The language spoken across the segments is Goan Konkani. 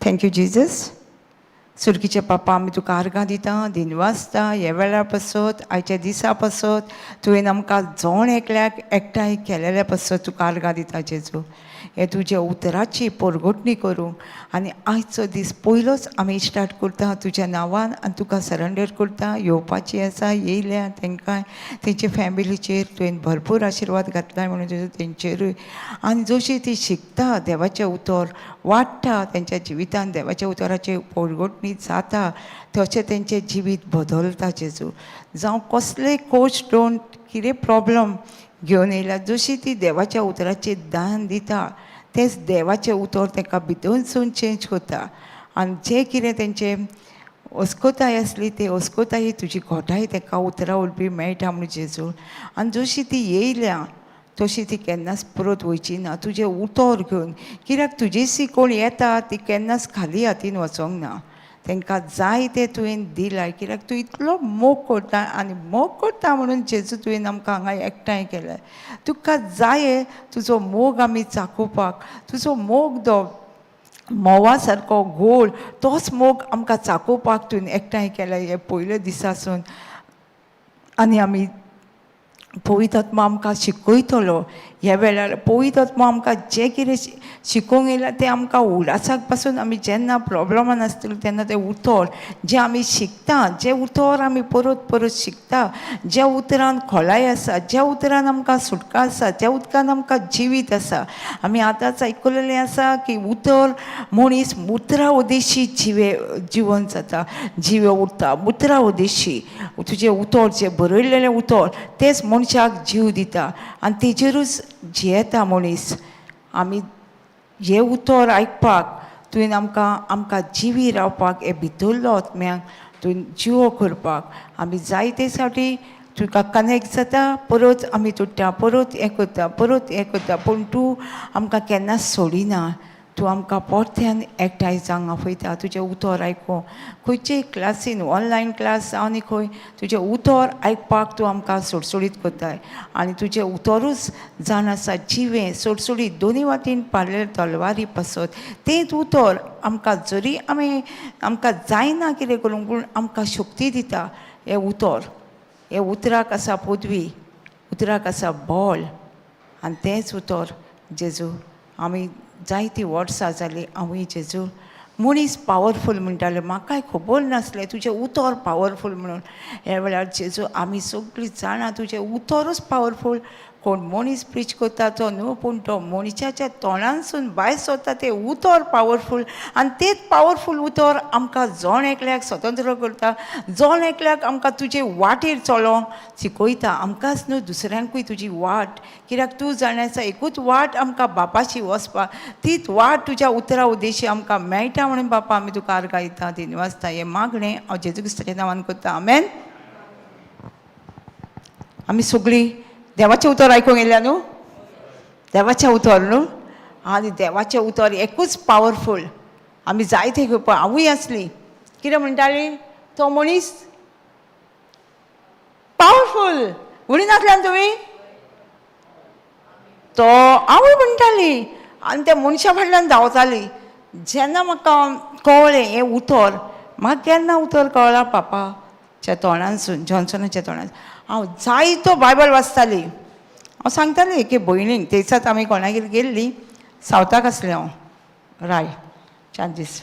Thank you Jesus. सुर्गीचे पापा, आमी तुका आर्गां दिता, दिनवासता ह्या वेळा पासत, आयच्या दिसा पासत. तुवें आमकां जोण एकल्याक एकठांय केलेल्या पासत तुका आर्गां दिता जेजू. हे तुज्या उतराची पोरगोटणी करूंक आनी आयचो दीस पयलोच आमी स्टार्ट करता तुज्या नांवान आनी तुका सरेंडर करता. येवपाची आसा, येयल्या तांकां, तेंच्या फॅमिलीचेर तुवें भरपूर आशिर्वाद घातला म्हणून जेजू, तेंचेरूय. आनी जशी ती शिकता, देवाचें उतर वाडटा तेंच्या जिवितान, देवाच्या उतराची पोरगोटणी जाता, तशें तेंचें जिवीत बदलता जेजू. जावं कसलेय कोच don't कितें प्रॉब्लम घेवन येयल्या, जशी ती देवाच्या उतराचेर दान दिता, तेंच देवाचें उतर तांकां भितरसून चेंज करता. आनी जें कितें तेंचें अस्कोताय आसली, ती अस्कोताय तुजी घोटाय तांकां उतरां वरवीं मेळटा म्हणून जेजू. आनी जशी ती येयल्या, तशी ती केन्नाच परत वयची ना तुजें उतर घेवन, कित्याक तुजेशी कोण येता ती केन्नाच खाली हातीन वचोंक ना. तांकां जाय तें तुवें दिलां, कित्याक तूं इतलो मोग करता आनी मोग करता म्हणून जेजू तुवें आमकां हांगा एकठांय केलें. तुका जाय तुजो मोग आमी चाखोवपाक. तुजो मोग तो म्होंवा सारको गोड, तोच मोग आमकां चाखोवपाक तुवें एकठांय केलें हे पयले दिसासून. आनी आमी पवित्र आत्मा आमकां शिकयतलो. ह्या वेळार पवित्र आत्मा आमकां जें कितें शिकोवंक येयलां, तें आमकां उडासाक पासून आमी जेन्ना प्रॉब्लमान आसतली तेन्ना तें उतर जें आमी शिकता, जें उतर आमी परत परत शिकता, ज्या उतरान खोलाय आसा, ज्या उतरान आमकां सुटका आसा, ज्या उतरान आमकां जिवीत आसा. आमी आतांच आयकुलेलें आसा की उतर, मनीस उतरा उदेशी जिवे जिवन जाता, जिवे उरता उतरा उदेशी. तुजें उतर, जें बरयलेलें उतर, तेंच मनशाक जीव दिता आनी तेजेरूच जियेता मनीस. आमी हें उतर आयकपाक तुवें आमकां जिवी रावपाक, हे भितरलो आत्म्याक तुवें जिवो करपाक. आमी जायते साठी तुका कनेक्ट जाता, परत आमी तुट्टा, परत हें करता, परत हें करता, पूण तूं आमकां केन्नाच सोडिना. तूं आमकां परत्यान एकठांय जावंक आपयता तुजें उतर आयकूंक. खंयचेय क्लासीन, ऑनलायन क्लास जावं आनी खंय, तुजें उतर आयकपाक तूं आमकां सुडसुडीत करताय. आनी तुजें उतरूच जावन आसा जिवें, सुडसुडीत, दोनी वाटेन पारलेले तलवारी पासत. तेंच उतर आमकां, जरी आमी आमकां जायना कितें करूंक, पूण आमकां शक्ती दिता हें उतर. हे उतराक आसा पदवी, उतराक आसा बळ आनी तेंच उतर जेजू. आमी जायतीं वर्सां जालीं हांवूय जेजू मनीस पावरफूल म्हणटाले. म्हाकाय खबर नासलें तुजें उतर पावरफूल म्हणून. ह्या वेळार जेजू, आमी सगळीं जाणां तुजें उतरूच पावरफूल. कोण मनीस प्रिच करता तो न्हू, पूण तो मनशाच्या तोंडानसून भायर सरता तें उतर पावरफूल. आनी तेंच पावरफूल उतर आमकां जण एकल्याक स्वतंत्र करता, जण एकल्याक आमकां तुजे वाटेर चलोंक शिकयता. आमकांच न्हू, दुसऱ्यांकूय तुजी वाट, कित्याक तूं जाणा आसा एकूच वाट आमकां बापाशी वचपाक, तीच वाट तुज्या उतरा उद्देशी आमकां मेळटा म्हणून बापा, आमी तुका आर्गां दिता, दिनवासता. हें मागणें हांव जेजू क्रिस्ताच्या नांवान करता, आमेन. आमी सगळीं देवाचें उतर आयकूंक येयल्या न्हू? देवाचें उतर न्हू? आनी देवाचें उतर एकूच पावरफूल. आमी जायते घेवपा. हांवूय आसली, कितें म्हणटाली, तो मनीस पावरफूल म्हणिनासल्या न्हू तुमी? तो हांवूय म्हणटाली आनी त्या मनशा फाटल्यान धांवताली. जेन्ना म्हाका कळ्ळें हें उतर, म्हाका केन्ना उतर कळ्ळां? पापाच्या तोंडानसून, जॉन्सनाच्या तोंडान. हांव जायतो बायबल वाचताली. हांव सांगतालें एके भयणीक, थंयसर आमी कोणागेर गेल्लीं, सावथाक आसलें हांव राय चार दीस.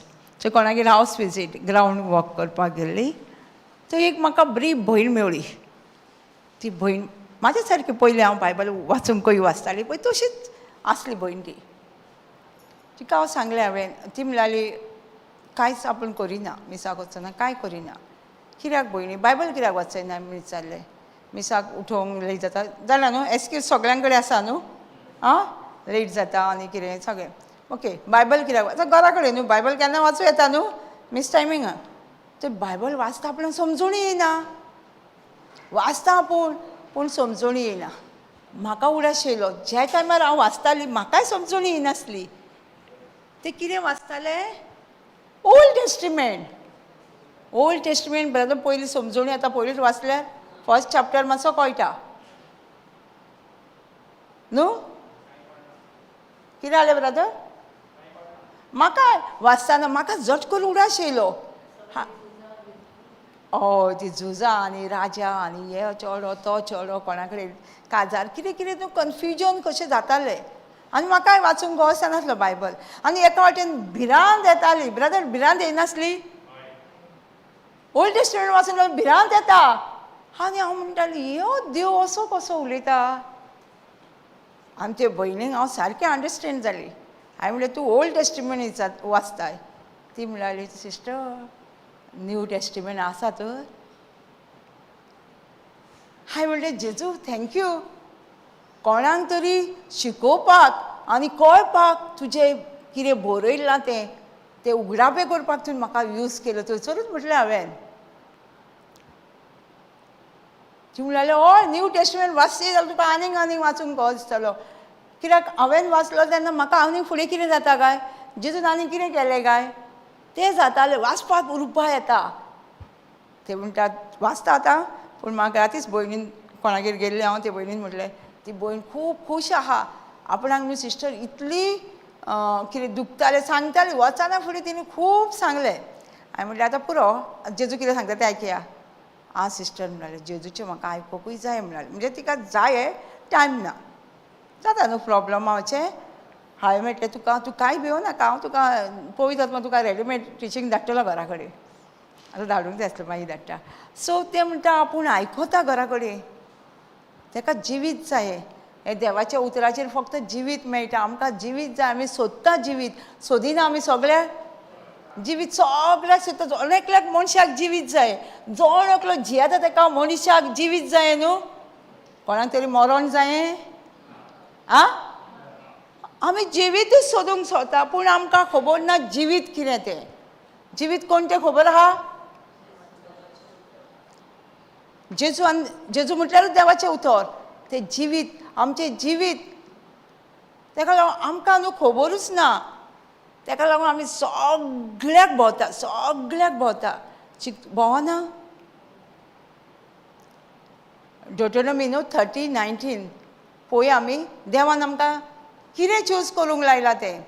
सो कोणागेर हावस विजीट, ग्रावंड वॉक करपाक गेल्ली. थंय एक म्हाका बरी भयण मेवळी. ती भयण म्हाज्या सारकी. पयलीं हांव बायबल वाचूंक खंय वाचताली पळय, तशीच आसली भयण ती. तिका हांव सांगलें हांवें, ती म्हणली, कांयच आपूण करिना, मिसाक वचना, कांय करिना. कित्याक भयणी, बायबल कित्याक वाचयना म्हण विचारलें. मिसाक उठोवंक लेट जाता. जालें न्हू, एक्सक्यूज सगळ्यां कडेन आसा न्हू? आं, लेट जाता आनी कितें सगळें. ओके, बायबल कित्याक आतां घरा कडेन न्हू बायबल केन्ना वाचूं येता न्हू मीस टायमिंगाक. ते बायबल वाचता, आपणाक समजून येयना. वाचता आपूण, पूण समजून येयना. म्हाका उडास येयलो, ज्या टायमार हांव वाचताली, म्हाकाय समजून येयनासली. ते कितें वाचताले? Old testament. Old testament brother, पयलीं समजून येता? पयलींच वाचल्यार फर्स्ट चॅप्टर मातसो कळटा न्हू? कितें जालें ब्रदर? म्हाका वाचतना म्हाका झट करून उडास येयलो. हा, हय, ती झुजां आनी राजा आनी हे चेडो तो चेडो कोणा कडेन काजार कितें कितें न्हू कन्फ्युजन कशें जातालें. आनी म्हाकाय वाचूंक गोवसानासलो बायबल. आनी एका वाटेन भिरांत येताली. ब्रदर, भिरांत येयनासली? ओल्ड टेस्टमेंट वाचून भिरांत येता. आनी हांव म्हणटालें, यो देव असो कसो उलयता? आमचे भयणीक हांव सारकें अंडरस्टँड जाली. हांवें म्हणलें, तूं ओल्ड टेस्टिमेंट वाचताय. ती म्हणली, सिस्टर, न्यू टेस्टिमेंट आसा तर? हांवें म्हणलें, जेजू thank you, कोणाक तरी शिकोवपाक आनी कळपाक तुजें कितें बरयलां तें तें उगडापें करपाक तुवें म्हाका यूज केलो थंयसरूच म्हटलें हांवें. ती म्हणलें, हय, न्यू टेस्टमेंट वाचली जाल्यार तुका आनीक आनीक वाचूंक कळ दिसतलो. कित्याक हांवें वाचलो तेन्ना म्हाका आनीक फुडें कितें जाता काय, जेजून आनीक कितें केलें काय तें जातालें. वाचपाक उर्बा येता. ते म्हणटात वाचता आतां. पूण म्हाका रातीच भयणीन कोणागेर गेल्लें हांव, ते भयणीन म्हटलें, ती भयण खूब खूश आहा आपणाक न्हू सिस्टर इतली कितें दुखतालें सांगताली. वचना फुडें तिणें खूब सांगलें. हांवें म्हटलें, आतां पुरो, जेजू कितें सांगता तें आयकया. आं सिस्टर, म्हणालें, जेजूचें म्हाका आयकुंकूय जाय म्हणालें. म्हणजे तिका जाय, टायम ना जाता न्हू प्रोब्लमाचें. हांवें म्हटलें, तुका तूं कांय भिवो नाका, हांव तुका पवित्र आत्मा तुका रेडीमेड टिचींग धाडटलो घरा कडेन. आतां धाडूंक जाय आसलें, मागीर धाडटा. सो तें म्हणटा आपूण आयकता घरा कडेन. ताका जिवीत जाय. हे देवाच्या उतराचेर फक्त जिवीत मेळटा. आमकां जिवीत जाय. आमी सोदता जिवीत. सोदिना आमी सगळे जिवीत? सगळ्याक सोदता. जण एकल्याक मनशाक जिवीत जाय. जण एकलो जियेता ताका मनशाक जिवीत जाय न्हू. कोणाक तरी मरण जाय? आ, आमी जिवीतूच सोदूंक सोदता, पूण आमकां खबर ना जिवीत कितें तें. जिवीत कोण तें खबर आहा? जेजू. आनी जेजू म्हटल्यारूच देवाचें उतर. तें जिवीत, आमचें जिवीत. ताका लागून आमकां न्हू खबरूच ना. ताका लागून आमी सगळ्याक भोंवता, सगळ्याक भोंवता. चिक भोंवना. ड्युटोनॉमी न्हू 30:19 पळोवया आमी, देवान आमकां कितें चूज करूंक लायलां तें.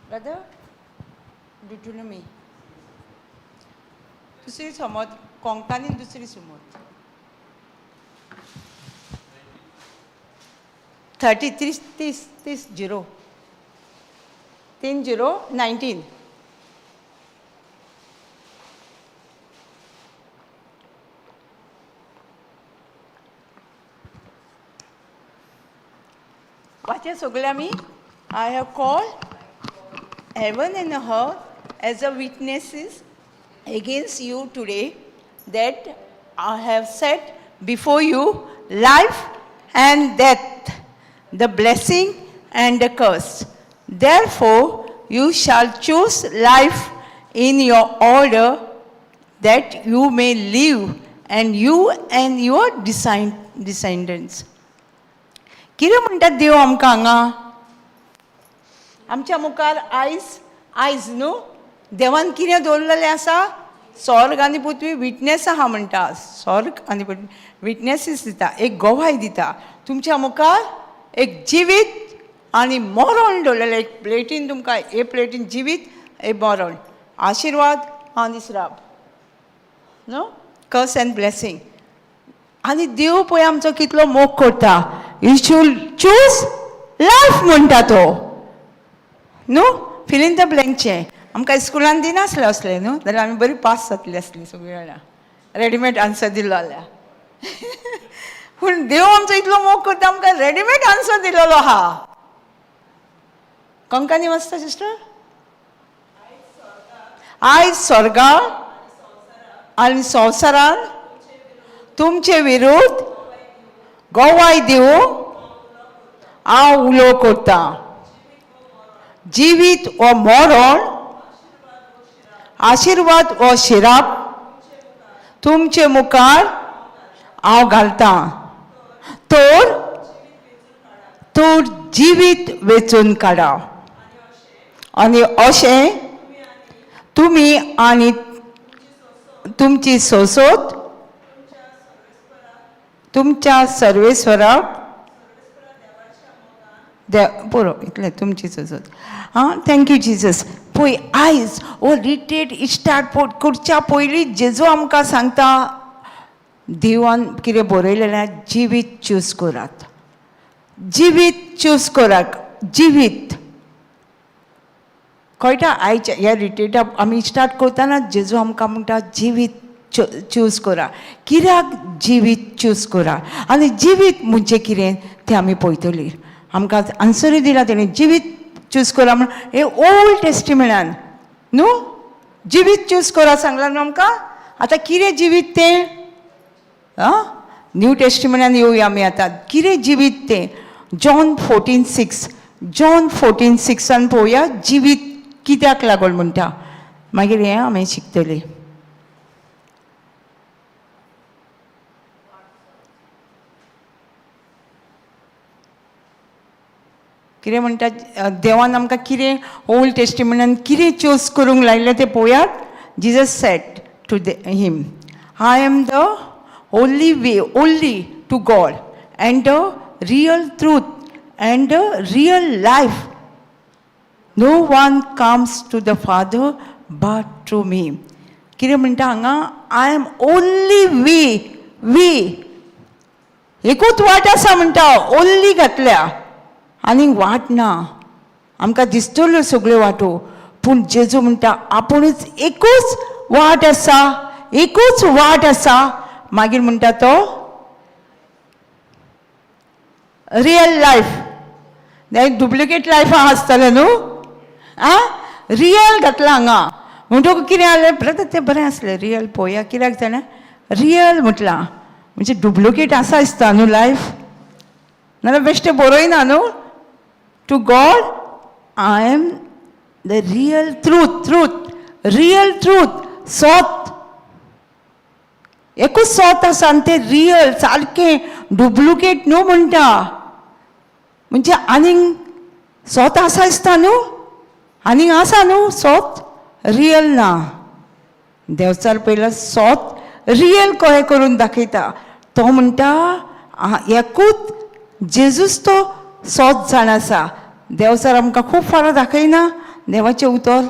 ब्रदर, ड्युटोनॉमी दुसरी समज, कोंकणीन दुसरी समज, 30, 30, 30, 30 0, 3 0 19. वाचया सगळे आमी. I have called heaven and earth as a witnesses against you today that I have set before you life and death, the blessing and the curse. Therefore, you shall choose life in your order that you may live and you and your descendants. कितें म्हणटा देव आमकां हांगा आमच्या मुखार आयज? आयज न्हू देवान कितें दवरलेलें आसा? स्वर्ग आनी पृथ्वी विटनेस आहा म्हणटा. स्वर्ग आनी पृथ्वी विटनेसीस दिता, एक गवाय दिता. तुमच्या मुखार एक जिवीत आनी मरण दवरलेलें. एक प्लेटीन तुमकां, हे प्लेटीन जिवीत, एक मरण, आशिर्वाद आनी श्राप न्हू, कर्स अँड ब्लेसींग. आनी देव पळय आमचो कितलो मोग करता. You should choose life म्हणटा तो न्हू. फिल इन the ब्लँकचें आमकां स्कुलान दिनासलें असलें न्हू, जाल्यार आमी बरी पास जातली आसली सगळीं जाणां, रेडीमेड आन्सर दिल्लो जाल्यार. पूण देव आमचो इतलो मोग करता, आमकां रेडीमेड आन्सर दिलेलो आहा. कोंकणी वाचता सिस्टर? आयज स्वर्गात आनी संवसारान तुमचे विरुद्ध गवाय दिवं हांव उलो करतां, जिवीत वो मरण, आशिर्वाद वो शिराप तुमचे मुखार हांव घालतां, तर तूं जिवीत वेंचून काडा आनी अशें तुमी आनी तुमची सोसोत तुमच्या सर्वेस्वराक दे पुरो इतलें तुमची सोसोत. आं, thank you Jesus. पळय आयज हो रिट्रीट स्टार्ट करच्या पयलीं जेजू आमकां सांगता, देवान कितें बरयलेलें, जिवीत चूज करात, जिवीत चूज करात, जिवीत कळटा. आयच्या ह्या रिट्रीटा आमी स्टार्ट करतना जेजू आमकां म्हणटा जिवीत चूज करा. कित्याक जिवीत चूज करा आनी जिवीत म्हणजे कितें तें आमी पळयतलीं. आमकां आन्सरूय दिला तेणें, जिवीत चूज करा म्हण हे ओल्ड टेस्टिमेंटान न्हू जिवीत चूज करा सांगलां न्हू आमकां. आतां कितें जिवीत तें, आं, न्यू टेस्टिमेंटान येवया आमी आतां. कितें जिवीत तें, जॉन 14:6, जॉन 14:6 पळोवया जिवीत कित्याक लागून म्हणटा, मागीर हें आमी शिकतलीं. कितें म्हणटा देवान आमकां कितें ओल्ड टेस्टिमेंटान कितें चूज करूंक लायलें तें पळोवयात. Jesus said to him, I am the only way, only to God and the real truth and the real life. No one comes to the Father but through me. कितें म्हणटा हांगा, I am only way, वे एकूच वाट आसा म्हणटा, ओन्ली घातल्या आनी वाट ना. आमकां दिसतल्यो सगळ्यो वाटो, पूण जेजू म्हणटा आपुणूच एकूच वाट आसा, एकूच वाट आसा. मागीर म्हणटा तो रियल लायफ, डुप्लिकेट लायफ आसतलें न्हू, आं, रियल घातलां हांगा. म्हणटकूच कितें जालें ब्रदर, तें बरें आसलें रियल पळोवया कित्याक जाणा, रियल म्हटलां म्हणजे डुप्लिकेट आसा दिसता न्हू लायफ, नाजाल्यार बेश्टें बरयना न्हू. To God I am the real truth, truth, real truth, सोत, एकूच सोत आसा आनी तें रियल सारकें, डुप्लिकेट न्हू म्हणटा. म्हणजे आनीक सोत आसा दिसता न्हू, आनीक आसा न्हू सोत, रियल ना. देंवचार पयलो सोत रियल कहें करून दाखयता. तो म्हणटा एकूच जेजूच तो सोत जाण आसा. देंवचार आमकां खूब फावट दाखयना देवाचें उतर,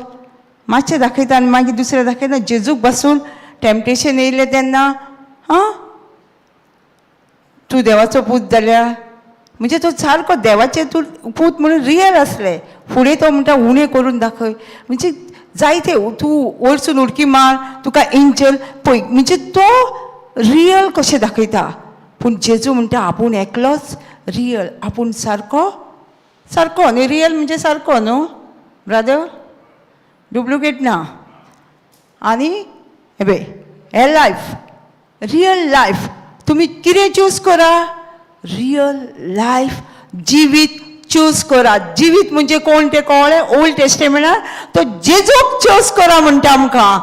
मातशें दाखयता आनी मागीर दुसरें दाखयना. जेजूक बसून टेम्पटेशन येयलें तेन्ना, आं, तूं देवाचो पूत जाल्यार, म्हणजे तो सारको देवाचे तूं पूत म्हणून रियल आसलें. फुडें तो म्हणटा उणें करून दाखय, म्हणजे जायते तूं वरसून उडकी मार, तुका एंजल पळय, म्हणजे तो रियल कशें दाखयता. पूण जेजू म्हणटा आपूण एकलोच रियल, आपूण सारको सारको न्ही, रियल म्हणजे सारको न्हू ब्रादर, डुप्लिकेट ना. आनी हे पळय हे लायफ, रियल लायफ तुमी कितें चूज करा, रियल लायफ जिवीत चूज करा. जिवीत म्हणजे कोण तें कळ्ळें, ओल्ड टेस्टेमेंटान तो जेजूक चूज करा म्हणटा आमकां.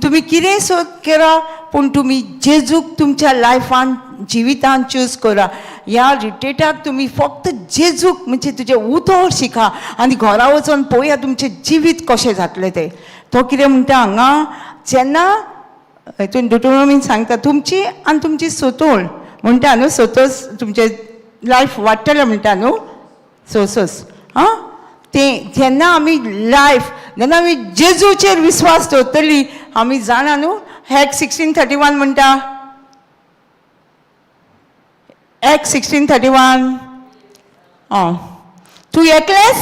तुमी कितें सोद करा पूण तुमी जेजूक तुमच्या लायफान जिवितान चूज करा. ह्या रिट्रीटाक तुमी फक्त जेजूक म्हणजे तुजें उतर शिका आनी घरा वचोन पळोवया तुमचें जिवीत कशें जातलें तें. तो कितें म्हणटा हांगा, जेन्ना हितून डिटोनॉमीन सांगता तुमची आनी तुमची सोतोळ म्हणटा न्हू, सोतोस तुमचें लायफ वाडटलें म्हणटा न्हू, सोसोस आं, तें जेन्ना आमी लायफ जेन्ना आमी जेजूचेर विस्वास दवरतली, आमी जाणा न्हू, एक्ट 16:31 म्हणटा, एक्ट 16:31, आं, तूं एकलेंच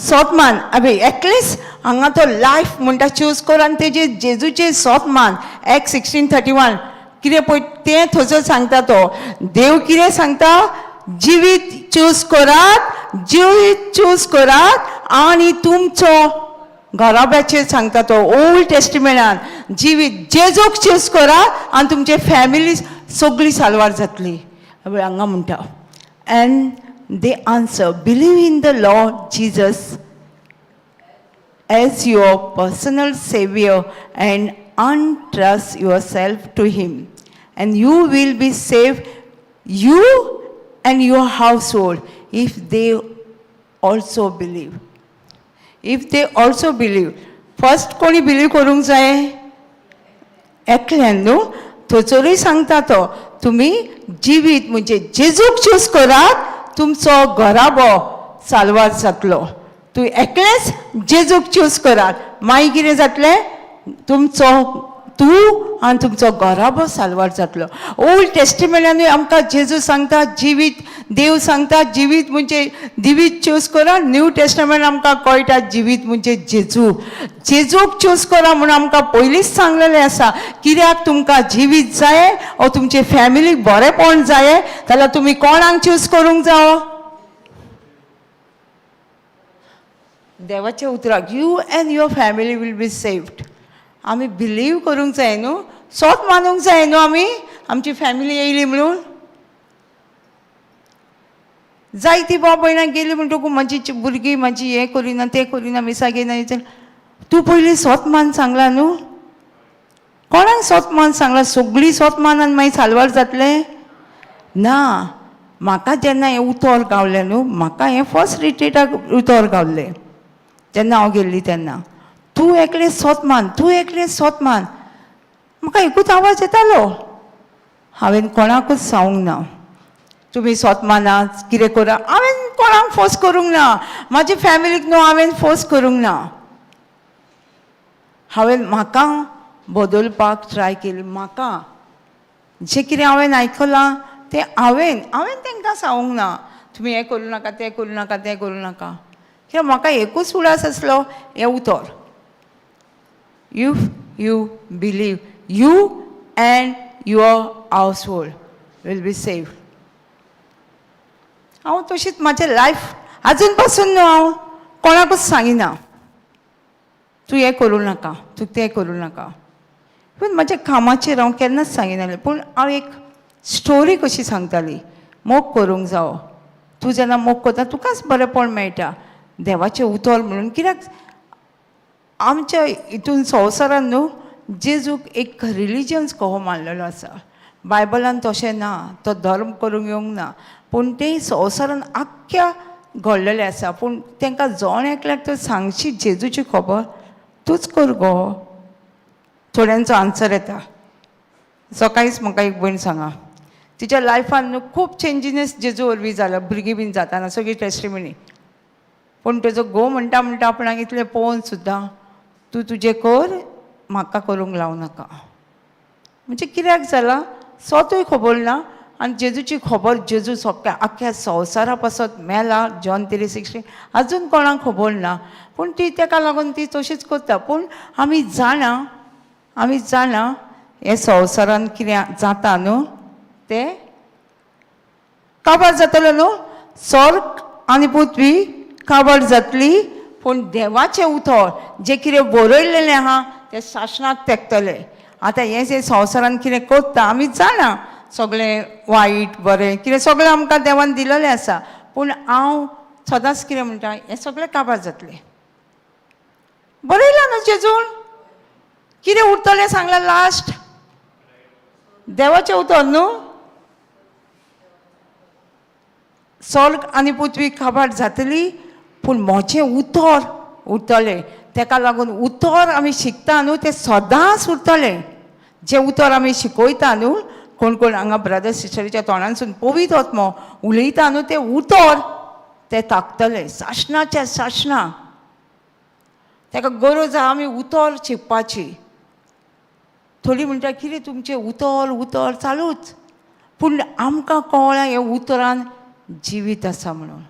सोत मान, अबे एकलेंच हांगा तो लायफ म्हणटा चूज कर आनी तेजे जेजूचे सोत मान. एक्ट 16:31 कितें पळय तें थंयसर सांगता तो देव कितें सांगता, जिवीत चूज करात, जिवीत चूज करात आनी तुमचो घराब्याचेर सांगता तो ओल्ड टेस्टिमेंटान जिवीत जेजूक चूज करात आनी तुमचे फॅमिली सगळी साल्वार जातली. हांगा म्हणटा, and they answer, believe in the Lord Jesus as your personal savior and entrust yourself to him, and you will be saved, you and your household, if they also believe. If they also believe. First कोणी बिलीव करूंक जाय? एकल्यान न्हू. थंयसरूय सांगता तो, तुमी जिवीत म्हणजे जेजूक चूज करात, तुमचो घराबो साल्वार जातलो. तूं एकलेंच जेजूक चूज करात, मागीर कितें जातलें, तुमचो तूं आनी तुमचो घराबो साल्वार जातलो. ओल्ड टेस्टिमेंटानूय आमकां जेजू सांगता जिवीत, देव सांगता जिवीत म्हणजे जिवीत चूज करा. न्यू टेस्टमेंट आमकां कळटा जिवीत म्हणजे जेजू, जेजूक चूज करा म्हणून आमकां पयलींच सांगलेलें आसा. कित्याक तुमकां जिवीत जाय ओ तुमचे फॅमिलीक बरेंपण जाय जाल्यार तुमी कोणाक चूज करूंक जावो? देवाच्या उतराक. You and your family will be saved. आमी बिलीव करूंक जाय न्हू, सोत मानूंक जाय न्हू आमी आमची फॅमिली येयली म्हणून. जायती बाब भयणां गेली म्हणटकूच म्हाजी भुरगीं म्हाजी हें करिना तें करिना मिसाक येयना. तूं पयलीं सोत मान सांगला न्हू, कोणाक सोत मान सांगला? सगळीं सोत मानान मागीर साल्वार जातलें ना. म्हाका जेन्ना हें उतर गावलें न्हू, म्हाका हें फर्स्ट रिट्रीटाक उतर गावलें जेन्ना हांव गेल्ली तेन्ना, तूं एकलें सोत मान, तूं एकलें सोत मान. म्हाका एकूच आवाज येतालो, हांवें कोणाकूच सांगूंक ना तुमी सोत मानात कितें करा. हांवें कोणाक फोर्स करूंक ना, म्हाजे फॅमिलीक न्हू हांवें फोर्स करूंक ना. हांवें म्हाका बदलपाक ट्राय केली. म्हाका जें कितें हांवें आयकलां तें हांवें हांवें तांकां सांगूंक ना तुमी हें करूं नाका तें करूं नाका तें करूं नाका. कित्याक म्हाका एकूच उडास आसलो हें उतर, if you believe you and your household will be save. हांव तशीच म्हाजें लायफ आजून पासून न्हू हांव कोणाकूच सांगिना तूं हें करूं नाका तूं तें करूं नाका. पूण म्हज्या कामाचेर हांव केन्नाच सांगिनासलें. पूण हांव एक स्टोरी कशी सांगताली, मोग करूंक जावो, तूं जेन्ना मोग करता तुकाच बरेंपण मेळटा देवाचें उतर म्हणून. कित्याक आमच्या हितून संवसारान न्हू जेजूक एक रिलिजन्स कहो मानलेलो आसा. बायबलान तशें ना, तो धर्म करूंक येवंक ना, पूण तें संवसारान आख्ख्या घडलेलें आसा. पूण तांकां जण एकल्याक तर सांगशी जेजूची खबर तूंच कर गो. थोड्यांचो आन्सर येता. सकाळीच म्हाका एक भयण सांगा, तिच्या लायफान न्हू खूब चेंजीस जेजू वरवीं जाला, भुरगीं बीन जाताना सगळी टेस्टिमनी. पूण तेजो घोव म्हणटा म्हणटा आपणाक इतलें पळोवन सुद्दां तूं तुजें कर, म्हाका करूंक लावं नाका. म्हणजे कित्याक जालां स्वतूय खबर ना. आनी जेजूची खबर, जेजू सगळ्या आख्ख्या संवसारा पासत मेला, जॉन 3:16, आजून कोणाक खबर ना. पूण ती तेका लागून ती तशीच करता. पूण आमी जाणा, आमी जाणा हे संवसारान कितें जाता न्हू तें काबार जातलो न्हू. स्वर्ग आनी पृथ्वी काबार जातली, पूण देवाचें उतर जें कितें बरयलेलें आहा तें सासणाक तेंकतलें. आतां हें जें संवसारान कितें करता आमी जाणा सगळें वायट बरें कितें सगळें आमकां देवान दिलेलें आसा. पूण हांव सदांच कितें म्हणटा, हें सगळें काबार जातलें, बरयलां न्हू जेजून, कितें उरतलें सांगलां लास्ट, देवाचें उतर न्हू. स्वर्ग आनी पृथ्वी काबार जातली, पूण म्हजें उतर उरतलें. तेका लागून उतर आमी शिकता न्हू तें सदांच उरतलें. जें उतर आमी शिकयता न्हू, कोण कोण हांगा ब्रदर सिस्टरीच्या तोंडानसून पवित्र आत्मो उलयता न्हू, तें उतर तें ताकतलें सासणाच्या सासणा. तेका गरज आहा आमी उतर शिकपाची. थोडीं म्हणटा कितें तुमचें उतर उतर चालूच, पूण आमकां कळ्ळां हें उतरान जिवीत आसा म्हणून.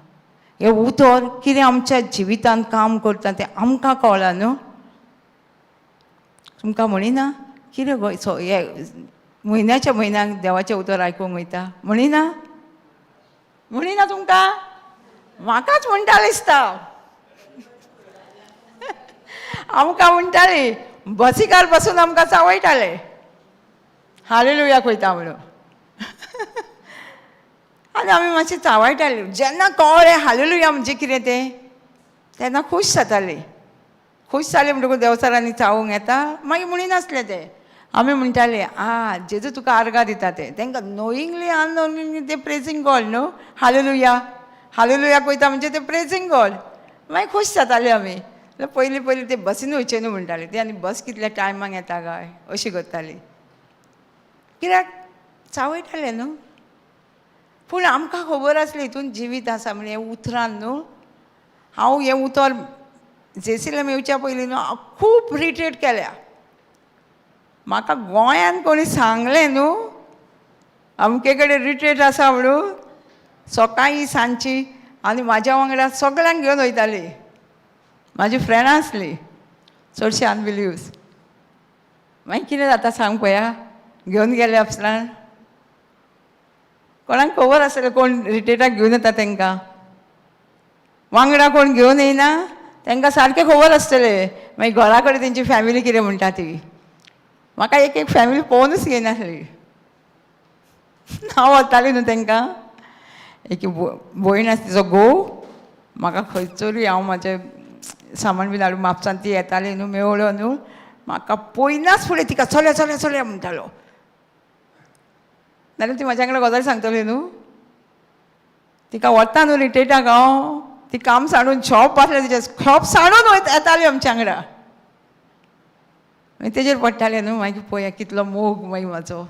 हें उतर कितें आमच्या जिवितान काम करता तें आमकां कळ्ळां न्हू. तुमकां म्हणिना कितें गो हे म्हयन्याच्या म्हयन्याक देवाचें उतर आयकूंक वयता म्हणिना, म्हणिना तुमकां, म्हाकाच म्हणटालें दिसता. आमकां म्हणटाली बसीकार बसून आमकां चावयताले हालेलुयाक वयता म्हणून. आनी आमी मातशें चावयताली. जेन्ना कळ्ळें हालेलुया म्हणजे कितें तें, तेन्ना खूश जाताली. खूश जालें म्हणटकूच देवचारांनी चावूंक येता मागीर म्हणिनासलें ते. आमी म्हणटाले आ जेजू तुका आर्गां दिता ते. तांकां नोईंगली अननोईंगली ते प्रेजींग गॉड न्हू, हालेलुया हालेलुयाक वयता म्हणजे ते प्रेजींग गॉड. मागीर खूश जाताले आमी. पयलीं पयलीं ते बसीन वयचें न्हू म्हणटाले ते, आनी बस कितल्या टायमाक येता काय अशी करताली. कित्याक चावयतालें न्हू. पूण आमकां खबर आसलें हितून जिवीत आसा म्हण. हें उतरान न्हू, हांव हें उतर जेसीलम येवच्या पयलीं न्हू हांव खूब रिट्रीट केल्या. म्हाका गोंयान कोणी सांगलें न्हू अमके कडेन रिट्रीट आसा म्हणून, सकाळीं सांजची, आनी म्हाज्या वांगडा सगळ्यांक घेवन वयताली. म्हाजी फ्रेंडां आसलीं चडशीं अनबिलिव्हर्स. मागीर कितें जाता सांग पळया, घेवन गेले आसतना कोणाक खबर आसलें कोण रिट्रीटाक घेवन येता तांकां, वांगडा कोण घेवन येयना तांकां सारकें खबर आसतलें. मागीर घरा कडेन तेंची फॅमिली कितें म्हणटा ती. म्हाका एक एक फॅमिली पळोवनूच घेयनासली. हांव वतालें न्हू तांकां, एक भयण आसा तिचो घोव म्हाका खंयसरूय हांव म्हाजें सामान बीन हाडून म्हापसान ती येताली न्हू, मेवळ्यो न्हू, म्हाका पयनाच फुडें तिका चलया चलया चलया म्हणटालो. नाल्यार ती म्हाज्या वांगडा गजाली सांगतली न्हू. तिका वता न्हू रिट्रीटाक हांव, ती काम सांडून शॉप आसलें तिचें, शॉप सांडून वयता येताली आमच्या वांगडा. मागीर तेजेर पडटालें न्हू. मागीर पळया कितलो मोग मागीर म्हाजो.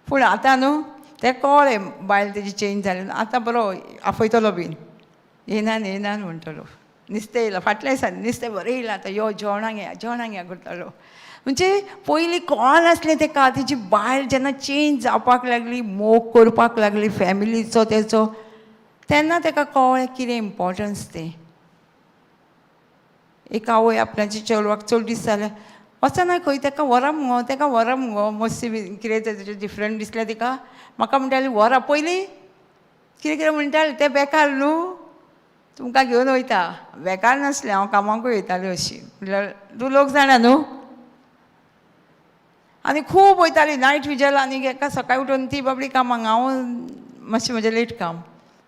पूण आतां न्हू तें कळ्ळें, बायल तेजी चेंज जाली. आतां बरो आफयतलो बीन, येनान येनान म्हणटलो. नुस्तें येयलां फाटल्या दिसांनी, नुस्तें बरें येयलां, आतां यो जेवणाक या, जेवणाक या करतालो. म्हणजे पयलीं कळनासलें तेका. तेजी बायल जेन्ना चेंज जावपाक लागली, मोग करपाक लागली फॅमिलीचो तेचो, तेन्ना तेका कळ्ळें कितें इम्पोर्टन्स तें. एक आवय आपल्याच्या चेडवाक चड दीस जाले वचना खंय, तेका व्हरा मुगो, तेका व्हरा मुगो. मस्ती बी कितें तेजें डिफरंट दिसलें तिका. म्हाका म्हणटाली व्हरा. पयलीं कितें कितें म्हणटालें तें बेकार न्हू, तुमकां घेवन वयता. बेकार नासलें हांव, कामाकूय वयतालें अशी. म्हटल्यार तूं लोक जाणा न्हू. आनी खूब वयताली नायट विजल आनी एका सकाळी उठून ती बाबडी कामाक, हांव मातशें म्हजें लेट काम.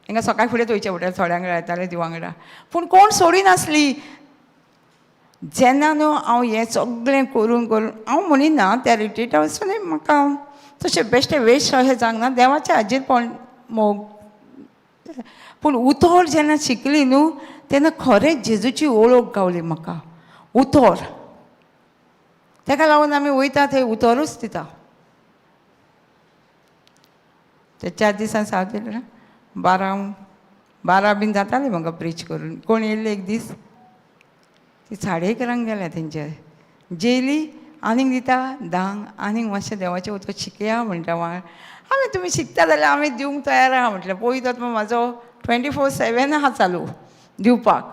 तांकां सकाळी फुडेंच वयचें पडटालें, थोड्यांक येतालें ती वांगडा, पूण कोण सोडिनासली. जेन्ना न्हू हांव हें सगळें करून करून, हांव म्हणिना त्या रिट्रीटा वचून म्हाका तशें बेश्टें वेस्ट अशें जावंक ना, देवाचें हाजेर पण मोग. पूण उतर जेन्ना शिकली न्हू तेन्ना खरेंच जेजूची ओळख गावली म्हाका उतर. तेका लागून आमी वयता थंय उतरूच दिता. ते 4 दिसां सात 12 बीन जातालें म्हाका प्रीच करून. कोण येयल्ले एक दीस, ती 11:30 गेल्या तेंच्या, जेयली आनीक दिता 10 आनीक मातशें देवाचें उतर शिकया म्हणटा. आमी तुमी शिकता जाल्यार आमी दिवंक तयार आहा म्हटलें. पळयतात म्हाजो 24/7 आहा चालू दिवपाक.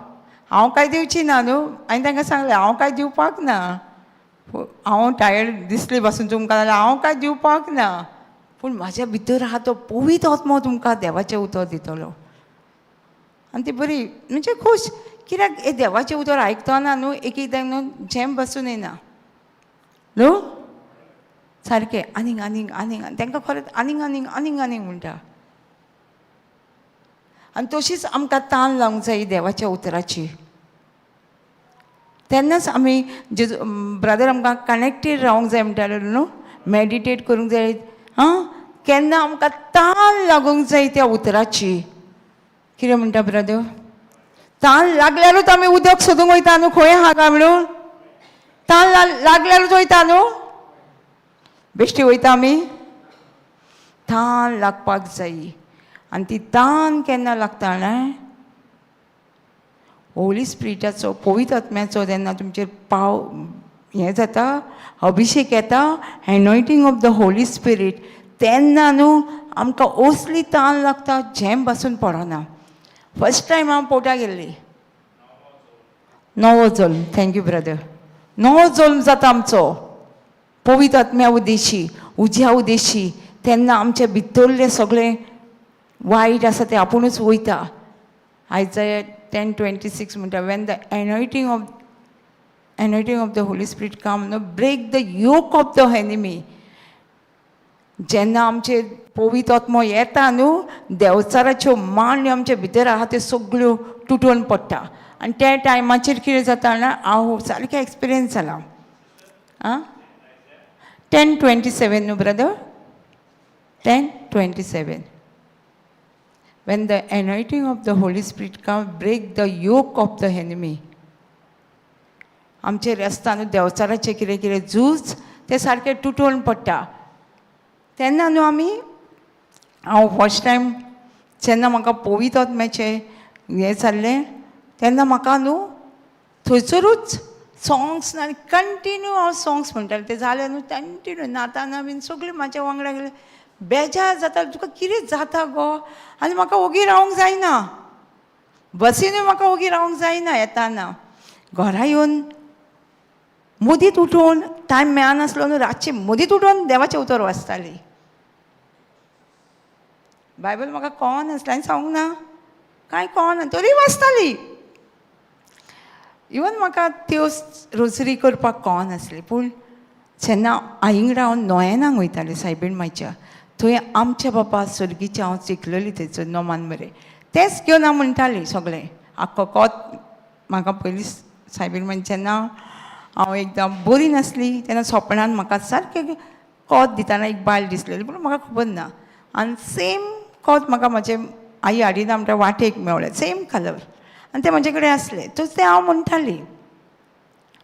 हांव कांय दिवची ना न्हू. हांवें तांकां सांगलें हांव कांय दिवपाक ना, हांव टायर्ड दिसली पासून तुमकां जाल्यार हांव कांय दिवपाक ना, पूण म्हाज्या भितर आहा तो पवित्र आत्मो तुमकां देवाचें उतर दितलो. आनी ती बरी म्हणजे खूश, कित्याक हें देवाचें उतर आयकतना न्हू एक एकदां न्हू झेम बसून येना न्हू सारकें, आनीक आनीक आनीक तांकां खरेंच आनीक आनीक आनीक आनीक म्हणटा. आनी तशीच आमकां तान लावंक जाय देवाच्या उतराची. तेन्नाच आमी जेजू ब्रदर आमकां कनेक्टेड रावंक जाय म्हणटाले न्हू, मेडिटेट करूंक जाय. आं, केन्ना आमकां तान लागूंक जाय त्या उतराची. कितें म्हणटा ब्रदर? तान लागल्यारूच आमी उदक सोदूंक वयता न्हू, खंय आहा काय म्हणून. तान लागल्यारूच वयता न्हू, बेश्टी वयता आमी. तान लागपाक जाय. आनी ती तान केन्ना लागता न्हय, होली स्पिरिटाचो पवित्र आत्म्याचो जेन्ना तुमचेर पाव हें जाता, अभिशेक येता, anointing of the Holy Spirit, तेन्ना न्हू आमकां असली तान लागता, झेम बसून पडना. फर्स्ट टायम हांव पोटा गेल्ली, नवो जल्म. Thank you brother. नवो जल्म जाता आमचो पवित्र आत्म्या उदेशी, उज्या उदेशी. तेन्ना आमचे भितरलें सगळें वायट आसा तें आपुणूच वयता. आयज 10:26 म्हणटा, when the anointing of the Holy Spirit come न्हू, break the yoke of the enemy. जेन्ना आमचे पवित्र आत्मो येता न्हू, देंवचाराच्यो मांडण्यो आमचे भितर आहा त्यो सगळ्यो तुटून पडटा. आनी त्या टायमाचेर कितें जाता जाणा, हांव सारकें एक्सपिरियन्स जाला. आं, 10:27 न्हू brother, 10:27. When the anointing of the Holy Spirit come, break the yoke of the enemy. आमचे रस्ता न्हू देंवचाराचें कितें कितें झूज तें सारकें तुटून पडटा. तेन्ना न्हू आमी हांव फर्स्ट टायम जेन्ना म्हाका पवित्र आत्म्याचें हें जाल्लें तेन्ना म्हाका न्हू थंयसरूच सोंग्स आनी कंटिन्यू हांव सोंग्स म्हणटालें. तें जालें न्हू कंटिन्यू नाताना बीन सगळीं म्हाज्या वांगडा गेलें. बेजार जाता तुका कितें जाता गो, आनी म्हाका ओगी रावंक जायना, बसीनूय म्हाका ओगी रावंक जायना. येताना घरा येवन मदींत उठून टायम मेळनासलो न्हू, रातची मदींत उठून देवाचें उतर वाचताली. बायबल म्हाका कळनासलें आनी सांगूंक ना, कांय कळना तरी वाचताली. इवन म्हाका त्यो रोजरी करपाक कळनासली. पूण जेन्ना आईंगडा हांव नोयेनाक वयतालें सायबीण मायच्या, थंय आमच्या बापा सर्गीचें हांव शिकलेली थंयसर नोमान बरें तेंच घेवन हांव म्हणटाली सगळें आख्खो कोत. म्हाका पयलीं सायबीण माय जेन्ना हांव एकदां बरी नासली तेन्ना सोपणान म्हाका सारकें कोत दितना एक बायल दिसलेली, पूण म्हाका खबर ना. आनी सेम कोत म्हाका म्हजे आई हाडिना म्हणटा वाटेक मेवलें, सेम कलर, आनी तें म्हजे कडेन आसलें, तर तें हांव म्हणटाली.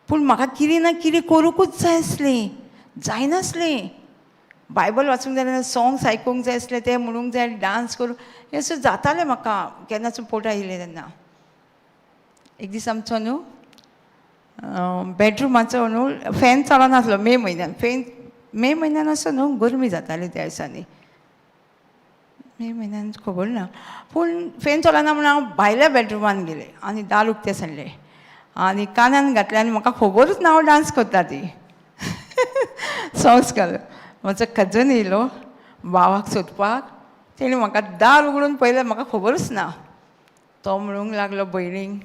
पूण म्हाका कितें ना कितें करूंकूच जाय आसलें, जायनासलें. बायबल वाचूंक जाय जाल्यार सोंग्स आयकूंक जाय आसलें, तें म्हणूंक जाय, डांस करूंक, हें सुद्दां जातालें म्हाका केन्नाच पोटा येयलें तेन्ना. एक दीस आमचो न्हू बेडरुमाचो न्हू फॅन चलनासलो मे म्हयन्यान. फॅन मे म्हयन्यान असो न्हू गरमी जाताली त्या दिसांनी, मे म्हयन्यान खबर ना, पूण फॅन चलना म्हणून हांव भायल्या बेडरुमान गेलें आनी दार उक्तें सरलें आनी कानान घातलें आनी म्हाका खबरूच ना हांव डांस करता ती सोंग्स घालून. म्हजो कजन येयलो भावाक सोदपाक, तेणी म्हाका दार उगडून पळयलें, म्हाका खबरूच ना. तो म्हणूंक लागलो भयणीक,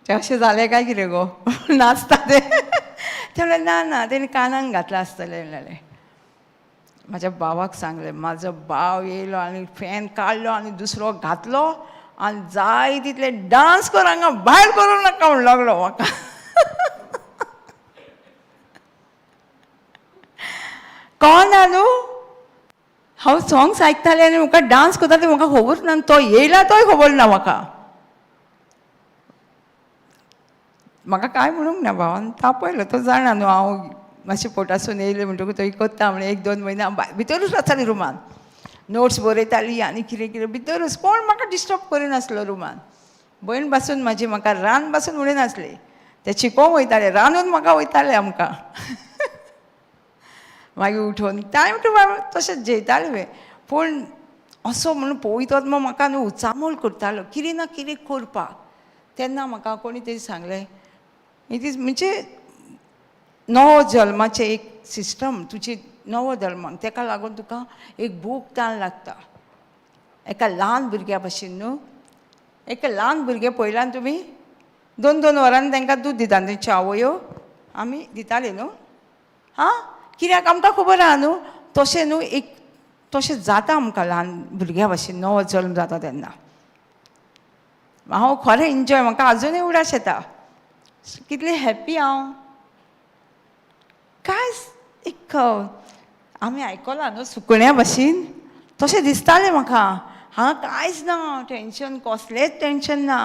तें अशें जालें काय कितें गो नाचता तें? तें म्हणलें ना ना, तेणी कानाक घातलां आसतलें म्हणलें. म्हाज्या भावाक सांगलें, म्हाजो भाव येयलो आनी फॅन काडलो आनी दुसरो घातलो आनी जाय तितले डांस कर, हांगा भायर करूं नाका म्हूण लागलो म्हाका. कळना न्हू, हांव सोंग्स आयकतालें आनी म्हाका डांस करता तें म्हाका खबर ना, तो येयला तोय खबर ना म्हाका. म्हाका कांय म्हणूंक ना भावान, तापयलो तो जाणा न्हू हांव मातशें पोटासून येयलें म्हणटकूच तो करता म्हणून. एक दोन म्हयने हांव भितरूच आसताली रुमान, नोट्स बरयताली आनी कितें कितें भितरूच, कोण म्हाका डिस्टर्ब करिनासलो रुमान. भयण बासून म्हाजी म्हाका रान बासून उडयनासली, ते शिकोवंक वयताले, रांदून म्हाका वयताले आमकां. मागीर उठोवन टायम टू टायम तशें जेयतालें. पूण असो म्हणून पवित्र आत्मो म्हाका न्हू उचामोल करतालो कितें ना कितें करपाक. तेन्ना म्हाका कोणी तरी सांगलें, it is म्हणजे नवो जल्माचें एक सिस्टम तुजी, नवो जल्माक तेका लागून तुका एक भूक ताण लागता. एका ल्हान भुरग्या भशेन न्हू, एका ल्हान भुरगें पळयलां तुमी, दोन दोन वरांनी तांकां दूद दिता तेंच्यो आवयो, आमी दिताले न्हू. आं कित्याक आमकां खबर आहा न्हू, तशें न्हू एक तशें जाता आमकां ल्हान भुरग्या भशेन नवो जल्म जाता तेन्ना. हांव खरें एन्जॉय, म्हाका आजुनूय उडास येता कितली हॅप्पी हांव. काय एक आमी आयकलां न्हू सुकण्या भशेन तशें दिसतालें म्हाका. हांगा कांयच ना टेंशन, कसलेंच टेंशन ना.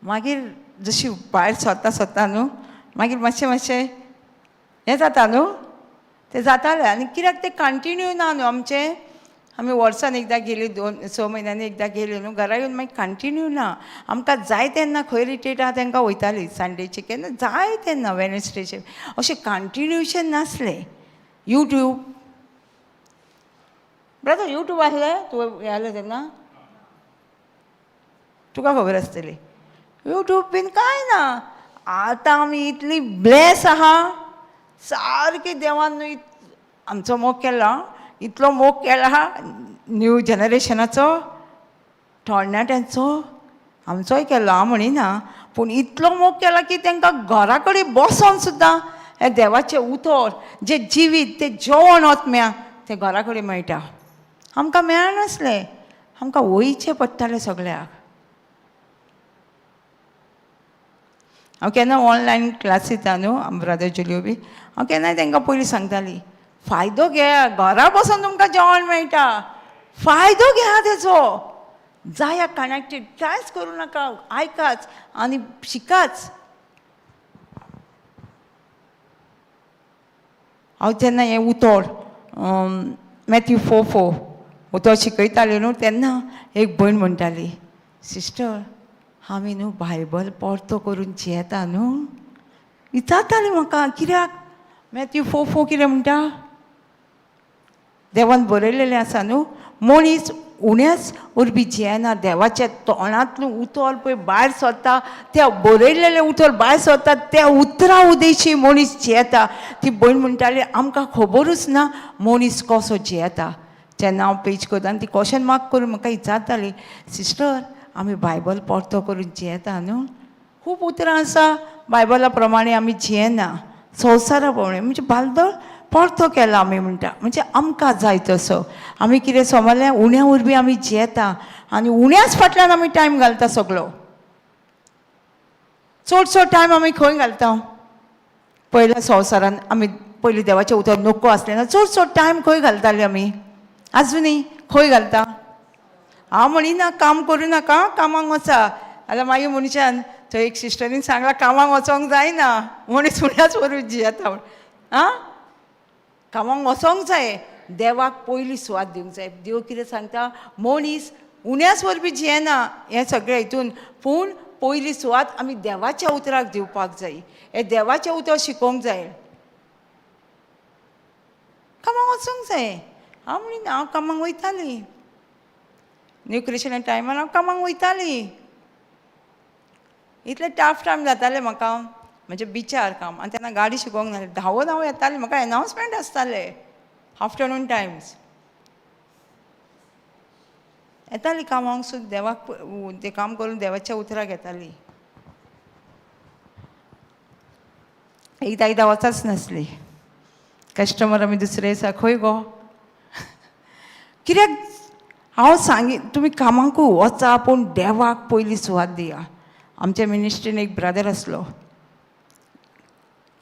मागीर जशी भायर सरता सरता न्हू मागीर मातशें मातशें हें जाता न्हू, तें जातालें. आनी कित्याक तें कंटिन्यू ना न्हू आमचें, आमी वर्सान एकदां गेली, 2-6 म्हयन्यांनी एकदां गेली न्हू, घरा येवन मागीर कंटिन्यू ना. आमकां जाय तेन्ना खंय रिट्रीट आहा तेंकां वयताली, संडेचे केन्ना जाय तेन्ना, वेनसडेचे, अशें कंटिन्युएशन नासलें. यूट्यूब ब्रदर, यूट्यूब आसलें तुवें हें आसलें तेन्ना, तुका खबर आसतली. यूट्यूब बीन कांय ना. आतां आमी इतली ब्लेस आहा, सारकी देवान न्हू आमचो मोग केला, इतलो मोग केला न्यू जनरेशनाचो, तरणाट्यांचो, आमचोय केलो हांव म्हणिना, पूण इतलो मोग केला की तांकां घरा कडेन बसोन सुद्दां हें देवाचें उतर, जें जिवीत, तें जेवण आत्म्या तें घरा कडेन मेळटा. आमकां मेळनासलें, आमकां वयचें पडटालें सगळ्याक. हांव केन्ना ऑनलायन क्लास दिता न्हू ब्रदर जुलियो बी, हांव केन्नाय तांकां पयलीं सांगताली, फायदो घेया, घरा बसून तुमकां जेवण मेळटा, फायदो घेया तेचो, जाया कनेक्टेड, कांयच करूं नाका, आयकाच आनी शिकाच. हांव जेन्ना हें उतर मॅथ्यू 4:4 उतर शिकयतालें न्हू तेन्ना एक भयण म्हणटाली, सिस्टर आमी न्हू बायबल परतो करून जियेता न्हू. विचारताली म्हाका कित्याक मॅथ्यू 4:4 कितें म्हणटा, देवान बरयलेलें आसा न्हू, मनीस उण्याच वरवीं जियेना, देवाच्या तोंडांतलें उतर पळय भायर सरता, त्या बरयलेलें उतर भायर सरता, त्या उतरा उदेशी मनीस जियेता. ती भयण म्हणटाली आमकां खबरूच ना मनीस कसो जियेता. जेन्ना हांव पेज करता आनी ती क्वेशन मार्क करून म्हाका विचारताली, सिस्टर आमी बायबल परतो करून जियेता न्हू, खूब उतरां आसा बायबला प्रमाणे आमी जियेना, संवसारा प्रमाणे म्हणजे बालदळ परतो केला आमी म्हणटा, म्हणजे आमकां जाय तसो आमी कितें समजलें उण्या वरवीं आमी जियेता आनी उण्याच फाटल्यान आमी टायम घालता सगलो. चडसो टायम आमी खंय घालता, पयल्या संवसारान आमी पयलीं देवाचें उतर नको आसलें ना, चडसो टायम खंय घालताले आमी, आजुनूय खंय घालता. हांव म्हणिना काम करूं नाका, कामाक वचा, जाल्यार मागीर मनशान थंय एक सिस्टरीन सांगलां कामाक वचोंक जायना, मनीस उण्याच वरवीं जियेता म्हण. आं, कामाक वचोंक जाय, देवाक पयली सुवात दिवंक जाय. देव कितें सांगता, मनीस उण्याच वरवीं जियेना हें सगळें हितून, पूण पयली सुवात आमी देवाच्या उतराक दिवपाक जाय, हें देवाचें उतर शिकोवंक जाय. कामाक वचोंक जाय. हांव म्हणिना, हांव कामाक वयतालीं न्यू क्रिश्चना टायमार, हांव कामाक वयतालीं, इतलें टफ टायम जातालें म्हाका, म्हणजे बिचार काम, आनी तेन्ना गाडी शिकोवंक नासलें, धांवत हांव येतालें, म्हाका एनावन्समेंट आसतालें आफ्टरनून टायम्स येताली कामाक सुद्दां, देवाक तें काम करून देवाच्या उतराक येताली. एकदां एकदां वचाच नासली, कस्टमर आमी दुसरे दिसा खंय गो, कित्याक हांव सांगी तुमी कामाकूय वचा पूण देवाक पयली सुवात दिया. आमच्या मिनिस्ट्रीन एक ब्रदर आसलो,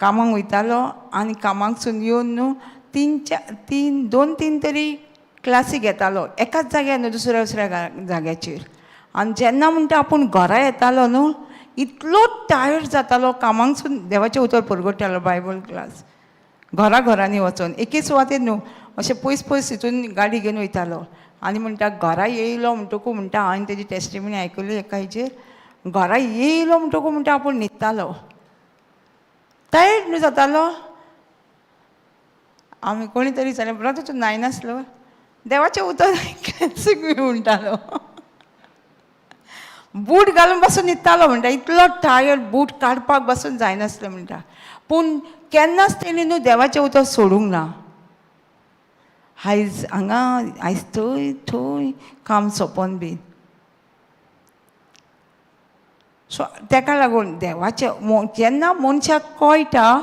कामाक वयतालो आनी कामाकसून येवन न्हू तीन दोन तीन तरी क्लासी घेतालो एकाच जाग्यार न्हू, दुसऱ्या दुसऱ्या जाग्याचेर. आनी जेन्ना म्हणटा आपूण घरा येतालो न्हू इतलो टायर्ड जातालो, कामाकसून देवाचें उतर परगट्टालो, बायबल क्लास घरा घरांनी वचोन एके सुवातेर न्हू, अशें पयस पयस हितून गाडी घेवन वयतालो. आनी म्हणटा घरा येयलो म्हणटकू म्हणटा हांवें तेजी टेस्टिमनी आयकली एका हेजेर, घरा येयलो म्हणटकू म्हणटा आपूण न्हिदतालो, टायर्ड न्हू जातालो. आमी कोणी तरी जालें ब्रदर तूं न्हायनासलो, देवाचें उतर आयकलें म्हणटालो, बूट घालून बसून न्हिदतालो म्हणटा, इतलो टायर्ड बूट काडपाक बसून जायनासलें म्हणटा, पूण केन्नाच तेणी न्हू देवाचें उतर सोडूंक ना. आयज हांगा आयज थंय थंय काम सोंपोन बीन, सो तेका लागून देवाचें जेन्ना मनशाक कळटा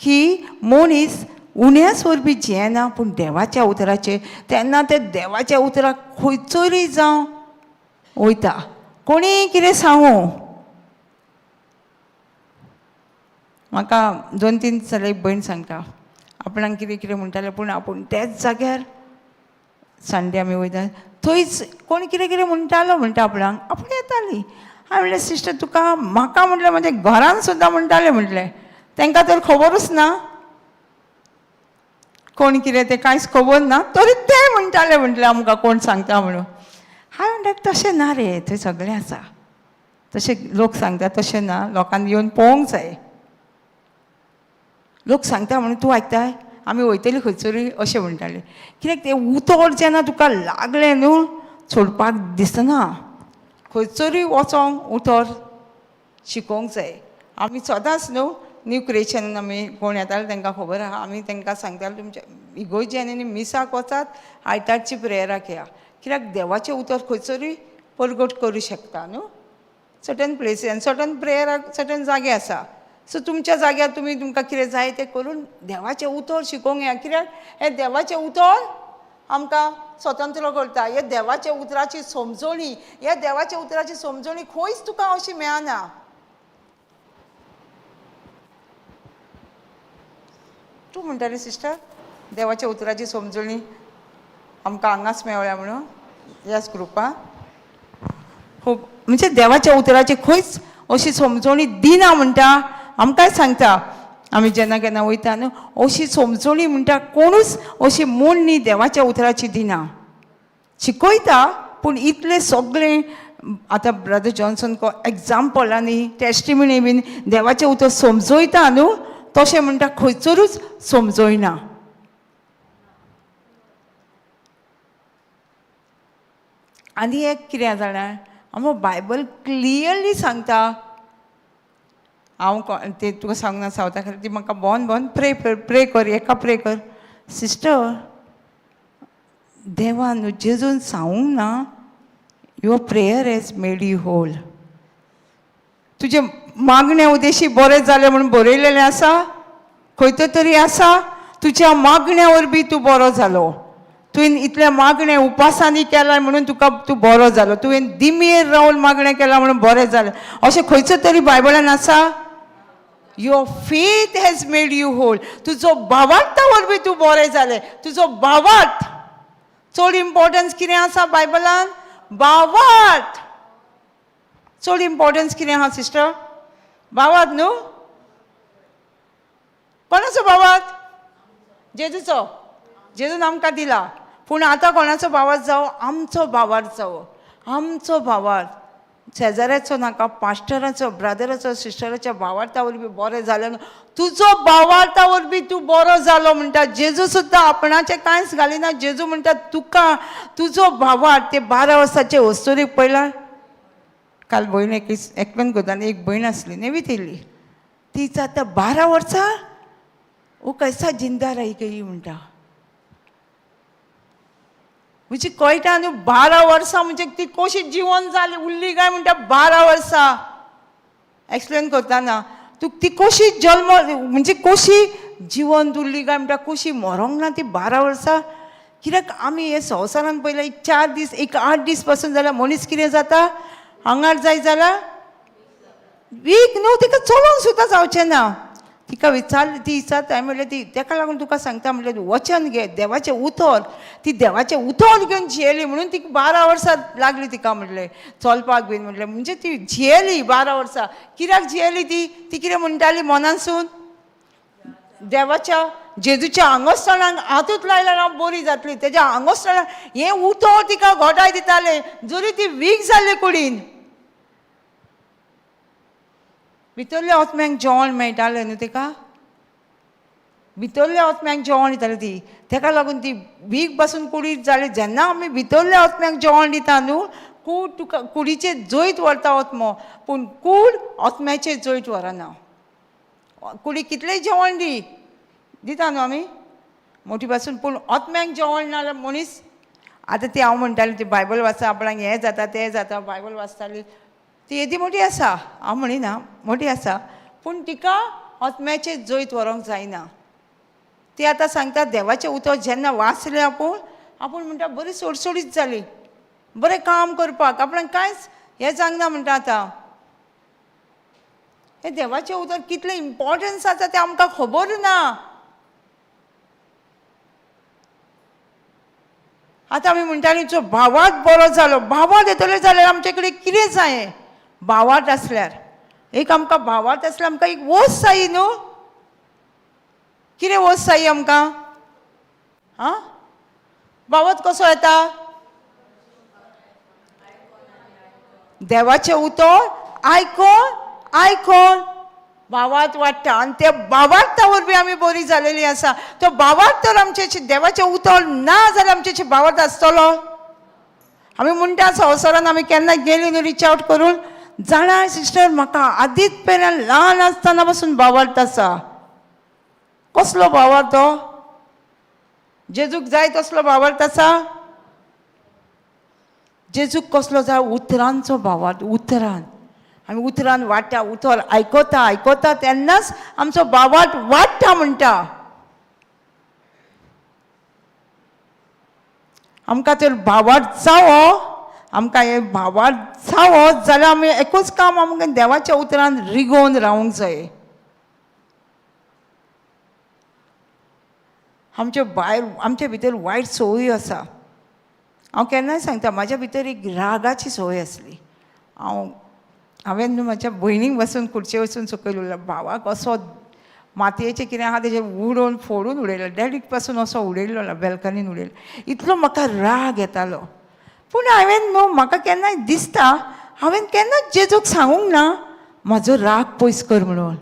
की मनीस उण्याच वरवीं जियेना पूण देवाच्या उतराचेर, तेन्ना ते देवाच्या उतराक खंयचरूय जावं वयता, कोणीय कितें सांगू. म्हाका दोन तीन जाल्यार एक भयण सांगता आपणाक कितें कितें म्हणटालें, पूण आपूण त्याच जाग्यार संडे आमी वयता थंयच कोण कितें कितें म्हणटालो म्हणटा आपणाक, आपूण येताली. हांवें म्हणलें सिस्टर तुका म्हाका म्हटलें म्हणजे घरान सुद्दां म्हणटालें, म्हटलें तांकां तर खबरूच ना कोण कितें तें कांयच खबर ना, तरी ते म्हणटाले म्हटलें आमकां कोण सांगता म्हणून. हांवें म्हणलें तशें ना रे, थंय सगळें आसा, तशें लोक सांगता तशें ना, लोकांनी येवन पळोवंक जाय. लोक सांगता म्हणून तूं आयकताय, आमी वयतली खंयसरूय अशें म्हणटाले. कित्याक तें उतर जेन्ना तुका लागलें न्हू सोडपाक दिसना, खंयसरूय वचोंक उतर शिकोवंक जाय. आमी सदांच न्हू न्यू क्रिएशन आमी कोण येताले तांकां खबर आहा, आमी तांकां सांगताले तुमच्या इगोर्जेनी मिसाक वचात, आयतारची प्रेयराक या, कित्याक देवाचें उतर खंयसरूय परगट करूं शकता न्हू. सर्टन प्लेसीस आनी सर्टन प्रेयराक सर्टन जागे आसा, सो तुमच्या जाग्यार तुमी तुमकां कितें जाय तें करून देवाचें उतर शिकोवंक या, कित्याक हें देवाचें उतर आमकां स्वतंत्र करता. हे देवाच्या उतराची समजणी, ह्या देवाच्या उतराची समजणी खंयच तुका अशी मेळना. तूं म्हणटाली सिस्टर देवाच्या उतराची समजणी आमकां हांगाच मेळ्ळ्या म्हणून ह्याच ग्रुपान, खूब म्हणजे देवाच्या उतराची खंयच अशी समजणी दिना म्हणटा. आमकांय सांगता आमी जेन्ना केन्ना वयता न्हू अशी समजणी म्हणटा कोणूच अशी मोडणी देवाच्या उतराची दिना. शिकयता पूण इतलें सगळें आतां ब्रदर जॉन्सन को एग्जाम्पल आनी टेस्टिमनी बीन देवाचें उतर समजयता न्हू तशें म्हणटा खंयसरूच समजयना. आनी एक कितें जाणा, आमकां बायबल क्लियरली सांगता. हांव ते तुका सांगना सावथा खातीर ती म्हाका बोन बोन प्रे प्रे कर, एका प्रे कर सिस्टर, देवान न्हू जेजून सांगूंक ना, your prayer has made you whole. तुजें मागणें उदेशी बरें जालें म्हणून बरयलेलें आसा, खंयत तरी आसा, तुज्या मागण्या वरवीं तूं बरो जालो, तुवें इतलें मागणें उपासांनी केलां म्हणून तुका तूं बरो जालो, तुवें दिमयेर रावन मागणें केलां म्हणून बरें जालें, अशें खंयचो तरी बायबलान आसा? Your faith has made you whole. तुजो भावार्था वरवीं तूं बरें जालें. तुजो भावार्थ चड इम्पोर्टन्स कितें आसा बायबलान? भावार्थ चड इम्पोर्टन्स कितें आहा सिस्टर? भावार्थ न्हू? कोणाचो भावार्थ? जेजूचो. जेजून आमकां दिला. पूण आतां कोणाचो भावार्थ जावो? आमचो भावार्थ जावो. आमचो भावार्थ, शेजाऱ्याचो नाका, पास्टराचो, ब्रदराचो, सिस्टराच्या भावार्था वरवीं बरें जालें न्हू. तुजो भावार्था वरवीं तूं बरो जालो म्हणटा. जेजू सुद्दां आपणाचें कांयच घालिना. जेजू म्हणटा तुका तुजो भावार्थ. ते 12 वर्साचे वस्तुरीक पळयला, काल भयण एक एकवेन गोदान एक भयण आसली नेवीत येयल्ली, ती आतां 12 वर्सां वो कैसा जिंदा रही गई म्हणटा. म्हणजे कळटा न्हू, 12 वर्सां म्हणजे ती कशी जिवन जाली उरली काय म्हणटा. 12 वर्सां एक्सप्लेन करतना तूं ती कशी जल्म म्हणजे कशी जिवन उरली काय म्हणटा, कशी मरोंक ना ती 12 वर्सां. कित्याक आमी हे संवसारान पयलें एक 4 दीस, एक 8 दीस पासून जाल्यार मनीस कितें जाता, आंगार जाय जाल्यार वीक न्हू, तिका चलोवंक सुद्दां जावचें ना. तिका विचारली, ती विचारता, हांवें म्हणलें ती तेका लागून तुका सांगता म्हणलें वचन घे, देवाचें उतर. ती देवाचें उतर घेवन जियेली म्हणून तिका 12 वर्सां लागली तिका म्हणलें चलपाक बीन म्हणलें. म्हणजे ती जियेली 12 वर्सां. कित्याक जियेली ती? ती कितें म्हणटाली मनानसून, देवाच्या जेजूच्या आंगोस्थळांक हातूच लायल्यार हांव बरी जातली. तेज्या आंगोस्थळांक हें उतर तिका घोटाय दितालें, जरी ती वीक जाल्ली कुडीन. भितरल्या आत्म्यांक जेवण मेळटालें न्हू तिका, भितरल्या आत्म्यांक जेवण दिताली ती. तेका लागून ती वीक पासून कुडीत जाली. जेन्ना आमी भितरल्या आत्म्यांक जेवण दिता न्हू, कूड तुका कुडीचेर जैत व्हरता आत्मो, पूण कूड आत्म्याचेर जैत व्हरना. कुडी कितलेंय जेवण दी दिता न्हू आमी मोठी पासून, पूण आत्म्यांक जेवण ना जाल्यार मनीस. आतां ती हांव म्हणटालें ती बायबल वाचता, आपणाक हें जाता तें जाता, बायबल वाचताली ती येदी मोठी आसा, हांव म्हणिना मोठी आसा, पूण तिका आत्म्याचेर जैत व्हरूंक जायना. ती आतां सांगता देवाचें उतर जेन्ना वाचलें आपूण, आपूण म्हणटा बरी सोडसोडीत जाली, बरें काम करपाक आपणाक कांयच हें जावंक ना म्हणटा. आतां हें देवाचें उतर कितलें इम्पोर्टन्स आसा तें आमकां खबर ना. आतां आमी म्हणटालीं जो भावार्थ बरो जालो, भावार्थ येतले जाल्यार आमचे कडेन कितें जाय? भावार्थ आसल्यार एक आमकां भावार्थ आसल्यार आमकां एक वस्त जायी न्हू. कितें वस्त जायी आमकां? आं, भावार्थ कसो येता? देवाचें उतर आयकोन आयकोन भावार्थ वाडटा, आनी त्या भावार्था वरवीं आमी बरी जालेली आसा. तो भावार्थ तर आमचे देवाचें उतर ना जाल्यार आमचे भावार्थ आसतलो? आमी म्हणटा संवसारान आमी केन्ना गेली न्हू रिच आवट करून, जाणा सिस्टर म्हाका आदींच पेल्यान ल्हान आसतना पासून भावार्थ आसा. कसलो भावार्थ तो? जेजूक जाय तसलो भावार्थ आसा? जेजूक कसलो जाय? उतरांचो भावार्थ. उतरान आमी उतरान वाडटा, उतर आयकता आयकता तेन्नाच आमचो भावार्थ वाडटा म्हणटा. आमकां तर भावार्थ जावो, आमकां हें भावार्थ जावो जाल्यार आमी एकूच काम आमकां देवाच्या उतरान रिगोवन रावंक जाय. आमचे भायर आमचे भितर वायट संवय आसा. हांव केन्नाय सांगता, म्हाज्या भितर एक रागाची संवय आसली. हांवें न्हू म्हाज्या भयणीक बसून खुर्चे वचून सकयल उरला, भावाक असो मातयेचें कितें आहा तेजें उडोवन फोडून उडयलें, डॅडीक पासून असो उडयल्लो ना, बेल्कनीन उडयलो. इतलो म्हाका राग येतालो. पूण हांवें न्हू म्हाका केन्नाय दिसता हांवें केन्नाच जेजूक सांगूंक ना म्हाजो राग पयस कर म्हणून,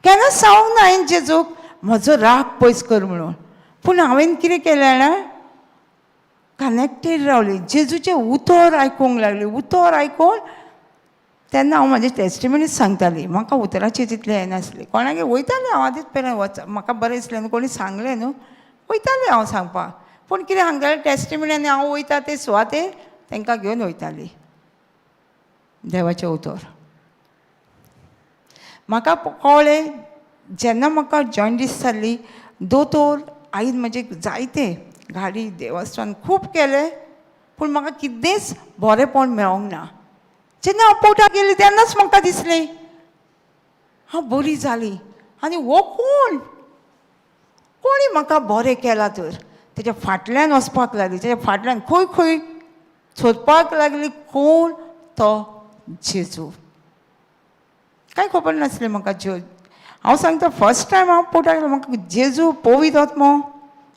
केन्नाच सांगूंक ना हांवें जेजूक म्हजो राग पयस कर म्हणून. पूण हांवें कितें केलें जाणा, कनेक्टेड रावली, जेजूचें उतर आयकूंक लागली. उतर आयकून तेन्ना हांव म्हाजी टेस्टिमनी सांगताली, म्हाका उतराची तितलें येनासली. कोणागेर वयतालें हांव आदींच पेल्यान वच, म्हाका बरें दिसलें न्हू, कोणी सांगलें न्हू वयतालें हांव सांगपाक. पूण कितें सांगतालें टेस्टिमनी आनी हांव वयता ते सुवातेर तांकां घेवन वयताली देवाचें उतर. म्हाका कळ्ळें जेन्ना म्हाका जॉन्डीस जाल्ली, दोतोर आईन म्हजे जायते गाडी देवस्थान खूब केलें, पूण म्हाका कितेंच बरेंपण मेळोंक ना. जेन्ना हांव पोटाक गेली तेन्नाच म्हाका दिसलें हांव बरी जाली आनी हो कोण, कोणी म्हाका बरें केलां तर. तेच्या फाटल्यान वचपाक लागली, तेच्या फाटल्यान खंय खंय सोदपाक लागली कोण तो जेजू. कांय खबर नासलें म्हाका जेजू. हांव सांगता फर्स्ट टायम हांव पोटाक गेलें, म्हाका जेजू पवित्र आत्मो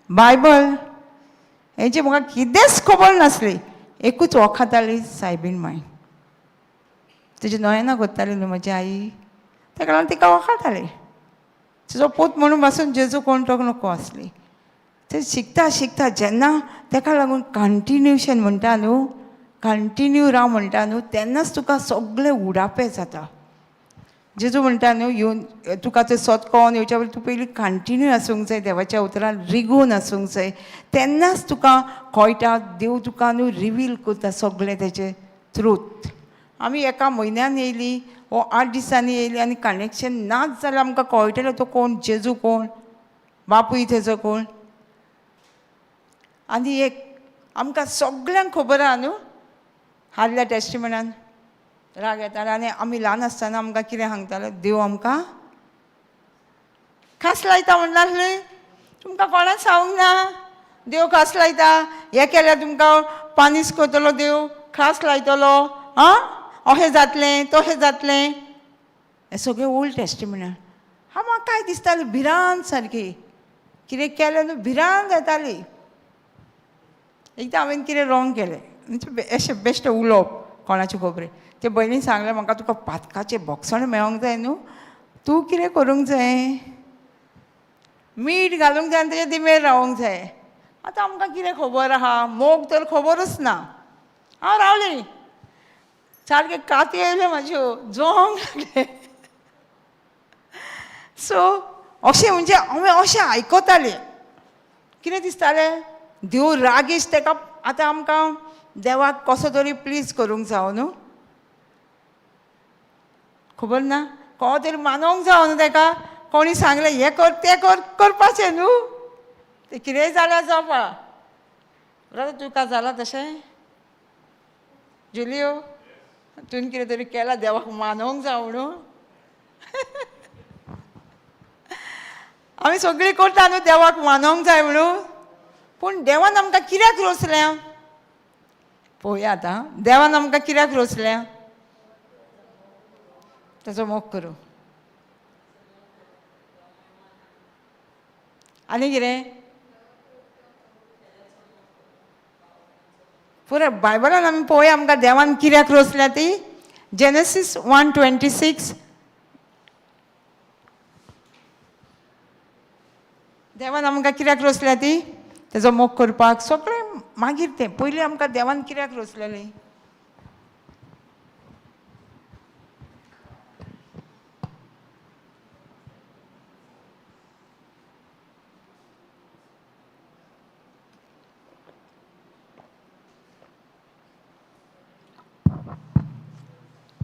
बायबल हेंची म्हाका कितेंच खबर नासली. एकूच वखदाली सायबीन माय, तुजी नयनां करताली न्हू म्हजी आई, ताका लागून तिका वखदाली. तिजो पूत म्हणून पासून जेजू कोण तो नको आसली. ते शिकता शिकता जेन्ना ताका लागून कंटिन्युएशन म्हणटा न्हू, कंटिन्यू राव म्हणटा न्हू, तेन्नाच तुका सगळे उडापे जाता. जेजू म्हणटा न्हू येवन तुका तें सत कळोन येवच्या पयलीं तूं पयलीं कंटिन्यू आसूंक जाय, देवाच्या उतरान रिगून आसूंक जाय, तेन्नाच तुका कळटा देव तुका न्हू रिवील करता सगळें तेचें ट्रूथ. आमी एका म्हयन्यान येयली वो 8 दिसांनी येयली आनी कनेक्शन नाच जाल्यार आमकां कळटलें तो कोण जेजू कोण, बापूय तेजो कोण. आनी एक आमकां सगल्यांक खबर आहा न्हू, आदल्या टेस्टिमेंटान राग येतालो आनी आमी ल्हान आसतना आमकां कितें सांगताले, देव आमकां खास लायता म्हणनासली, तुमकां कोणाक सांगूंक ना देव खास लायता, हें केल्यार तुमकां पानीस करतलो देव, खास लायतलो, आं अशें जातलें तशें जातलें. हें सगळें ओल्ड टेस्टिमेंटान. हांव म्हाका काय दिसतालें भिरांत सारकी, कितें केलें न्हू भिरांत जाताली. एकदां हांवें कितें रॉंग केलें म्हणजे अशें बेश्टें उलोवप कोणाचे खबरे, ते भयणीन सांगलें म्हाका तुका पातकाचें भोगसण मेळोंक जाय न्हू, तूं कितें करूंक जाय, मीठ घालूंक जाय आनी तेजे दिमेर रावंक जाय. आतां आमकां कितें खबर आहा, मोग तर खबरूच ना. हांव रावलीं, सारकें काती येयल्यो म्हाज्यो, जोंक लागलें. सो अशें म्हणजे हांवें अशें आयकतालें, कितें दिसतालें देव रागेश तेका आतां आमकां देवाक कसो तरी प्लीज करूंक जावो न्हू, खबर ना को तरी मानोंक जावो न्हू तेका, कोणी सांगलें हें कर तें कर करपाचें न्हू, तें कितेंय जाल्यार जावपा. ब्रदर तुका जालां तशें जुलियो, तुवें कितें तरी केलां देवाक मानोंक जावो न्हू? आमी सगळीं करता न्हू देवाक मानोंक जाय म्हणून, पूण देवान आमकां कित्याक रोसल्या पळोवया आतां, देवान आमकां कित्याक रोसल्या ताचो मोग करूं. आनी कितें पुराय बायबलान आमी पळोवया आमकां देवान कित्याक रोसल्या ती. जेनेसीस 1:26, देवान आमकां कित्याक रोसल्या ती, तेजो मोग करपाक सगळें. मागीर तें पयलीं आमकां देवान कित्याक रोसलेलें,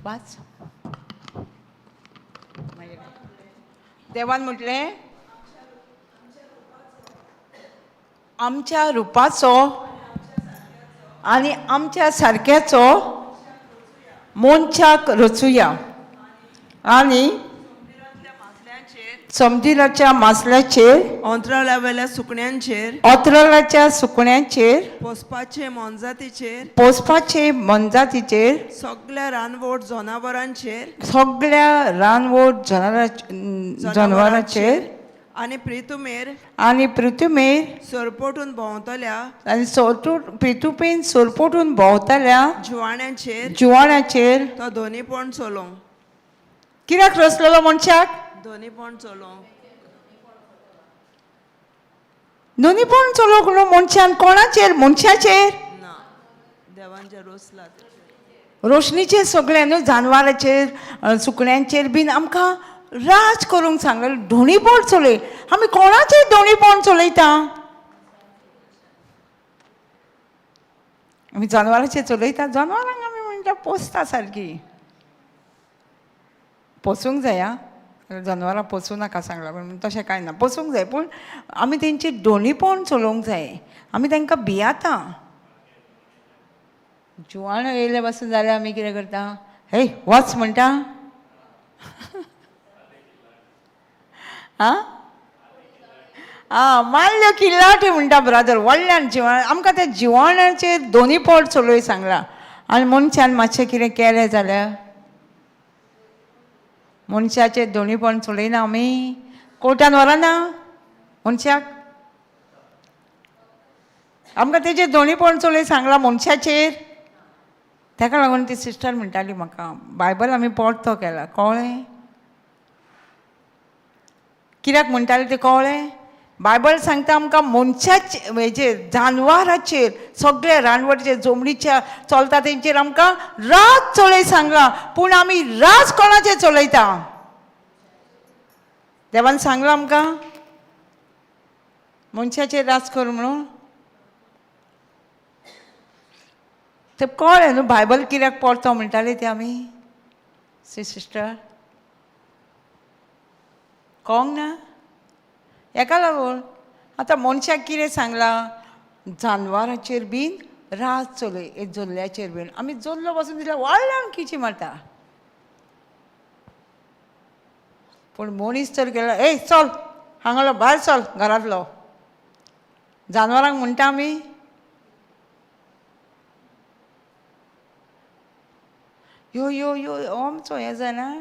वाच. देवान म्हटलें आमच्या रुपाचो आनी आमच्या सारक्याचो मनशाक रचुया आनी मासळ्यांचेर, समजिलाच्या मासल्याचेर, अंतराळा वेल्या सुकण्यांचेर, ओत्रलाच्या सुकण्यांचेर, पोसपाचे मोनजातीचेर, पोसपाचे मनजातीचेर, सगल्या रानवट जनावरांचेर, सगळ्या रानवट जनावरांचेर आनी प्रितुमेर आनी पृथ्वीमेर सरपटून भोंवतल्या आनी सोरतूट पृथ्वीन सोरपोटून भोंवतल्या जिवाण्यांचेर जिवाण्याचेर. तो दोनीपण चलोवं. कित्याक रचलेलो मनशाक? दोनीपण चलोवं. दोनीपण चलोवंक न्हू मनशान. कोणाचेर? मनशाचेर. ना, देवान जे रोसला तेचेर. रोशणीचेर सगळें न्हू, जानवरांचेर, सुकण्यांचेर बीन आमकां राज करूंक सांगलें. धोणीपण चलय. आमी कोणाचेर धोणीपण चलयता? आमी जानवरांचेर चलयता. जानवरांक आमी म्हणटा पोसता सारकी, पोसूंक जाय आं. जनवरां पोसूं नाका सांगलां, पूण तशें कांय ना, पोसूंक जाय, पूण आमी तेंचेर दोनीपण चलोवंक जाय. आमी तांकां भियाता. जुवाण येयले पासून जाल्यार आमी कितें करता? हे वच म्हणटा. आं आं मारल्यो किल्लाटी म्हणटा ब्रादर व्हडल्यान. जिवाण आमकां त्या जिवाणाचेर दोनी पोट चलोय सांगलां. आनी मनशान मातशें कितें केलें जाल्यार मनशाचेर दोनीपण चलयना आमी. कोर्टान व्हरना मनशाक. आमकां तेजेर दोनीपण चलय सांगलां मनशाचेर. ताका लागून ती सिस्टर म्हणटाली म्हाका, बायबल आमी पोरतो केला. कळ्ळें कित्याक म्हणटालें तें? कळ्ळें? बायबल सांगता आमकां मनशाचे हेजेर, जानवराचेर, सगळ्या रानवटीचेर, जमनीच्या चलता तेंचेर आमकां राज चलय सांगलां. पूण आमी राज कोणाचेर चलयता? देवान सांगलां आमकां मनशाचेर राज कर म्हणून. तें कळ्ळें न्हू बायबल कित्याक परतो म्हणटाले ते आमी? सी सिस्टर कळोंक ना हेका लागून. आतां मनशाक कितें सांगलां? जानवरांचेर बीन राज चलय, हे जोल्ल्याचेर बीन. आमी जोल्लो पासून दिसल्यार व्हडल्यान किची मारता. पूण मनीस तर गेलो, ए चल हांगालो भायर चल घरांतलो. जानवरांक म्हणटा आमी? यो यो यो आमचो हें जायना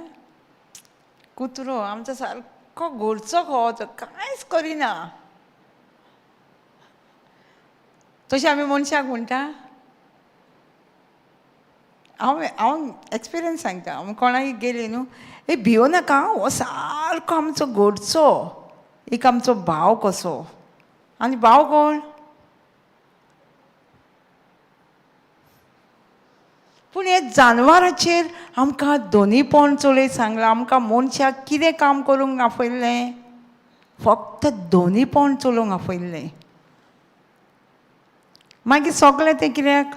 कुत्रो आमचो सारको घरचो खो, तो कांयच करिना. तशें आमी मनशाक म्हणटा? हांव हांव एक्सपिरियन्स सांगता. हांव कोणाक गेली न्हू, ए भियो नाका, हो सारको आमचो घरचो एक आमचो भाव कसो. आनी भाव कोण? पूण हे जानवराचेर आमकां दोनीपण चलय सांगलां. आमकां मनशाक कितें काम करूंक आपयल्लें? फक्त दोनीपण चलोवंक आपयल्लें. मागीर सगळें तें कित्याक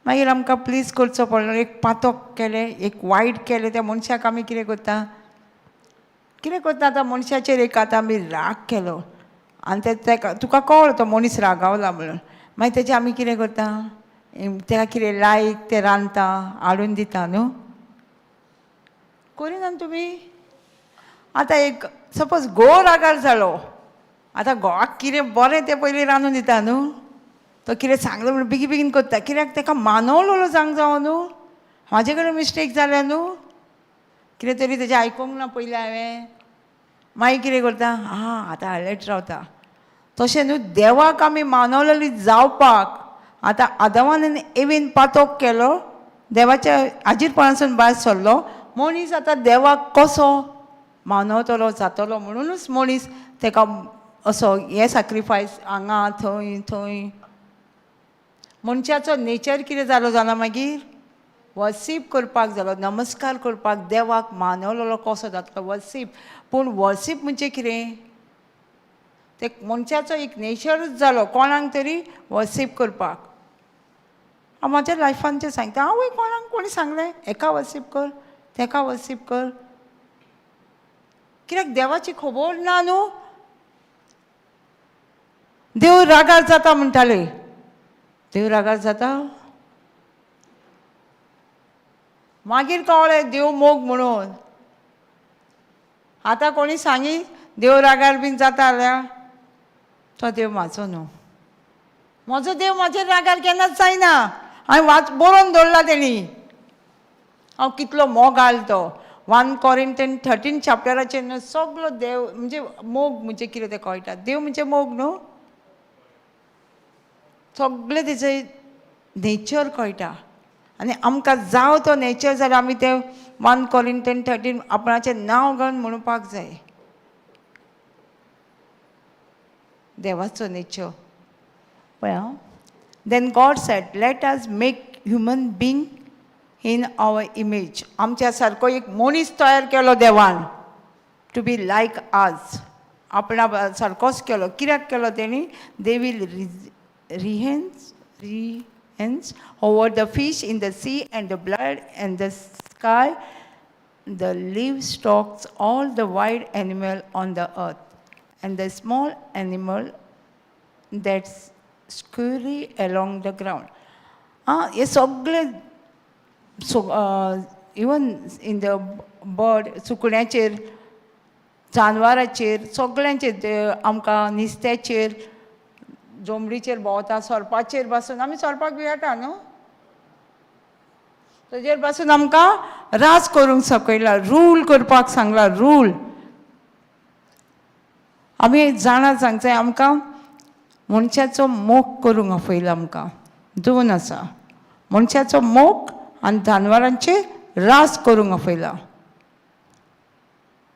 मागीर आमकां प्लीज करचो पडलो? एक पातक केलें, एक वायट केलें त्या मनशाक आमी कितें करता? कितें करता आतां मनशाचेर? एक आतां आमी राग केलो आनी ते तेका तुका कळ्ळो तो मनीस रागावला म्हणून, मागीर तेजें आमी कितें करता? तेका कितें लायक तें रांदता, हाडून दिता न्हू? करिना तुमी? आतां एक सपोज घोव रागार जालो, आतां घोवाक कितें बरें तें पयलीं रांदून दिता न्हू. तो कितें सांगलें म्हणून बेगीन बेगीन करता, कित्याक तेका मानवलेलो जावंक जावो न्हू. म्हाजे कडेन मिस्टेक जाल्या न्हू, कितें तरी तेजें आयकूंक ना पयलीं हांवें. मागीर कितें करता? आं आतां अलर्ट रावता. तशें न्हू देवाक आमी मानवलेली जावपाक आतां आदमान आनी एवीन पातोक केलो, देवाच्या हाजीरपणासून भायर सरलो मनीस. आतां देवाक कसो मानवतलो जातलो म्हणुनूच मनीस तेका असो हे सॅक्रिफायस हांगा थंय थंय. मनशाचो नेचर कितें जालो जाणा? मागीर वर्सीप करपाक जालो, नमस्कार करपाक, देवाक मानवलेलो कसो जातलो वर्सीप. पूण वर्सीप म्हणजे कितें? ते मनशाचो एक नेचरूच जालो कोणाक तरी वर्सीप करपाक. हांव म्हाज्या लायफान तें सांगता. हांवूय कोणाक कोणी सांगलें हेका वर्सीप कर, तेका वर्सीप कर, कित्याक देवाची खबर ना न्हू. देव रागार जाता म्हणटाले. देव रागार जाता? मागीर कळ्ळें देव मोग म्हणून. आतां कोणी सांगी देव रागार बीन जाता जाल्यार तो देव म्हाजो न्हू. म्हजो देव म्हाजेर रागार केन्नाच जायना. हांवें वाच बरोवन दवरला तेणी हांव कितलो मोगाल तो. 1 Corinthians 13 चॅप्टराचेर न्हू सगलो देव म्हणजे मोग म्हणजे कितें तें कळटा. देव म्हणजे मोग न्हू, सगळें तेजें नेचर कळटा. आनी आमकां जावं तो नेचर जाल्यार आमी तें 1 Corinthians 13 आपणाचें नांव घेवन म्हणपाक जाय. देवाचो नेचर पळय. Then God said, let us make human being in our image. आमच्या सारको एक मनीस तयार केलो देवान, टू बी लायक आज, आपणा सारकोच केलो. कित्याक केलो तेणी? They will reign over the fish in the sea and the bird and the sky, the livestock, all the wild animal on the earth, and the small animal that scurry along the ground. आं, हे सगळे so even in the bird, सुकण्याचेर, जानवराचेर, सगळ्यांचेर, ते आमकां नुस्त्याचेर, जोमडीचेर भोंवता, सोरपाचेर बसून आमी सोरपाक भियेता न्हू, तेजेर बसून आमकां राज करूंक सकयला, रूल करपाक सांगला. रूल आमी जाणा सांगचे. आमकां मनशाचो मोग करूंक आपयला. आमकां दोन आसा, मनशाचो मोग आनी जानवरांचेर राज करूंक आपयला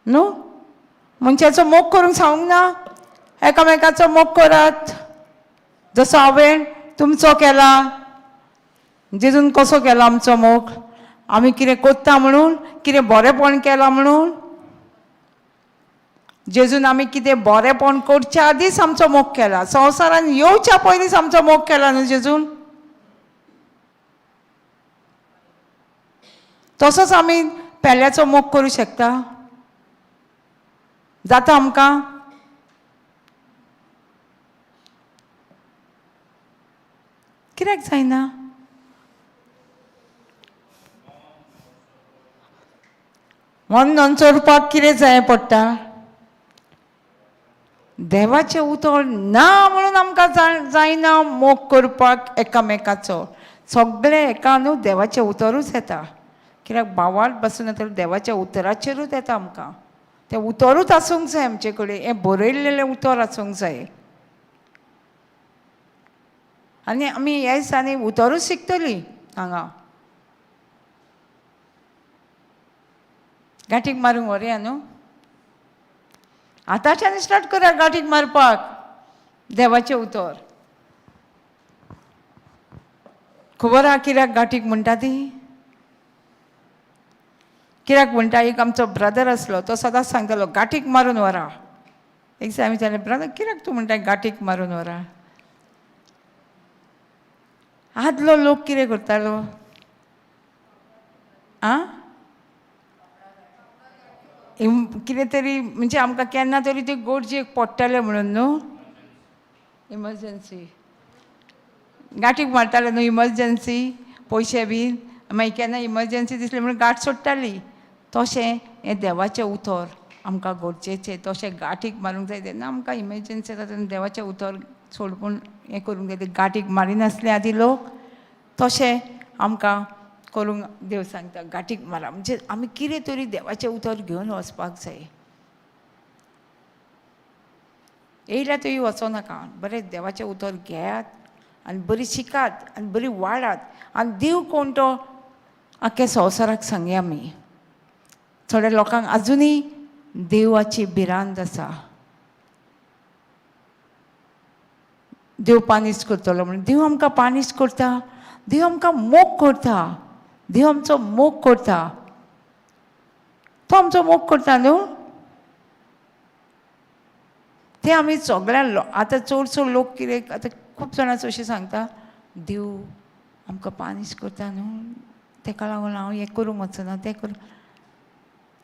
न्हू. मनशाचो मोग करूंक सांगूंक ना, एकामेकाचो मोग करात जसो हांवें तुमचो केला. जेजून कसो केला आमचो मोग? आमी कितें कोत्ता म्हणून, कितें बरेंपण केलां म्हणून? जेजून आमी कितें बरेंपण करच्या आदींच आमचो मोग केला. संवसारान येवच्या पयलींच आमचो मोग केला न्हू जेजून. तसोच आमी पेल्याचो मोग करूं शकता? जाता आमकां? कित्याक जायना? मन नोंचोरपाक कितें जाय पडटा? देवाचें उतर ना म्हणून आमकां जायना मोग करपाक एकामेकाचो. सगळें एका न्हू देवाचें उतरूच येता. कित्याक भावार्थ बसून येता देवाच्या उतराचेरूच येता आमकां. तें उतरूच आसूंक जाय आमचे कडेन, हें बरयल्लें उतर आसूंक जाय. आनी आमी ह्या दिसांनी उतरूच शिकतलीं हांगा. गांठीक मारूंक व्हरया न्हू, आतांच्यान स्टार्ट करा गांठीक मारपाक देवाचें उतर. खबर आहा कित्याक गांठीक म्हणटा ती? कित्याक म्हणटा? एक आमचो ब्रदर आसलो, तो सदांच सांगतालो गांठीक मारून व्हरा. एक दीस हांवें विचारलें, ब्रदर कित्याक तूं म्हणटा गांठीक मारून व्हरा? आदलो लोक कितें करतालो? आं, कितें तरी म्हणजे आमकां केन्ना तरी ते गरजेक पडटलें म्हणून न्हू, इमर्जन्सी गांठीक मारताले न्हू, इमर्जन्सी पयशे बीन मागीर केन्ना इमर्जन्सी दिसली म्हणून गांठ सोडटाली. तशें हें देवाचें उतर आमकां गरजेचें, तशें गांठीक मारूंक जाय. तेन्ना आमकां इमर्जन्सी येता तेन्ना देवाचें उतर सोडपून हें करूंक जाय. ते गांठीक मारिनासले आदीं लोक, तशें आमकां करूंक देव सांगता गांठीक मारा. म्हणजे आमी कितें तरी देवाचें उतर घेवन वचपाक जाय. येयल्या थंय वचो नाका, बरें देवाचें उतर घेयात आनी बरी शिकात आनी बरी वाडात. आनी देव कोण तो आख्ख्या संवसाराक सांगया आमी. थोड्या लोकांक आजुनूय देवाची भिरांत आसा, देव पानीस करतलो म्हणून. देव आमकां पानीस करता, देव आमकां मोग करता, देव आमचो मोग करता, तो आमचो मोग करता न्हू. ते आमी सगळ्या आतां चडसो लोक कितें आतां खूब जाणां अशें सांगता, देव आमकां पानीस करता न्हू, तेका लागून हांव हें करूंक वचना तें करूंक.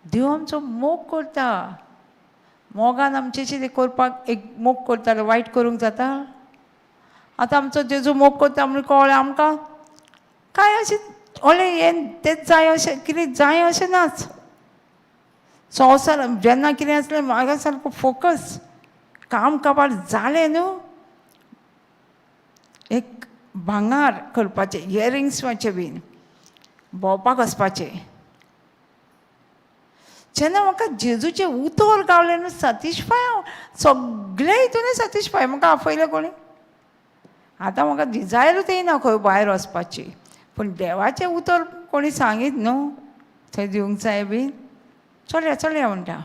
देव आमचो मोग करता, मोगान आमचें तें करपाक एक मोग करतालो, वायट करूंक जाता? आतां आमचो जेजू मोग करता म्हणून कळ्ळें आमकां, कांय अशें व्हडलें हें तेंच जाय अशें कितें जाय अशें नाच. संवसार जेन्ना कितें आसलें म्हाका सारको फोकस, काम काबार जालें न्हू एक भांगार करपाचें, इयरिंग्स मातशें बीन भोंवपाक वचपाचें. जेन्ना म्हाका जेजूचें उतर गावलें न्हू सॅटिस्फाय हांव सगळे हितूनय सॅटिस्फाय. म्हाका आफयलें कोणी, आतां म्हाका डिजायरूच येयना खंय भायर वचपाची, पूण देवाचें उतर कोणी सांगीत न्हू थंय दिवंक जाय बीन, चलया चलया म्हणटा.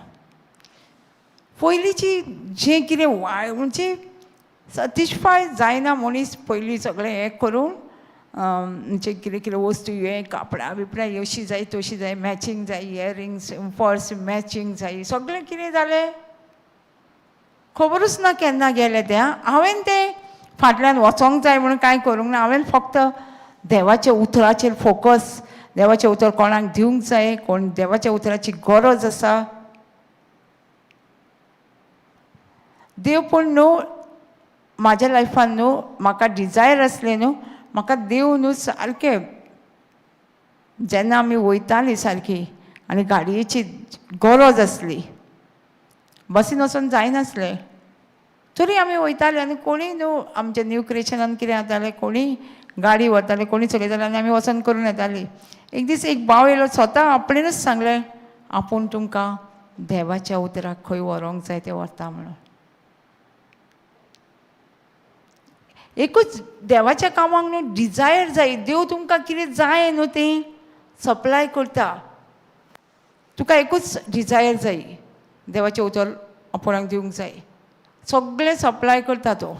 पयलींची जें कितें वाय म्हणजे सॅटिस्फाय जायना मनीस पयलीं सगळें हें करून, म्हणजे कितें कितें वस्तू हें कापडां बिपडां अशी जाय तशी जाय, मॅचींग जाय, इयरिंग्स पर्स मॅचींग जाय, सगळें कितें जालें खबरूच ना केन्ना गेलें तें. हांवें तें फाटल्यान वचोंक जाय म्हणून कांय करूंक ना. हांवें फक्त देवाच्या उतराचेर फोकस, देवाचें उतर कोणाक दिवंक जाय, कोण देवाच्या उतराची गरज आसा. देव पूण न्हू म्हाज्या लायफान न्हू म्हाका डिजायर आसलें न्हू, म्हाका देव न्हू सारकें जेन्ना आमी वयतालीं सारकी आनी गाडयेची गरज आसली, बसीन वचोन जायनासलें तरी आमी वयताले. आनी कोणीय न्हू आमच्या न्यू क्रिएशनान कितें जातालें, कोणीय गाडी व्हरताले, कोणी चलयताले आनी आमी वचोन करून येतालीं. एक दीस एक भाव येयलो, स्वता आपणेनूच सांगलें आपूण तुमकां देवाच्या उतराक खंय व्हरोंक जाय तें व्हरता म्हणून. एकूच देवाच्या कामाक न्हू डिजायर जाय, देव तुमकां कितें जाय न्हू तें सप्लाय करता. तुका एकूच डिजायर जाय, देवाचें उतर आपणाक दिवंक जाय, सगळें सप्लाय करता तो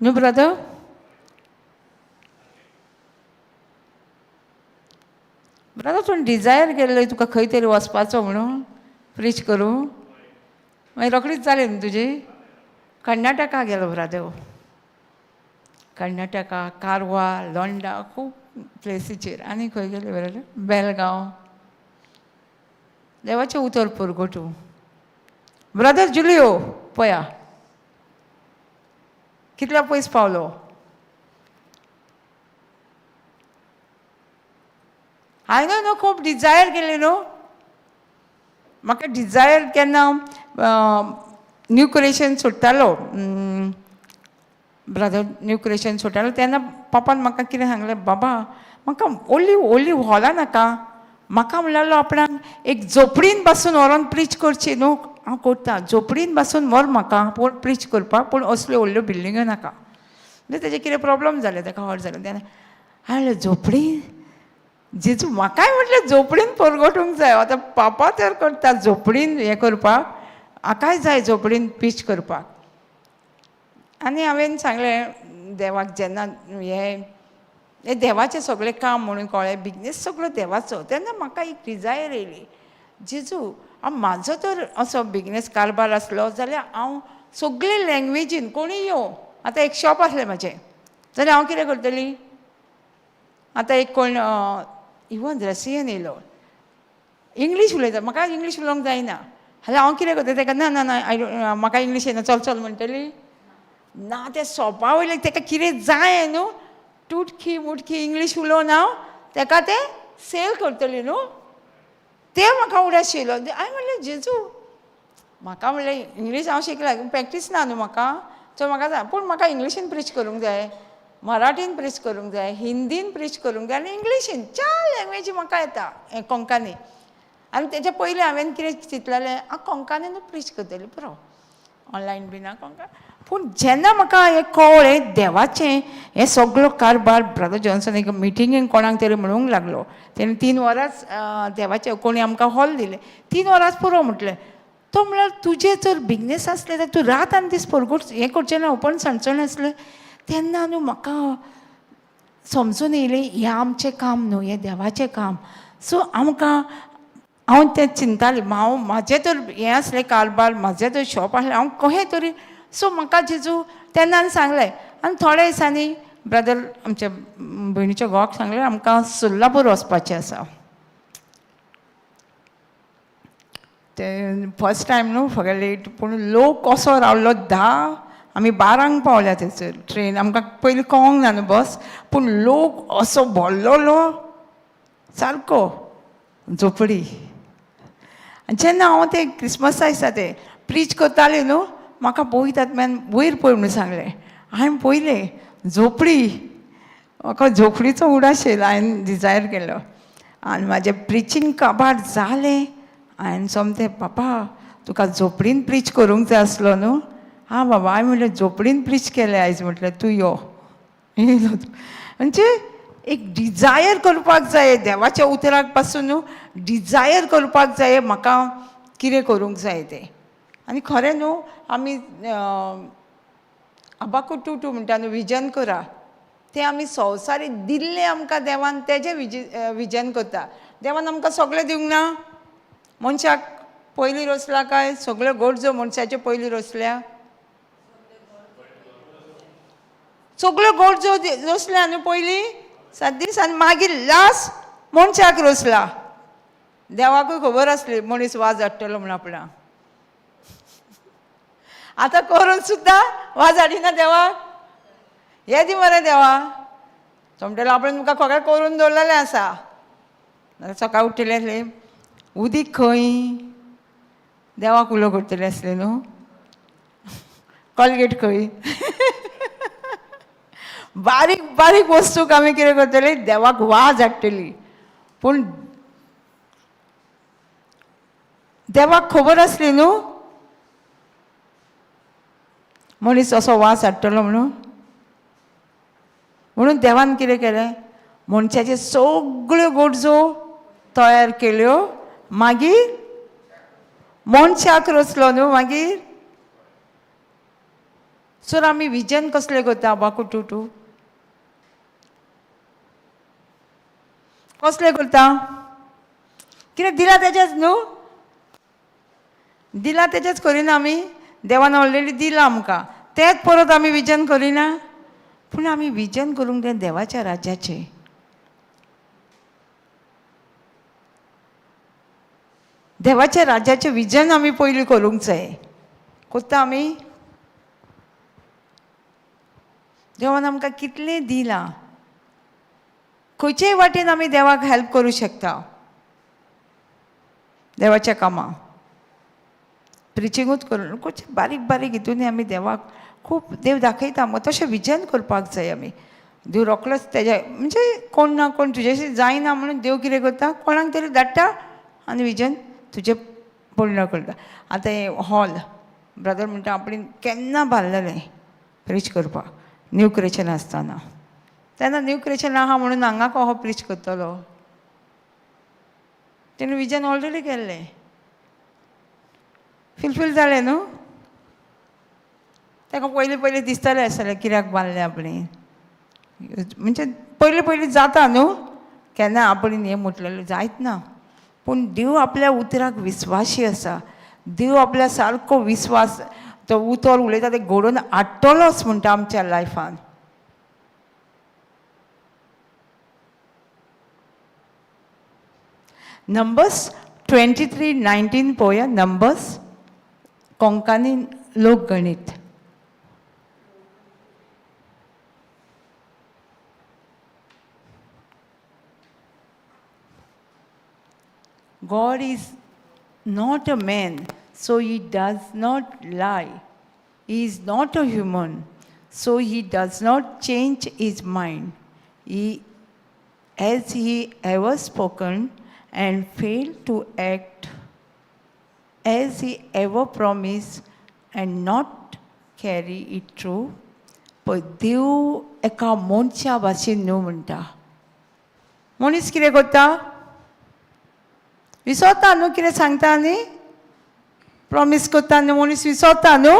न्हू ब्रदर. ब्रदर तूं डिजायर केल्लें तुका खंय तरी वचपाचो म्हणून प्रीच करूं, मागीर रोखडीच जालें न्हू तुजी. कर्नाटका गेलो ब्रदर, कर्नाटका, कारवार, लोंडा, खूब प्लेसीचेर. आनी खंय गेले ब्रदर, बेलगांव. देवाचें उतर पुरगोटू. ब्रदर जुलियो पया कितल्या पयस पावलो. हांवें न्हू खूब डिजायर केलें न्हू, म्हाका डिजायर केन्ना न्यू क्रिएशन सोडटालो ब्रदर, न्यू क्रिएशन सोडटालो तेन्ना पापान म्हाका कितें सांगलें, बाबा म्हाका व्हडली व्हडली हॉलां नाका, म्हाका म्हणलेलो आपणाक एक झोपडीन बसून व्हरोन प्रीच करची न्हू, हांव करता, झोपडीन बसून व्हर म्हाका पूण प्रीच करपाक, पूण असल्यो व्हडल्यो बिल्डिंग्यो नाका. म्हणजे तेजें कितें प्रॉब्लम जालें, ताका हर्ट जालें. तेन्ना हांवें म्हणलें झोपडी, जेजू म्हाकाय म्हटलें झोपडीन परगटूंक जाय, आतां पापा तर करता झोपडीन हें करपाक, हाकाय जाय झोपडीन प्रीच करपाक. आनी हांवें सांगलें देवाक, जेन्ना हें हें देवाचें सगळें काम म्हणून कळ्ळें, बिजनेस सगळो देवाचो, तेन्ना म्हाका एक डिजायर येयली, जेजू हांव म्हाजो तर असो बिजनेस कारबार आसलो जाल्यार हांव सगळे लँग्वेजीन कोणूय येवं, आतां एक शॉप आसलें म्हाजें जाल्यार हांव कितें करतली, आतां एक कोण इवन रशियन येयलो, इंग्लीश उलयता, म्हाका इंग्लीश उलोवंक जायना, जाल्यार हांव कितें करतलें ताका, ना ना ना I don't, म्हाका इंग्लीश येना, चल चल म्हणटली ना. तें शॉपा वयलें ताका कितें जाय न्हू, तुटकी मुटकी इंग्लीश उलोवन हांव ताका तें सेल करतली न्हू, तें म्हाका उडास येयलो. हांवें म्हणलें जेजू म्हाका म्हणलें इंग्लीश हांव शिकलां, प्रॅक्टीस ना न्हू म्हाका, सो म्हाका जाय, पूण म्हाका इंग्लिशीन प्रीच करूंक जाय, मराठीन प्रीच करूंक जाय, हिंदीन प्रीच करूंक जाय आनी इंग्लिशीन, 4 लँग्वेजी म्हाका येता कोंकणी. आनी तेच्या पयलीं हांवें कितें चिंतलेलें, हांव कोंकणीनूच प्रीच करतलें पुरो, ऑनलायन बी ना कोंकणी. पूण जेन्ना म्हाका हें कळ्ळें देवाचें हें सगळो कारबार, ब्रदर जॉन्सन एक मिटिंगेक कोणाक तरी म्हणूंक लागलो, तेणें 3 वरांच देवाचें कोणी आमकां हॉल दिलें, 3 वरांच पुरो म्हटलें. तो म्हळ्यार तुजें जर बिजनेस आसलें जाल्यार तूं रात आनी दीस परगट हें करचें ना, ओपन सांगचें नासलें. तेन्ना न्हू म्हाका समजून येयलें हें आमचें काम न्हू, हें देवाचें काम. सो आमकां हांव तें चिंतालें, हांव म्हाजें तर हें आसलें कारबार, म्हाजें तर शॉप आसलें, हांव कहें तरी. सो म्हाका जेजू तेन्ना आनी सांगलें. आनी थोड्या दिसांनी ब्रदर आमच्या भयणीच्या घोवाक सांगलें आमकां सोलापूर वचपाचें आसा. तें फर्स्ट टायम न्हू फकत लेट, पूण लोक कसो रावलो 10, आमी 12 पावल्या थंयसर ट्रेन, आमकां पयलीं कळोंक ना न्हू बस, पूण लोक असो भरलेलो सारको झोपडी. आनी जेन्ना हांव तें क्रिसमसा दिसा तें प्रीच करतालें न्हू, म्हाका पवित्र आत्म्यान वयर पळय म्हणून सांगलें. हांवें पळयलें झोपडी, म्हाका झोपडीचो उडास येयलो, हांवें डिजायर केलो आनी म्हाजें प्रिचींग काबार जालें. हांवें सोमतें, पापा तुका झोपडीन प्रीच करूंक जाय आसलो न्हू. आं बाबा, हांवें म्हटलें झोपडीन प्रीच केलें आयज, म्हटलें तूं यो. येयलो तूं. म्हणजे एक डिजायर करपाक जाय देवाच्या उतराक पासून न्हू, डिजायर करपाक जाय म्हाका कितें करूंक जाय तें. आनी खरें न्हू आमी अबाकू टू टू म्हणटा न्हू, विजन करा, तें आमी संवसारीक दिल्लें आमकां देवान तेजें विजन करता. देवान आमकां सगळें दिवंक ना. मनशाक पयलीं रचला काय सगळ्यो गरजो मनशाच्यो पयलीं रचल्या? सगळ्यो गरजो रचल्या न्हू पयलीं 7 दीस, आनी मागीर लास्ट मनशाक रचला. देवाकूय खबर आसली मनीस वाज हाडटलो म्हूण आपणाक. आतां करून सुद्दां वाज हाडिना देवाक. हे दी मरे देवा, तो म्हणटलो आपणें तुमकां सगळें करून दवरलेलें आसा. सकाळ उठलें आसलें उदीक खंय, देवाक उलो करतलें आसलें न्हू, कॉलगेट खंय. बारीक बारीक वस्तूक आमी कितें करतली, देवाक वाज हाडटली. पूण देवाक खबर आसली न्हू मनीस असो वास हाडटलो म्हणून. म्हणून देवान कितें केलें, मनशाच्यो सगळ्यो गरजो तयार केल्यो, मागीर मनशाक रचलो न्हू. मागीर सर आमी विजन कसलें करता, बाकू टू कसलें करता, कितें दिलां तेजेंच न्हू, दिलां तेजेंच करिना आमी. देवान ऑलरेडी दिलां आमकां, तेंच परत आमी विजन करिना. पूण आमी विजन करूंक तें देवाच्या राज्याचें. देवाच्या राज्याचें विजन आमी पयलीं करूंक जाय. करता आमी? देवान आमकां कितलें दिलां, खंयचेय वाटेन आमी देवाक हेल्प करूं शकता. देवाच्या कामां प्रिचिंगूच करून खंयचे बारीक बारीक हितून आमी देवाक खूब देव दाखयता. मग तशें विजन करपाक जाय आमी. देव रोखडोच तेज्या म्हणजे कोण ना कोण तुजेशी जायना म्हणून देव कितें करता, कोणाक तरी धाडटा आनी विजन तुजें पूर्ण करता. आतां हें हॉल ब्रदर म्हणटा आपणें केन्ना बांदलेलें प्रीच करपाक न्यू क्रिश्चन आसतना, तेन्ना न्यू क्रिश्चन आहा म्हणून हांगा कसो प्रीच करतलो, तेणें विजन ऑलरेडी केल्लें, फुलफील जालें न्हू. ताका पयलीं पयलीं दिसतालें आसतलें कित्याक बांदलें आपणें, म्हणजे पयलीं पयलीं जाता न्हू केन्ना आपणें हें म्हटलेलें जायत ना. पूण देव आपल्या उतराक विस्वाशी आसा, देव आपल्या सारको विस्वास, तो उतर उलयता तें घडोवन हाडटलोच म्हणटा आमच्या लायफान. नंबर्स 23:19 पळोवया. नंबर्स कोंकणी लोकगणीत. God is not a man, so he does not lie. He is not a human, so he does not change his mind. He, as he ever spoken and failed to act, as he ever promised and not carry it through. पळय देव एका मनशा भाशेन न्हू म्हणटा. मनीस कितें करता, विसरता न्हू, कितें सांगता न्ही, प्रॉमीस करता न्हू, मनीस विसरता न्हू.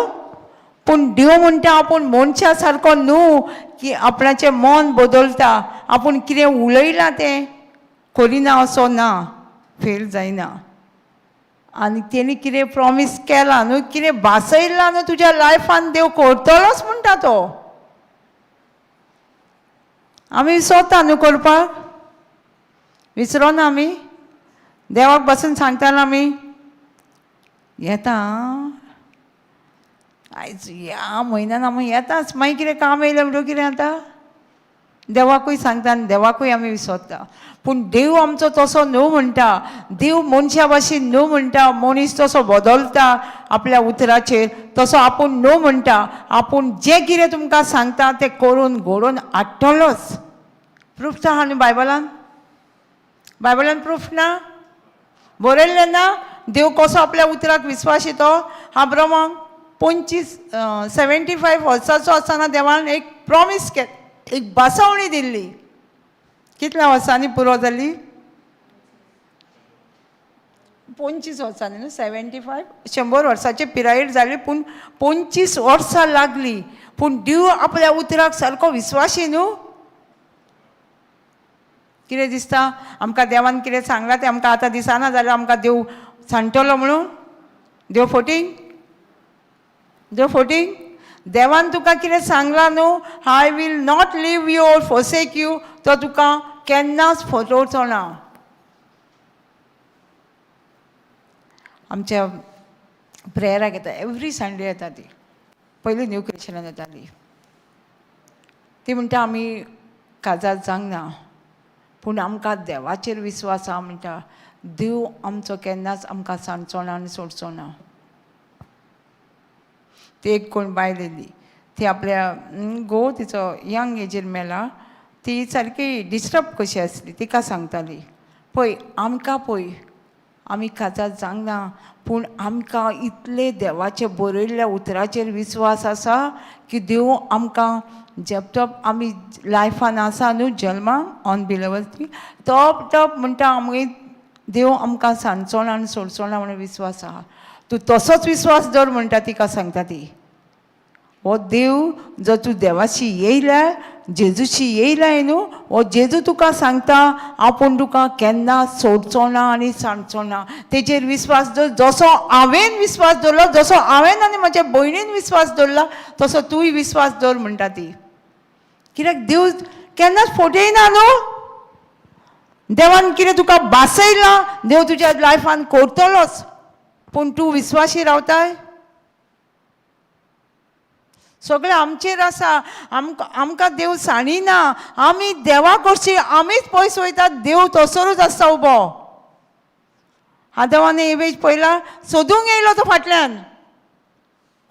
पूण देव म्हणटा आपूण मनशा सारको न्हू की आपणाचें मन बदलता, आपूण कितें उलयलां तें करिना असो ना, फेल जायना. आनी तेणी कितें प्रॉमीस केलां न्हू, कितें भासयलां न्हू तुज्या लायफान देव करतलोच म्हणटा तो. आमी विसरता न्हू करपाक, विसरोना आमी. देवाक बसून सांगता आमी येता आयज ह्या म्हयन्यान आमी येताच, मागीर कितें काम येयलें म्हणटकीर कितें जाता, देवाकूय सांगता आनी देवाकूय आमी विसरता. पूण देव आमचो तसो न्हू म्हणटा, देव मनशा भाशेन न्हू म्हणटा. मनीस तसो बदलता आपल्या उतराचेर, तसो आपूण न्हू म्हणटा. आपूण जें कितें तुमकां सांगता तें करून घडोवन हाडटलोच. प्रूफ आहा न्हू बायबलान? बायबलान प्रूफ ना? बरयल्लें ना? देव कसो आपल्या उतराक विस्वास येतो? अब्रामाक 75 वर्साचो आसतना देवान एक प्रॉमीस केलें, एक भासावणी दिल्ली. कितल्या वर्सांनी पुरो जाली? 25 वर्सांनी न्हू, 75, 100 वर्साची पिरायेर जाली, पूण 25 वर्सां लागली. पूण देव आपल्या उतराक सारको विस्वाशी न्हू. कितें दिसता आमकां? देवान कितें सांगलां तें आमकां आतां दिसना जाल्यार आमकां देव सांगतलो म्हणून? देव फोटींग? देव फोटींग? देवान तुका कितें सांगलां न्हू, I will not leave you or forsake you, तो तुका केन्नाच फटोवचो ना. आमच्या प्रेयराक येता, एवरी संडे येता ती. पयलीं न्यू क्रिश्चनान येताली ती. म्हणटा आमी काजार जावंक ना, पूण आमकां देवाचेर विस्वास आहा. म्हणटा देव आमचो केन्नाच आमकां सांडचो ना आनी सोडचो ना. ती एक कोण बायल येयली, ती आपल्या घोव तिचो यंग एजीर मेला. ती सारकी डिस्टर्ब कशी आसली. तिका सांगताली, पळय आमकां, पळय आमी काजार जावंक ना, पूण आमकां इतले देवाचे बरयल्ल्या उतराचेर विस्वास आसा की देव आमकां जब तप आमी लायफान आसा न्हू, जल्माक ऑन बिलवर्स ती तप तप म्हणटा, आमगे देव आमकां सांडचो ना आनी सोडचो ना म्हणून विस्वास आहा. तूं तसोच विस्वास दवर म्हणटा. तिका सांगता ती, हो देव जो तूं देवाशी येयलाय, जेजूशी येयलाय न्हू, हो जेजू तुका सांगता आपूण तुका केन्ना सोडचो ना आनी सांडचो ना. तेजेर विस्वास दवर. जसो हांवेन विस्वास दवरलो, जसो हांवेन आनी म्हज्या भयणीन विस्वास दवरला, तसो तूंय विस्वास दवर म्हणटा ती. कित्याक देव केन्नाच फटयना न्हू. देवान कितें तुका भासयलां, देव तुज्या लायफान करतलोच, पूण तूं विस्वाशी रावताय? सगळें आमचेर आसा. आमकां आमकां देव सांडिना. आमी देवा कडशी आमीच पयस वयतात, देव तसोच आसता उबो. आदवान एवेज पयला, सोदूंक येयलो तो फाटल्यान.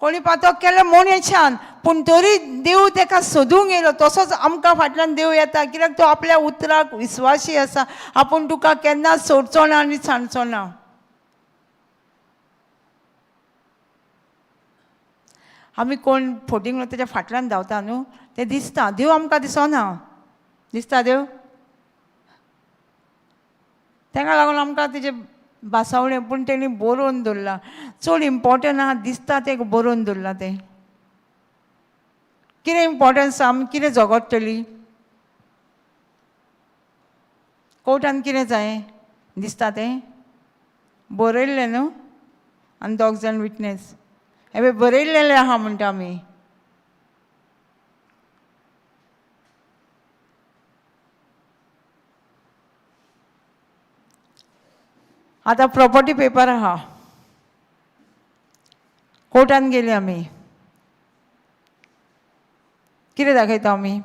कोणी पातक केलें मनशान, पूण तरी देव तेका सोदूंक येयलो. तसोच आमकां फाटल्यान देव येता, कित्याक तो आपल्या उतराक विस्वाशी आसा. आपूण तुका केन्नाच सोडचो ना आनी सांडचो ना. आमी कोण फोटींग तेच्या फाटल्यान धांवता न्हू, तें दिसता. देव आमकां दिसना. दिसता देव? तेका लागून आमकां तेजे भासावणें पूण तेणी बरोवन दवरलां. चड इम्पोर्टंट आहा दिसता तें बरोवन दवरलां. तें कितें इम्पोर्टन्स? आमी कितें झगडटली कोर्टान? कितें जाय दिसता तें बरयल्लें न्हू, आनी दोग जाण विटनेस हें पळय बरयल्लें आहा म्हणटा आमी. आतां प्रॉपर्टी पेपर आहा, कोर्टान गेली आमी, कितें दाखयता आमी?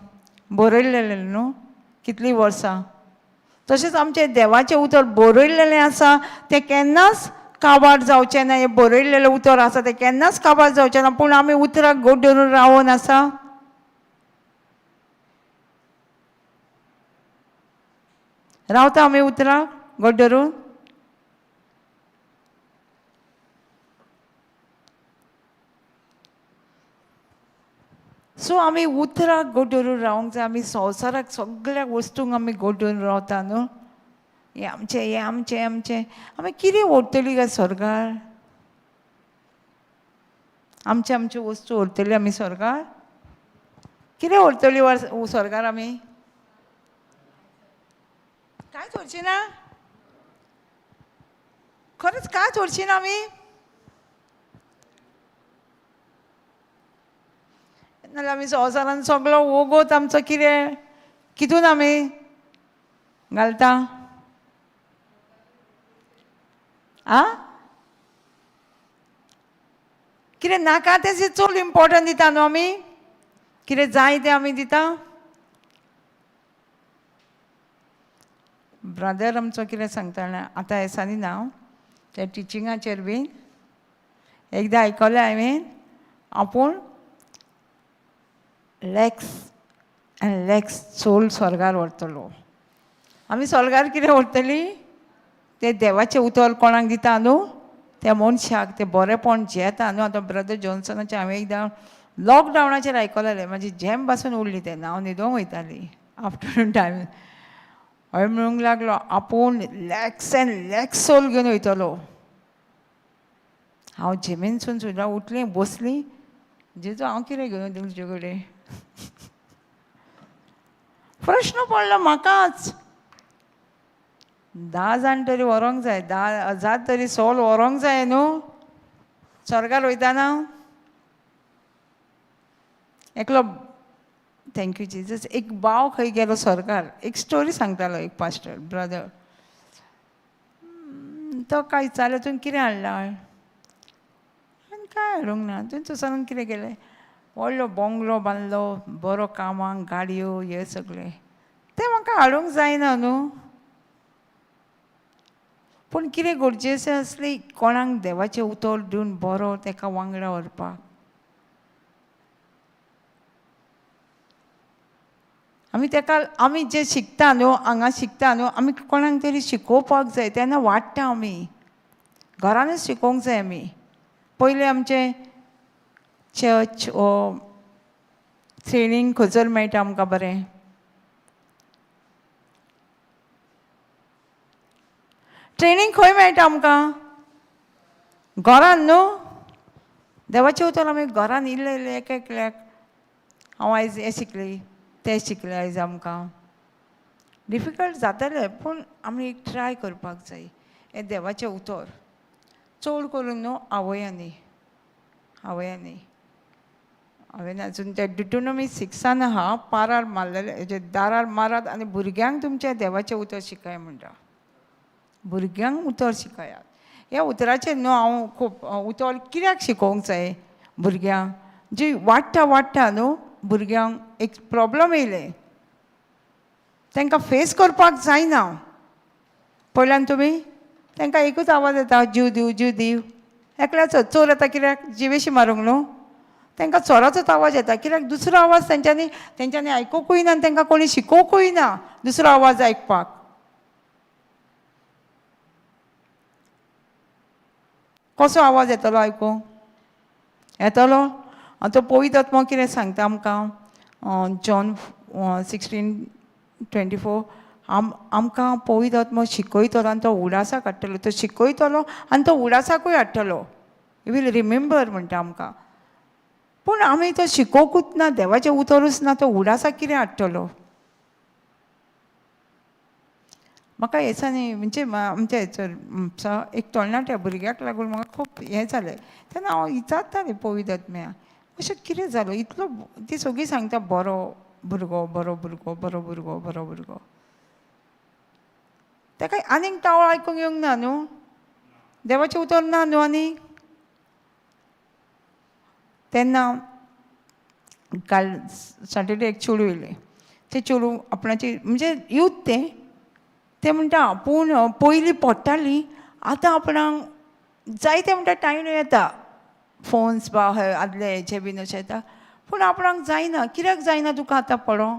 बरयल्लें न्हू कितलीं वर्सां. तशेंच आमचें देवाचें उतर बरयल्लें आसा, तें केन्नाच काबार जावचें ना. हें बरयल्लें उतर आसा तें केन्नाच काबार जावचें ना, पूण आमी उतराक गोड धरून रावोन आसा. रावता आमी उतराक गोड धरून? सो आमी उतराक गोड धरून रावंक जाय. आमी संवसाराक सगळ्या वस्तूंक आमी गोड धरून रावता न्हू. हें आमचें, हें आमचें, आमचें. आमी कितें व्हरतली काय स्वर्गार? आमचे आमच्यो वस्तू व्हरतली आमी स्वर्गार? कितें व्हरतली स्वर्गार आमी? कांयच व्हरची ना. खरेंच कांयच व्हरची ना आमी. नाल्यार आमी संवसारान सगलो वोगोत आमचो कितें कितून आमी घालता आ? कितें नाका तें चड इम्पोर्टंट दिता न्हू आमी. कितें जाय तें आमी दिता. ब्रदर आमचो कितें सांगता जाणा, आतां दिसांनी ना त्या टिचिंगाचेर बीन एकदां आयकलें हांवें, आपूण लॅक्स आनी लॅक्स सोल स्वर्गार व्हरतलो. आमी स्वर्गार कितें व्हरतली? तें देवाचें उतर कोणाक दिता न्हू त्या मनशाक तें बरेंपण जेता न्हू. आतां ब्रदर जॉन्सनाचें हांवें एकदां लॉकडावनाचेर आयकलेलें, म्हाजी झेम पासून उरली तेन्ना हांव न्हिदोंक वयताली आफ्टरनून टायम. हय म्हणूंक लागलो आपूण लॅक्स एन्ड लॅक्स सोल घेवन वयतलो. हांव झेमेनसून सुद्दां उठलें बसली, जेजू हांव कितें घेवन वयतलें तुजे कडेन? प्रश्न पडलो म्हाकाच. 10 जाण तरी व्हरोंक जाय, 10,000 तरी सोल व्हरोंक जाय न्हू स्वर्गार वयताना. एकलो thank you Jesus, एक भाव खंय गेलो स्वर्गार, एक स्टोरी सांगतालो एक पास्टर ब्रदर. तो काय विचारलें, तुवें कितें हाडलां? आनी कांय हाडूंक ना. तुवें संवसारान कितें केलें? व्हडलो बंगलो बांदलो, बरो कामाक, गाडयो, हें सगळें. तें म्हाका हाडूंक जायना न्हू. पूण कितें गरजेचें आसलें कोणाक देवाचें उतर दिवन बरो तेका वांगडा व्हरपाक. आमी तेका, आमी जें शिकता न्हू हांगा शिकता न्हू, आमी कोणाक तरी शिकोवपाक जाय. तेन्ना वाडटा आमी, घरानूच शिकोवंक जाय आमी. पयलीं आमचें चर्च ओ ट्रेनींग खंयसर मेळटा आमकां बरें? ट्रेनींग खंय मेळटा आमकां? घरान न्हू. देवाचें उतर आमी घरान इल्लें इल्लें एक एकल्याक, हांव आयज हें शिकलें तें शिकलें. आयज आमकां डिफिकल्ट जातलें, पूण आमी एक ट्राय करपाक जाय. हें देवाचें उतर चड करून न्हू आवयांनी, आवयांनी. हांवें आजून ते डिटोनॉमी 6 आहा, पारार मारलेले, जे दारार मारात आनी भुरग्यांक तुमच्या देवाचें उतर शिकाय म्हणटा. भुरग्यांक उतर शिकायात. ह्या उतराचेर न्हू हांव खूब उतर कित्याक शिकोवंक जाय भुरग्यांक? जी वाडटा वाडटा न्हू भुरग्यांक एक प्रॉब्लम येयलें, तांकां फेस करपाक जायना. पळयल्यान तुमी तांकां एकूच आवाज येता, जीव दिव जीव दिव. एकल्याचो चोर येता कित्याक? जिवेशी मारूंक न्हू. तांकां चोराचोच आवाज येता कित्याक? दुसरो आवाज तेंच्यांनी आयकुकूय ना आनी तांकां कोणी शिकोवकूय ना दुसरो आवाज आयकपाक. कसो आवाज येतलो आयकूंक? येतलो? आनी तो पवित्र आत्मो कितें सांगता आमकां? जॉन 16:24, आमकां पवित्र आत्मो शिकयतलो आनी तो उडासाक हाडटलो. तो शिकयतलो आनी तो उडासाकूय हाडटलो. You will remember म्हणटा आमकां. पूण आमी तो शिकोवकूच ना, देवाचें उतरूच ना, तो उडासाक कितें हाडटलो? म्हाका हे दिसांनी म्हणजे आमच्या हेचर एक तरणाट्या भुरग्याक लागून म्हाका खूब हें जालें. तेन्ना हांव विचारतालें पवित्र आत्म्या, अशें कितें जालें इतलो? ती सगळीं सांगता बरो भुरगो, बरो भुरगो, बरो भुरगो, बरो भुरगो. ताका आनीक तावळ आयकूंक येवंक ना न्हू, देवाचें उतर ना न्हू आनीक. तेन्ना काल सॅटर्डे एक चेडूं येयलें. तें चेडूं आपणाची म्हणजे यूथ तें, तें म्हणटा आपूण पयलीं पडटाली, आतां आपणाक जायते म्हणटा टायम येता, फोन्स बा हय आदले हेचे बीन अशें येता, पूण आपणाक जायना. कित्याक जायना तुका आतां पडों?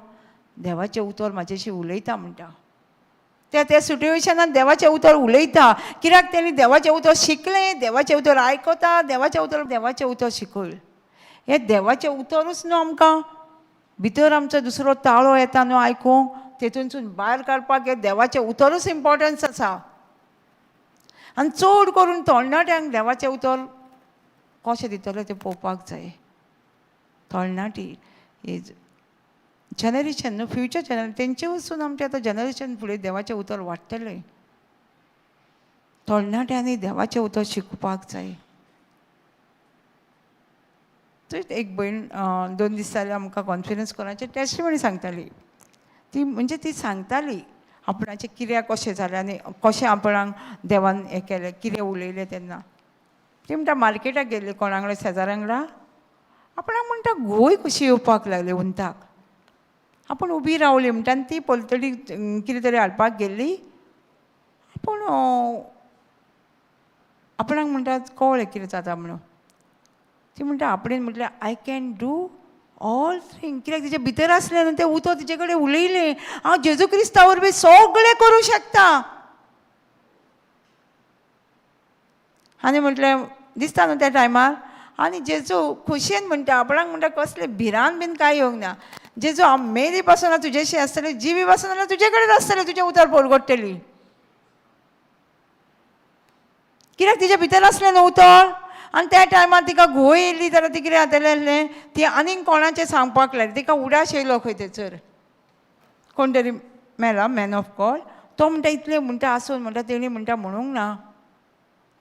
देवाचें उतर म्हाजेशी उलयता म्हणटा. त्या त्या सिट्युएशनान देवाचें उतर उलयता कित्याक? तेणी देवाचें उतर शिकलें, देवाचें उतर आयकता, देवाचें उतर, देवाचें उतर शिकयल. हें देवाचें उतरूच न्हू आमकां भितर आमचो दुसरो ताळो येता न्हू आयकूंक, तेतूनसून भायर काडपाक हें देवाचें उतरूच इम्पोर्टन्स आसा. आनी चड करून तरणाट्यांक देवाचें उतर कशें दितलें तें पळोवपाक जाय. तरणाटी is generation न्हू, फ्युचर जनरेशन, तेंचे वचून आमचें आतां जनरेशन फुडें देवाचें उतर वाडटलें. तरणाट्यांनी देवाचें उतर शिकपाक जाय. थंय एक भयण 2 दीस जाले आमकां कॉन्फिडन्स कोणाचे टेस्टिमनी सांगताली. ती म्हणजे ती सांगताली आपणाचें कित्याक कशें जालें आनी कशें आपणाक देवान हें केलें, कितें उलयलें. तेन्ना ती म्हणटा मार्केटाक गेल्ली कोणा वांगडा, शेजाऱ्या वांगडा. आपणाक म्हणटा घुंवळ कशी येवपाक लागली उंताक. आपूण उबी रावली म्हणटा आनी ती पलतडी कितें तरी हाडपाक गेल्ली. पूण आपणाक म्हणटा कळ्ळें कितें जाता म्हणून. ती म्हणटा आपणें म्हटलें I can do all thing. कित्याक तिचे भितर आसलें न्हू तें उतर, तिचे कडेन उलयलें, हांव जेजू क्रिस्ता वरवीं सगळें करूं शकता. आनी म्हटलें दिसता न्हू त्या टायमार. आनी जेजू खोशयेन म्हणटा, आपणाक म्हणटा कसलें भिरांत बीन कांय येवंक ना, जेजू हांव मेरी पासून तुजेशी आसतलें, जिवी पासून जाल्यार तुजे कडेन आसतलें, तुजें उतर परगट्टली. कित्याक तिच्या भितर आसलें न्हू उतर. आनी त्या टायमार तिका घुंवळ येयली जाल्यार ती कितें जातलें आसलें, ती आनीक कोणाचें सांगपाक लागली. तिका उडास येयलो खंय थंयसर, कोण तरी मेला मॅन ऑफ गॉड, तो म्हणटा इतलें म्हणटा आसून म्हणटा तेणी म्हणटा म्हणूंक ना,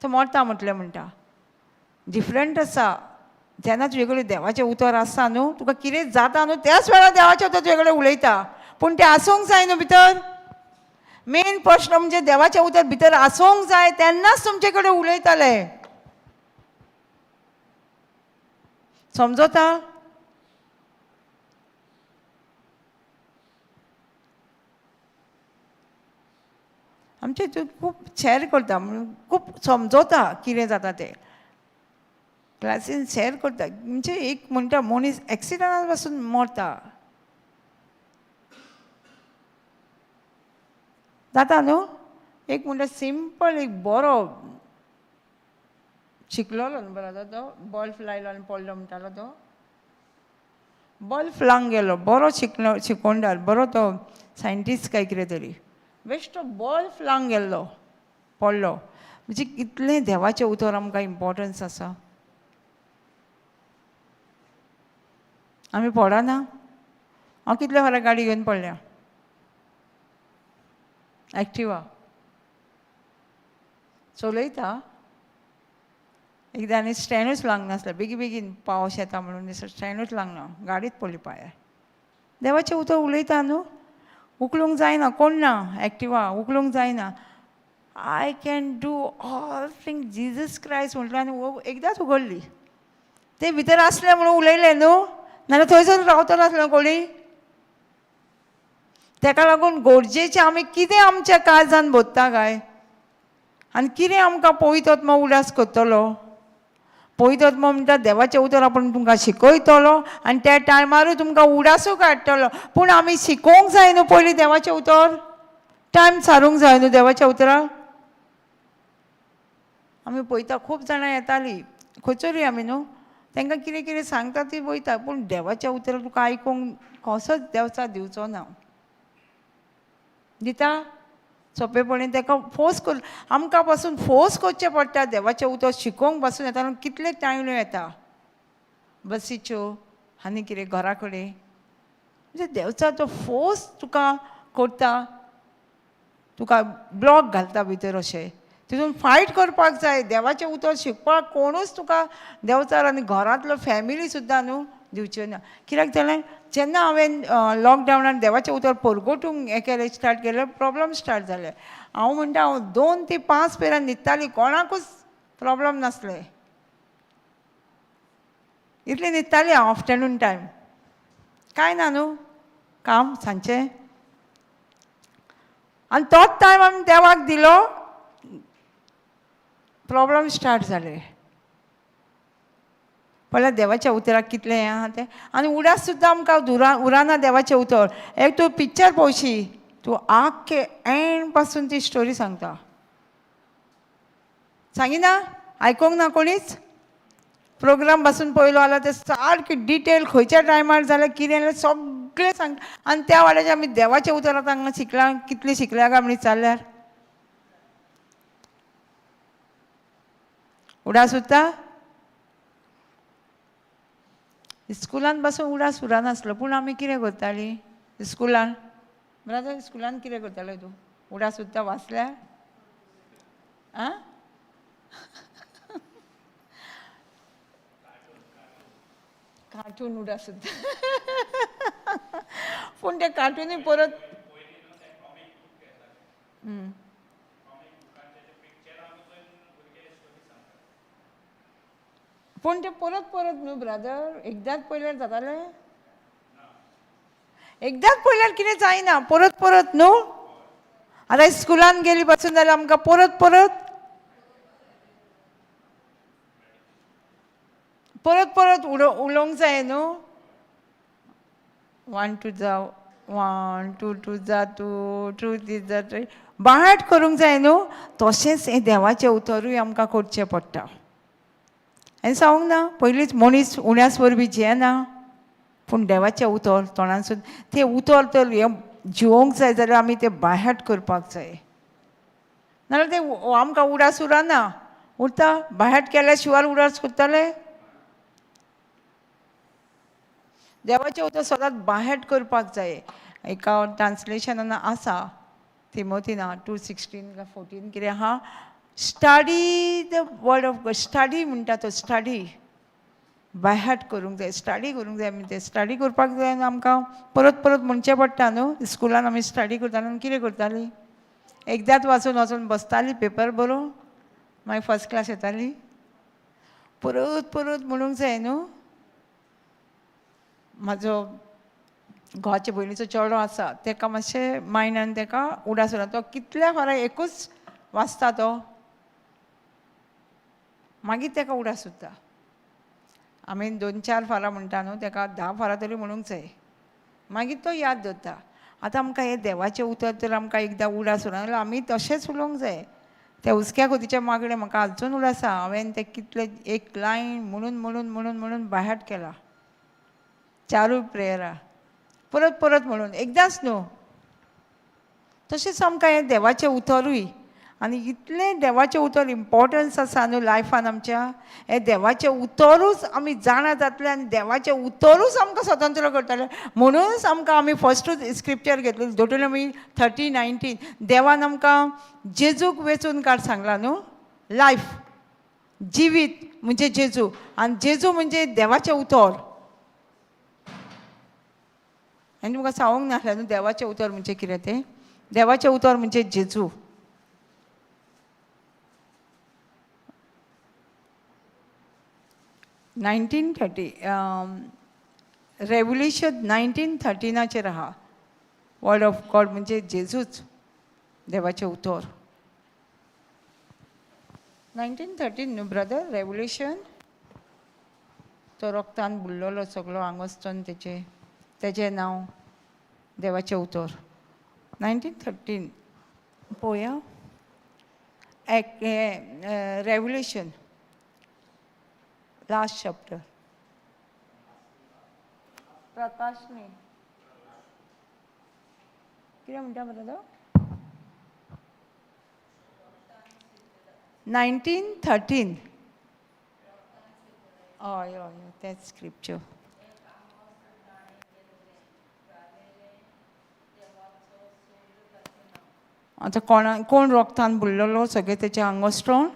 तो मरता म्हटलें म्हणटा. डिफरंट आसा जेन्ना तुजे कडेन देवाचें उतर आसता न्हू, तुका कितें जाता न्हू त्याच वेळार देवाचें उतर तुजे कडेन उलयता, पूण तें आसूंक जाय न्हू भितर. मेन प्रश्न म्हणजे देवाचें उतर भितर आसूंक जाय, तेन्नाच तुमचे कडेन उलयताले. समजता? आमचे हितून खूब शॅर करता, म्हणून खूब समजता कितें जाता तें, क्लासीन शॅर करता. म्हणजे एक म्हणटा मनीस एक्सिडंटान पासून मरता, जाता न्हू. एक म्हणटा सिंपल एक बरो शिकलोलो न्हू बरो तो बल्ब लायलो आनी पडलो म्हणटालो, तो बल्ब लावंक गेलो, बरो शिकलो, शिकोवणार बरो तो सायंटिस्ट काय कितें तरी, बेश्टो बल्ब लावंक गेल्लो पडलो. म्हणजे कितलें देवाचें उतर आमकां इम्पोर्टन्स आसा. आमी पडना. हांव कितले फावटी गाडी घेवन पडल्या, एक्टिवा चलयता. एकदां आनी स्टँडूच लागनासलें, बेगीन बेगीन पावस येता म्हणून स्टँडूच लागना, गाडीच पडली पांयार. देवाचें उतर उलयता न्हू, उखलूंक जायना, कोण ना एक्टिवा उखलूंक जायना. I can do all thing Jesus Christ म्हटलें आनी एकदांच उगडली. ते भितर आसलें म्हणून उलयलें न्हू, नाल्यार थंयसर रावतलो आसलो कोणी. तेका लागून गरजेचें आमी कितें आमच्या काळजान भरता काय, आनी कितें आमकां पवित्र उडास करतलो. पवित्र म्हणटा देवाचें उतर आपूण तुमकां शिकयतलो आनी त्या टायमारूय तुमकां उडासूय काडटलो. पूण आमी शिकोवंक जाय न्हू पयलीं देवाचें उतर, टायम सारूंक जाय न्हू देवाच्या उतराक. आमी पळयता खूब जाणां येतालीं खंयसरूय आमी न्हू, तांकां कितें कितें सांगता ती वयता, पूण देवाच्या उतराक तुका आयकूंक कसोच देवचा दिवचो ना. दिता सोंपेपणी ताका फोर्स कर, आमकां पासून फोर्स करचें पडटा देवाचें उतर शिकोवंक पासून येता. कितले टायम येता बसीच्यो आनी कितें घरा कडेन, म्हणजे देवचा तो फोर्स तुका करता, तुका ब्लॉक घालता भितर अशें, तितून फायट करपाक जाय. देवाचें उतर शिकपाक कोणूच तुका देवचार आनी घरांतलो फॅमिली सुद्दां न्हू दिवच्यो ना. कित्याक जाल्यार जेन्ना हांवें लॉकडावनान देवाचें उतर परगटूंक हें केलें, स्टार्ट केलें, प्रोब्लम स्टार्ट जाले. हांव म्हणटा हांव 2 ते 5 पेरान न्हिदतालीं, कोणाकूच प्रोब्लम नासलें, इतलें न्हिदतालीं हांव आफ्टरनून टायम, कांय ना न्हू काम सांजचें. आनी तोच टायम आमी देवाक दिलो, प्रोब्लम स्टार्ट जाले. पळय देवाच्या उतराक कितलें हें आहा तें. आनी उडास सुद्दां आमकां उराना देवाचें उतर. एक तूं पिक्चर पळोवशी, तूं आख्खे एंड पासून ती स्टोरी सांगता, सांगिना आयकोंक ना कोणीच. प्रोग्राम पासून पयलो जाल्यार ते सारकें डिटेल खंयच्या टायमार जालें कितें जालें सगळें सांगता. आनी त्या वाड्याचें आमी देवाचें उतर आतां हांगा शिकलां, कितलें शिकल्या काय म्हण विचारल्यार उडास उरता. स्कुलान पासून उडास उरनासलो, पूण आमी कितें करतालीं स्कुलान, ब्रदर स्कुलान कितें करताले तूं? उडास उरता वाचल्यार? आं, कार्टून उडास उरता, पूण ते कार्टूनय परत पूण ते परत परत न्हू ब्रदर, एकदांच पळयल्यार जातालें, एकदांच पळयल्यार कितें जायना, परत परत न्हू. आतां स्कुलान गेली पासून जाल्यार आमकां परत परत परत परत उलोवंक जाय न्हू. 1 2 जा 1 2 2 जा 2 2 3 जा 3 बाहाट करूंक जाय न्हू. तशेंच हें देवाचें उतरूय आमकां करचें पडटा. हांवें सांगूंक ना पयलींच मनीस उण्यास वरवीं जियेना, पूण देवाचें उतर तोंडांसून तें उतर तर हें जिवोंक जाय जाल्यार आमी तें बायहाट करपाक जाय, नाजाल्यार तें आमकां उडास उरना. उरता बायहाट केल्या शिवाय उडास करतले. देवाचें उतर सदांच बायहाट करपाक जाय. एका ट्रांसलेशनान आसा तिमोतीना 2:16 काय 14 कितें आहा, study the word of God. Study म्हणटा तो, स्टडी बायहाट करूंक जाय, स्टडी करूंक जाय. ते स्टडी करपाक जाय आमकां परत परत म्हणचें पडटा न्हू. स्कुलान आमी स्टडी करताली आनी कितें करताली, एकदांच वाचून वाचून बसताली पेपर बरोवन, मागीर फर्स्ट क्लास येताली. परत परत म्हणूंक जाय न्हू. म्हाजो घोवाचे भयणीचो चेडो आसा, तेका मातशें मायंडान तेका उडास उरना. तो कितल्या फारा एकूच वाचता तो, मागीर तेका उडास उरता. आमी 2-4 फारां म्हणटा न्हू, तेका 10 फारां तरी म्हणूंक जाय, मागीर तो याद दवरता. आतां आमकां हें देवाचें उतर तर आमकां एकदां उडास उरना जाल्यार आमी तशेंच उलोवंक जाय. त्या हुस्क्या खोतीच्या मागणें म्हाका आजून उडास आसा. हांवें तें कितलें एक लायन म्हणून म्हणून म्हणून म्हणून बायहाट केला, 4 प्रेयरां परत परत म्हणून, एकदांच न्हू. तशेंच आमकां हें देवाचें उतरूय, आनी इतलें देवाचें उतर इम्पोर्टन्स आसा न्हू लायफान आमच्या. हें देवाचें उतरूच आमी जाणा जातलें आनी देवाचें उतरूच आमकां स्वतंत्र करतलें. म्हणूनच आमकां आमी फस्टूच स्क्रिप्चर घेतलें ड्युटेरोनॉमी 30:19. देवान आमकां जेजूक वेंचून काड सांगलां न्हू. लायफ, जिवीत म्हणजे जेजू, आनी जेजू म्हणजे देवाचें उतर. आनी तुमकां सांगूंक नासलें न्हू देवाचें उतर म्हणजे कितें तें. देवाचें उतर म्हणजे जेजू. 1930 रेवल्युशन 1913 आहा. वर्ड ऑफ गॉड म्हणजे जेजूच, देवाचें उतर. 1913 न्हू ब्रदर रेवल्युशन. तो रोगतान बुडलेलो सगळो आंगोस्तन तेचें, तेजें नांव देवाचें उतर. 1913 पळोवया. एक रेवल्युशन लास्ट चॅप्टर. प्रकाश न्ही कितें म्हणटा ब्रदर? 1913. हय हय तेंच स्क्रिप्चर. आतां कोणा कोण रोगतान बुडलेलो सगळें तेचें आंगोस्ट्रोन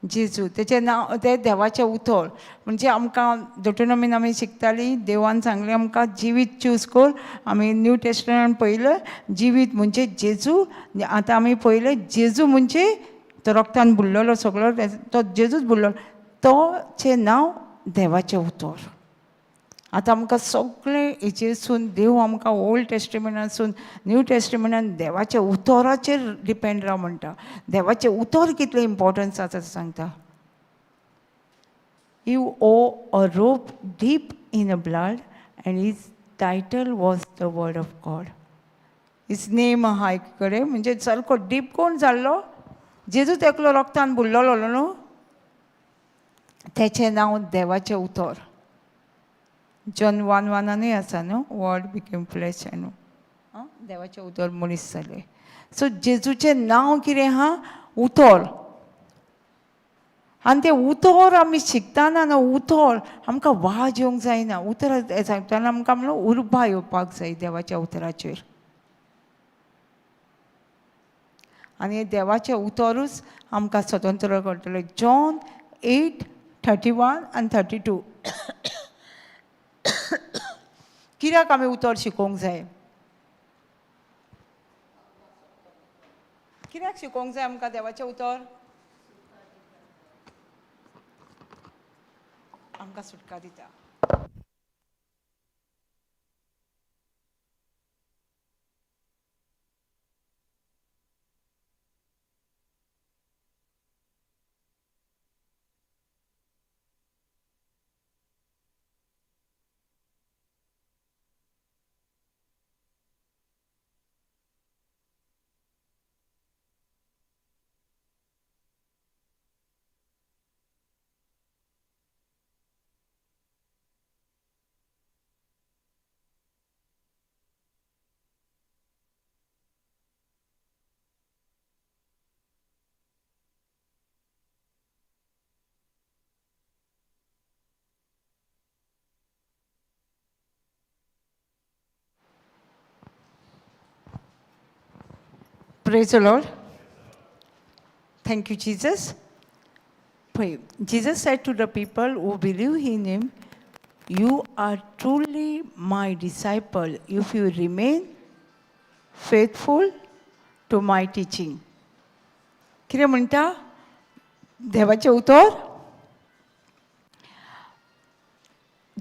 जेजू, तेचें नांव तें देवाचें उतर. म्हणजे आमकां ड्युटेरोनॉमीन आमी शिकतालीं, देवान सांगलें आमकां जिवीत चूज कर. आमी न्यू टेस्टमेंटान पळयलें जिवीत म्हणजे जेजू. आतां आमी पळयलें जेजू म्हणजे तो रोगतान बुडलेलो सगळो, तो जेजूच बुडलेलो, तोचें नांव देवाचें उतर. आतां आमकां सगळें हेचेरसून देव आमकां ओल्ड टेस्टिमेंटासून न्यू टेस्टिमेंटान देवाच्या उतराचेर डिपेंड राव म्हणटा. देवाचें उतर कितलें इम्पोर्टन्स आसा तें सांगता. You wove a robe deep in a blood and his title was the word of God. His name आहा एक कडेन, म्हणजे सारको डीप कोण जाल्लो, जेजूच एकलो रोगतान बुडलेलो न्हू, तेचें नांव देवाचें उतर. जॉन 1:1 आसा न्हू, वर्ड बिकेम फ्लॅश न्हू, देवाचें उतर मनीस जालें. सो जेजूचें नांव कितें आहा, उतर. आनी तें उतर आमी शिकतना न्हू, उतर आमकां वाज येवंक जायना. उतर सांगतना आमकां म्हणून उर्बा येवपाक जाय देवाच्या उतराचेर. आनी देवाचें उतरूच आमकां स्वतंत्र करतलें. जॉन 8:31 आनी 32. कित्याक आमी उतर शिकोवंक जाय? कित्याक शिकोवंक जाय आमकां देवाचें उतर? आमकां सुटका दिता. Praise the Lord. Thank you, Jesus. Pray. Jesus said to the people who believe in him, "You are truly my disciple if you remain faithful to my teaching." कितें म्हणटा देवाचें उतर?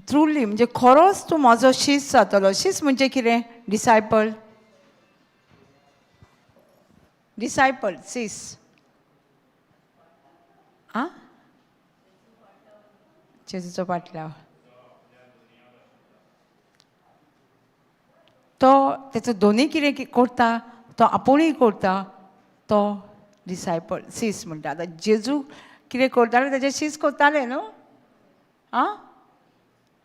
ट्रुली म्हणजे खरोच तूं म्हाजो शीस जातलो. शीस म्हणजे कितें? डिसायपल. डिसायपल, शीस. आं, जेजूचो पाटलाव. तो तेचो दोनूय कितें करता, तो आपुणूय करता, तो डिसायपल, शीस म्हणटा. आतां जेजू कितें करताले तेजे शीस करताले न्हू. आं,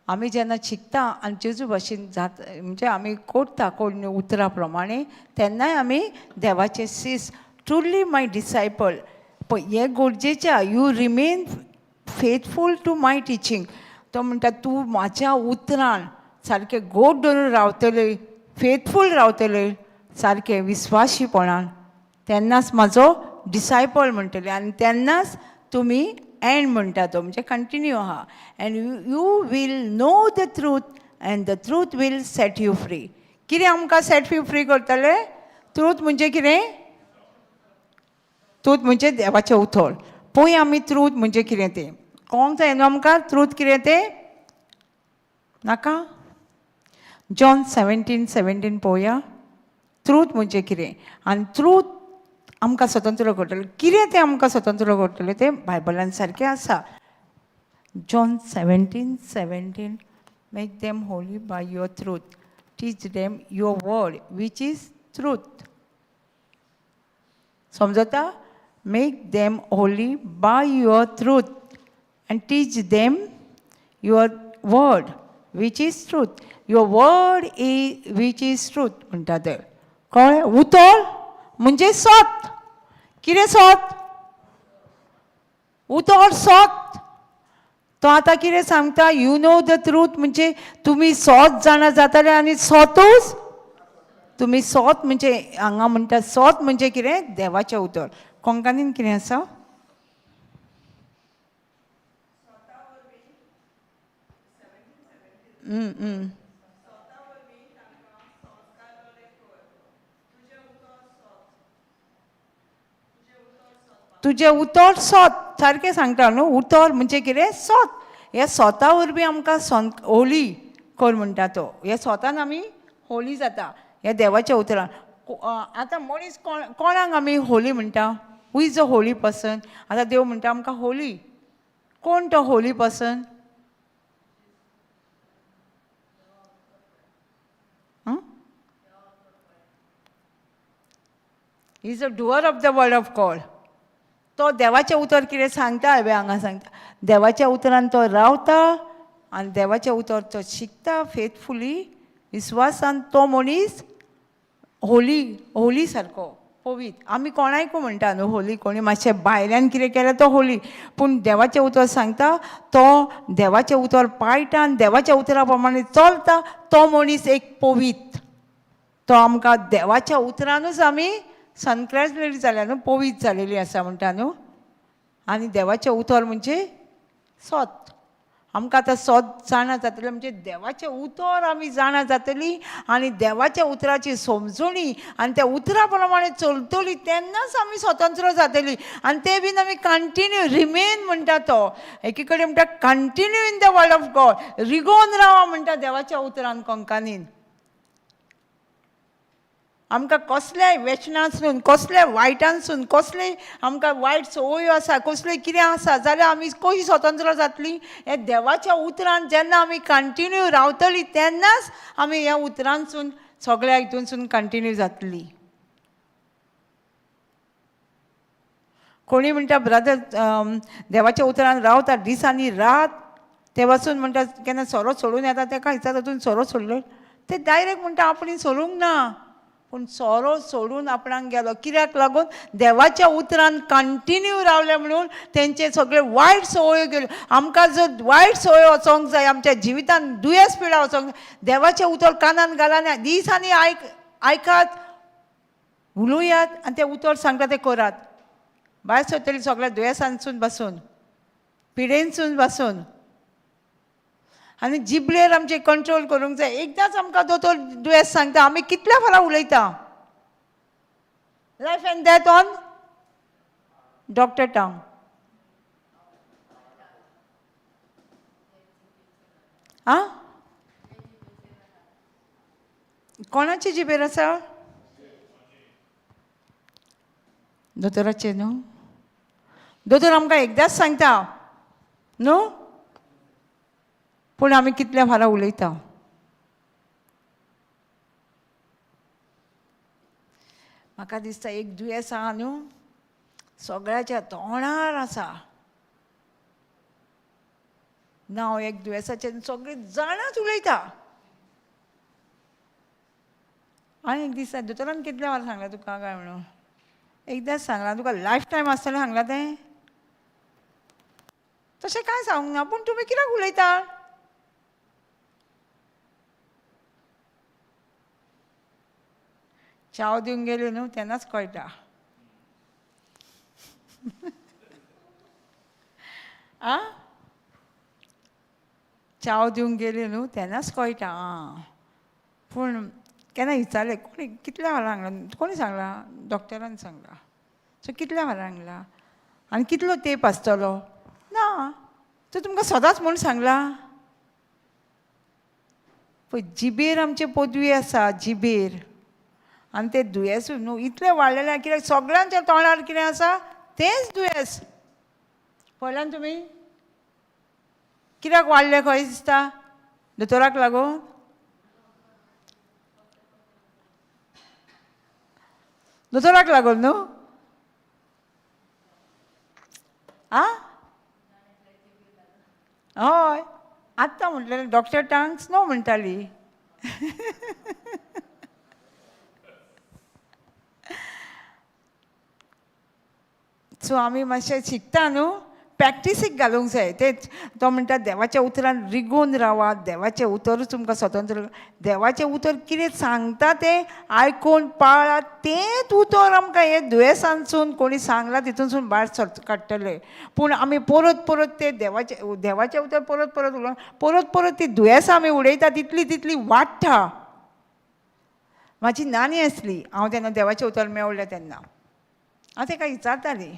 आमी जेन्ना शिकता आनी जेजू भाशेन जाता, म्हणजे आमी करता कोण उतरा प्रमाणे, तेन्नाय आमी देवाचे शीस. ट्रुली माय डिसायपल. पळय, हें गरजेचें. You remain faithful to my teaching. तो म्हणटा, तूं म्हाज्या उतरान सारकें गोड धरून रावतले, फेथफूल रावतले, सारकें विस्वाशीपणान, तेन्नाच म्हाजो डिसायपल म्हणटले. आनी तेन्नाच तुमी एंड म्हणटा तो म्हणजे कंटिन्यू आहा. And you will know the truth and the truth will set you free. कितें आमकां सेट you free करतले? ट्रूथ म्हणजे कितें? ट्रूथ म्हणजे देवाचें उतर. पळय आमी ट्रूथ म्हणजे कितें तें कळोंक जाय न्हू आमकां. ट्रूथ कितें तें नाका? जॉन 17:17 पळोवया. ट्रूथ म्हणजे कितें आनी ट्रूथ आमकां स्वतंत्र करतलें. कितें तें आमकां स्वतंत्र करतलें तें बायबलान सारकें आसा. John 17:17. Make them holy by your truth, teach them your word which is truth. समजता? Make them holy by your truth and teach them your word which is truth. Your word is which is truth म्हणटा ते. कळ्ळें? उतर म्हणजे सत. कितें सत? उतर सत. तो आतां कितें सांगता? You know the truth म्हणजे तुमी सोत जाणा जातले आनी सोतूच तुमी. सोत म्हणजे हांगा म्हणटा, सोत म्हणजे कितें? देवाचें उतर. कोंकणीन कितें आसा? तुजें उतर सोत. सारकें सांगता न्हू? उतर म्हणजे कितें? सोत. ह्या सोता वरवीं आमकां सोन होली कर म्हणटा तो. ह्या सोतान आमी होली जाता, ह्या देवाच्या उतरान. आतां मनीस कोण, कोणाक आमी होली म्हणटा? Who is a holy person? आतां देव म्हणटा आमकां होली. कोण तो Holi person? Is a doer of the word of God. तो देवाचें उतर कितें सांगता हांवें हांगा सांगता, देवाच्या उतरान तो रावता आनी देवाचें उतर तो शिकता फेथफुली, विस्वासान. तो मनीस होली, होली सारको पवीत. आमी कोणायकू म्हणटा न्हू होली. कोणी मातशें भायल्यान कितें केलें तो होली. पूण देवाचें उतर सांगता, तो देवाचें उतर पाळटा आनी देवाच्या उतरा प्रमाणे चलता, तो मनीस एक पवीत. तो आमकां देवाच्या उतरानूच आमी सनक्रायजलेली जाल्या न्हू, पवीत जालेली आसा म्हणटा न्हू. आनी देवाचें उतर म्हणजे सोत. आमकां आतां सोत जाणा जातलें म्हणजे देवाचें उतर आमी जाणा जातली आनी देवाच्या उतराची समजणी आनी त्या उतरा प्रमाणे चलतली, तेन्नाच आमी स्वतंत्र जातली. आनी ते बीन आमी कंटिन्यू रिमेन म्हणटा तो. एकी कडेन म्हणटा, continue in the word of God. रिगोन रावा म्हणटा देवाच्या उतरान. कोंकणीन आमकां कसल्याय वेसनासून, कसल्या वायटांसून, कसलेय आमकां वायट संवयो आसा, कसल्यो कितें आसा जाल्यार आमी कशी स्वतंत्र जातली? हे देवाच्या उतरान जेन्ना आमी कंटिन्यू रावतली, तेन्नाच आमी ह्या उतरांसून सगळ्या हितूनसून कंटिन्यू जातली. कोणी म्हणटा, ब्रदर देवाच्या उतरान रावता दीस आनी रात, ते वचून म्हणटा केन्ना सोरो सोडून येता, तेका विचारता, तुवें सोरो सोडलो? ते डायरेक्ट म्हणटा, आपणे सोडूंक ना, पूण सोरो सोडून आपणाक गेलो. कित्याक लागून? देवाच्या उतरान कंटिन्यू रावले म्हणून तेंचे सगळे वायट संवयो गेल्यो. आमकां जर वायट संवयो वचोंक जाय, आमच्या जिवितान दुयेंस पिडा वचोंक जाय, देवाचें उतर कानान घाला आनी दीस आनी आयकात. उलोयात आनी तें उतर सांगता तें करात. भायर सरतली सगळ्या दुयेंसांसून बसून, पिडेनसून बसून. आनी जिबलेर आमचें कंट्रोल करूंक जाय. एकदांच आमकां दोतोर दुयेंस सांगता, आमी कितल्या फाल्यां उलयता. Life and death on doctor tongue. आं, कोणाची जिबेर आसा? दोतोराचे न्हू? दोतोर आमकां एकदांच सांगता न्हू, पूण आमी कितल्या फाल्यां उलयता. म्हाका दिसता एक दुयेंस आहा न्हू, सगळ्याच्या तोंडार आसा. नांव एक दुयेंसाचें सगळीं जाणांच उलयता. आनी एक दिसता दोतोरान कितल्या फाल्यां सांगलां तुका काय म्हणून? एकदांच सांगलां तुका, लायफ टायम आसतलें सांगलां तें. तशें कांय सांगूंक ना, पूण तुमी कित्याक उलयता? च्याव दिवंक गेली न्हू तेन्नाच कळटा. आं, च्याव दिवंक गेली न्हू तेन्नाच कळटा. आं, पूण केन्ना विचारलें कोणी कितल्या फाल्यां सांगलां? कोणी सांगलां? डॉक्टरान सांगलां. सो कितल्या फाल्यां सांगलां आनी कितलो तेंप आसतलो? ना, तो तुमकां सदांच म्हूण सांगलां. पळय जिबेर आमचे पदवी आसा, जिबेर. आनी तें दुयेंस न्हू इतलें वाडलेलें कित्याक सगळ्यांच्या तोंडार कितें आसा तेंच दुयेंस. पळयलां तुमी कित्याक वाडलें खंय दिसता? दोतोराक लागून? दोतोराक लागून न्हू? आं, हय, आत्तां म्हटलें डॉक्टर टांग्स न्हू म्हणटाली. सो आमी मातशें शिकता न्हू, प्रॅक्टिसीक घालूंक जाय. तेच तो म्हणटा देवाच्या उतरान रिगोवन रावात, देवाचें उतरूच तुमकां स्वतंत्र. देवाचें उतर कितें सांगता तें आयकून पाळात, तेंच उतर आमकां हें दुयेंसांसून कोणी सांगलां तितूनसून भायर सर काडटलें. पूण आमी परत परत तें देवाचें देवाचें उतर परत परत उलोवन परत परत ती दुयेंसां आमी उडयता, तितली तितली वाडटा. म्हाजी नानी आसली, हांव तेन्ना देवाचें उतर मेवलें तेन्ना हांव तेका विचारतालीं.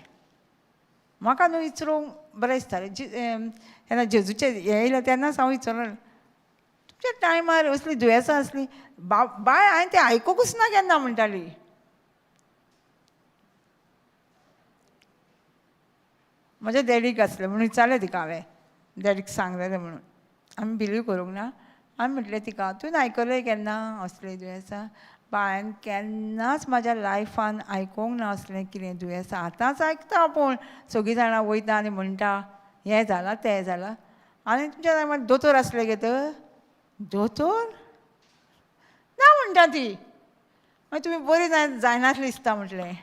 म्हाका न्हू विचारूंक बरें दिसतालें. जेन्ना जेजूचें हें येयलें तेन्नाच हांव विचारलें, तुमच्या टायमार असलीं दुयेंसां आसलीं बाय हांवें तें आयकुकूच ना केन्ना म्हणटाली. म्हज्या डॅडीक आसलें म्हणून विचारलें तिका हांवें, डॅडीक सांगलेलें म्हणून. आमी बिलीव करूंक ना. हांवें म्हटलें तिका, तुवें आयकलें केन्ना असलें दुयेंसां? बाय हांवें केन्नाच म्हाज्या लायफान आयकूंक ना असलें कितें दुयेंसां. आतांच आयकता पूण सगळीं जाणां वयता आनी म्हणटा हें जालां तें जालां. आनी तुमच्या टायमार दोतोर आसले गे तर? दोतोर ना म्हणटा ती. मागीर तुमी बरी जायनासली दिसता म्हटलें.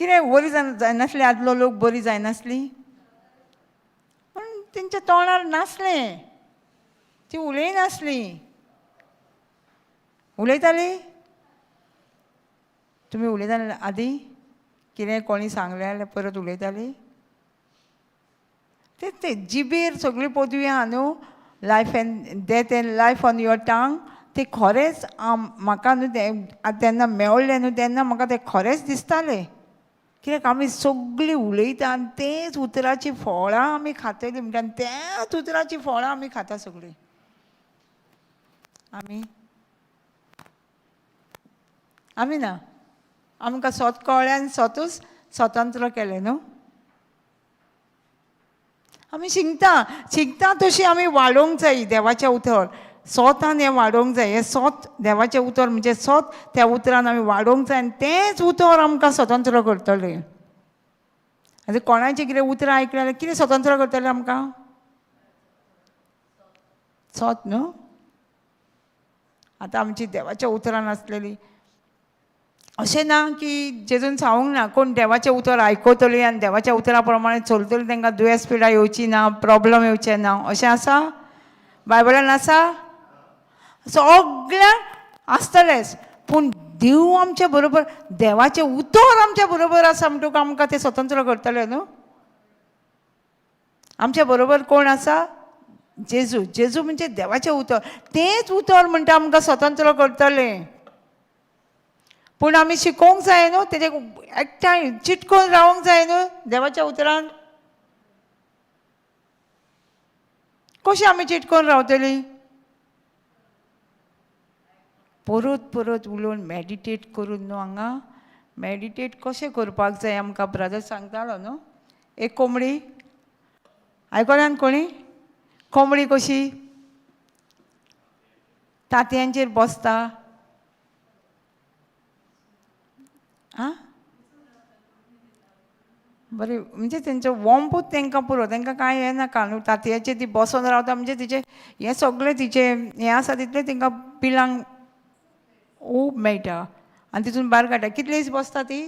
कितें बरी जायनासली? आदलो लोक बरी जायनासली, पूण तेंच्या तोंडार नासलें, ती उलयनासली. उलयताली? तुमी उलयताले आदी? कितें कोणी सांगलें जाल्यार परत उलयताली? तेच ते जिबेर सगळी पदवी आहा न्हू, life and death and life on your tongue. ते खरेंच म्हाका न्हू तें तेन्ना मेवलें न्हू तेन्ना म्हाका तें खरेंच दिसतालें. कित्याक आमी सगळीं उलयता आनी तेच उतराचीं फळां आमी खातलीं म्हणटा, आनी त्याच उतराचीं फळां आमी खाता सगळीं. आमी आमी ना, आमकां सोत कळ्ळें आनी स्वतूच स्वतंत्र केलें न्हू. आमी शिकता शिकता तशी आमी वाडोवंक जाय देवाचें उतर. सोतान हें वाडोवंक जाय. हें सोत देवाचें उतर म्हणजे सोत, त्या उतरान आमी वाडोवंक जाय आनी तेंच उतर आमकां स्वतंत्र करतलें. आतां कोणाचें कितें उतरां आयकलें जाल्यार कितें स्वतंत्र करतलें आमकां? सोत न्हू. आतां आमची देवाच्या उतरान आसलेली, अशें ना की जेजून सांगूंक ना कोण देवाचें उतर आयकतली आनी देवाच्या उतरा प्रमाणे चलतली तांकां दुयेंस पिडा येवची ना, प्रोब्लम येवचें ना, अशें आसा बायबलान? आसा सगळ्यांक आसतलेंच, पूण देव आमच्या बरोबर, देवाचें उतर आमच्या बरोबर आसा म्हणटकूच आमकां तें स्वतंत्र करतलें न्हू. आमच्या बरोबर कोण आसा? जेजू. जेजू म्हणजे देवाचें उतर. तेंच उतर म्हणटा आमकां स्वतंत्र करतलें. पूण आमी शिकोवंक जाय न्हू, तेजे एकठांय चिटकोन रावंक जाय न्हू देवाच्या उतरान. कशी आमी चिटकोन रावतली? परत परत उलोवन मॅडिटेट करून न्हू. हांगा मॅडिटेट कशें करपाक जाय आमकां ब्रदर सांगतालो न्हू. एक कोंबडी आयकल्यान कोणी? कोंबडी कशी तांतयांचेर बसता आं, बरें, म्हणजे तेंचो वोंपूच तेंकां पुरो, तेंकां कांय हें नाका न्हू. तांतयांचेर ती बसोन रावता म्हणजे तिचें हें सगळें तिचें हें आसा तितलें तेंकां पिलांक ऊब मेळटा आनी तितून भायर काडटा. कितले दीस बसता ती?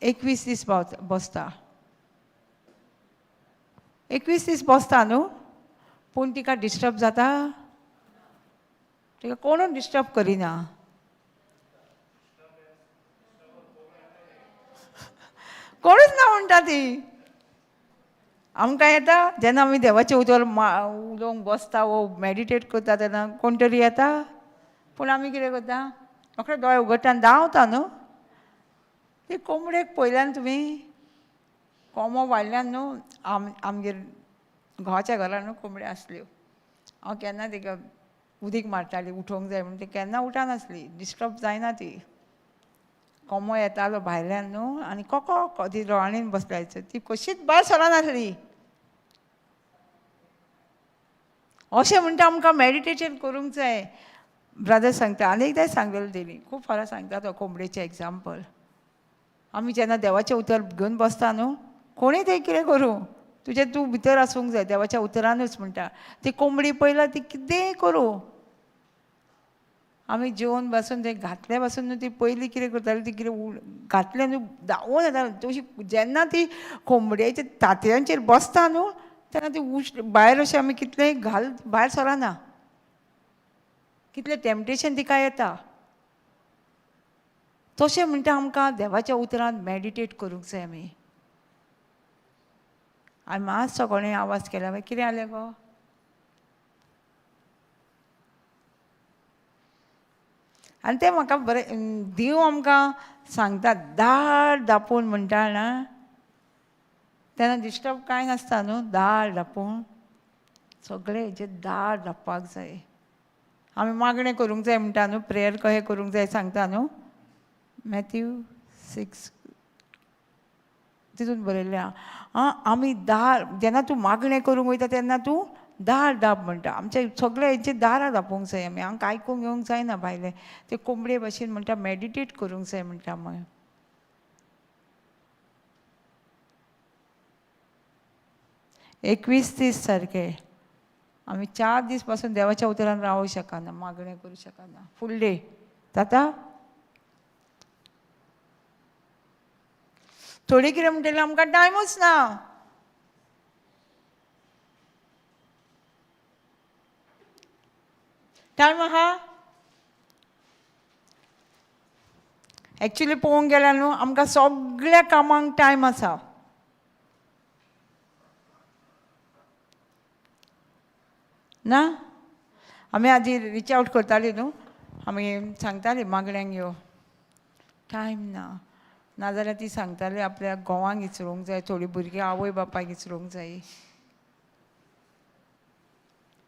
21 दीस बसता. 21 दीस बसता न्हू. पूण तिका डिस्टर्ब जाता? तिका कोणूच डिस्टर्ब करिना. कोणूच ना म्हणटा ती. आमकां येता जेन्ना आमी देवाचें उतर उलोवंक बसता वो मॅडिटेट करता तेन्ना कोण तरी येता, पूण आमी कितें करता? रोखडे दोळे उगडटा आनी धांवता न्हू. ती कोंबडेक पळयल्यान तुमी? कोंबो वाडल्यान न्हू. आमगेर घोवाच्या घरा न्हू कोंबड्यो आसल्यो. हांव केन्ना तिका उदीक मारताली उठोवंक जाय म्हूण, ती केन्ना उठनासली, डिस्टर्ब जायना ती. कोंबो येतालो भायल्यान न्हू आनी कोको ती रोवाणीन बसल्यायचो, ती कशीच भायर सरनासली. अशें म्हणटा आमकां मॅडिटेशन करूंक जाय. ब्रदर सांगता, आनी एकदां सांगलेलें तेणी, खूब फावटी सांगता तो कोंबडेचें एग्जाम्पल. आमी जेन्ना देवाचें उतर घेवन बसता न्हू, कोणूय तें कितें करूं, तुजें तूं भितर आसूंक जाय देवाच्या उतरानूच म्हणटा. ती कोंबडी पळयला ती कितेंय करूं, आमी जेवन बसून तें घातले पासून न्हू ती पयलीं कितें करताली, ती कितें घातलें न्हू धांवून येताली. तशी जेन्ना ती कोंबड्याच्या तांतयांचेर बसता न्हू तेन्ना ती उश्ण भायर अशें आमी कितलेंय घाल भायर सरना, कितलें टेम्पटेशन तिका येता. तशें म्हणटा आमकां देवाच्या उतरान मॅडिटेट करूंक जाय आमी. आनी मातसो कोणें आवाज केला, मागीर कितें जालें गो? आनी तें म्हाका बरें देव आमकां सांगता, दार दापून म्हणटा ना तेन्ना डिस्टर्ब कांय नासता न्हू. दार दापून सगळें हेजें दार दापपाक जाय. आमी मागणें करूंक जाय म्हणटा न्हू, प्रेयर कशें करूंक जाय सांगता न्हू. मॅथ्यू 6 तितून बरयल्लें आं, आमी दार जेन्ना तूं मागणें करूंक वयता तेन्ना तूं दार दाप म्हणटा. आमच्या सगळे हेचे दारां दापोवंक जाय आमी, आमकां आयकूंक येवंक जायना भायलें. ते कोंबडे भाशेन म्हणटा मॅडिटेट करूंक जाय म्हणटा. मागीर 21 दीस सारके आमी 4 दीस पासून देवाच्या उतरान रावूंक शकना, मागणें करूंक शकना. फूल डे जाता. थोडी कितें म्हणटलें आमकां टायमूच ना. टायम आहा एक्चुली पळोवंक गेल्यार न्हू आमकां सगळ्या कामांक टायम आसा. ना आमी आदी रिच आवट करताली न्हू, आमी सांगताली मागण्यांक यो, टायम ना. नाजाल्यार ती सांगताली आपल्या घोवांक विचरूंक जाय, थोडीं भुरगीं आवय बापायक विचरूंक जाय.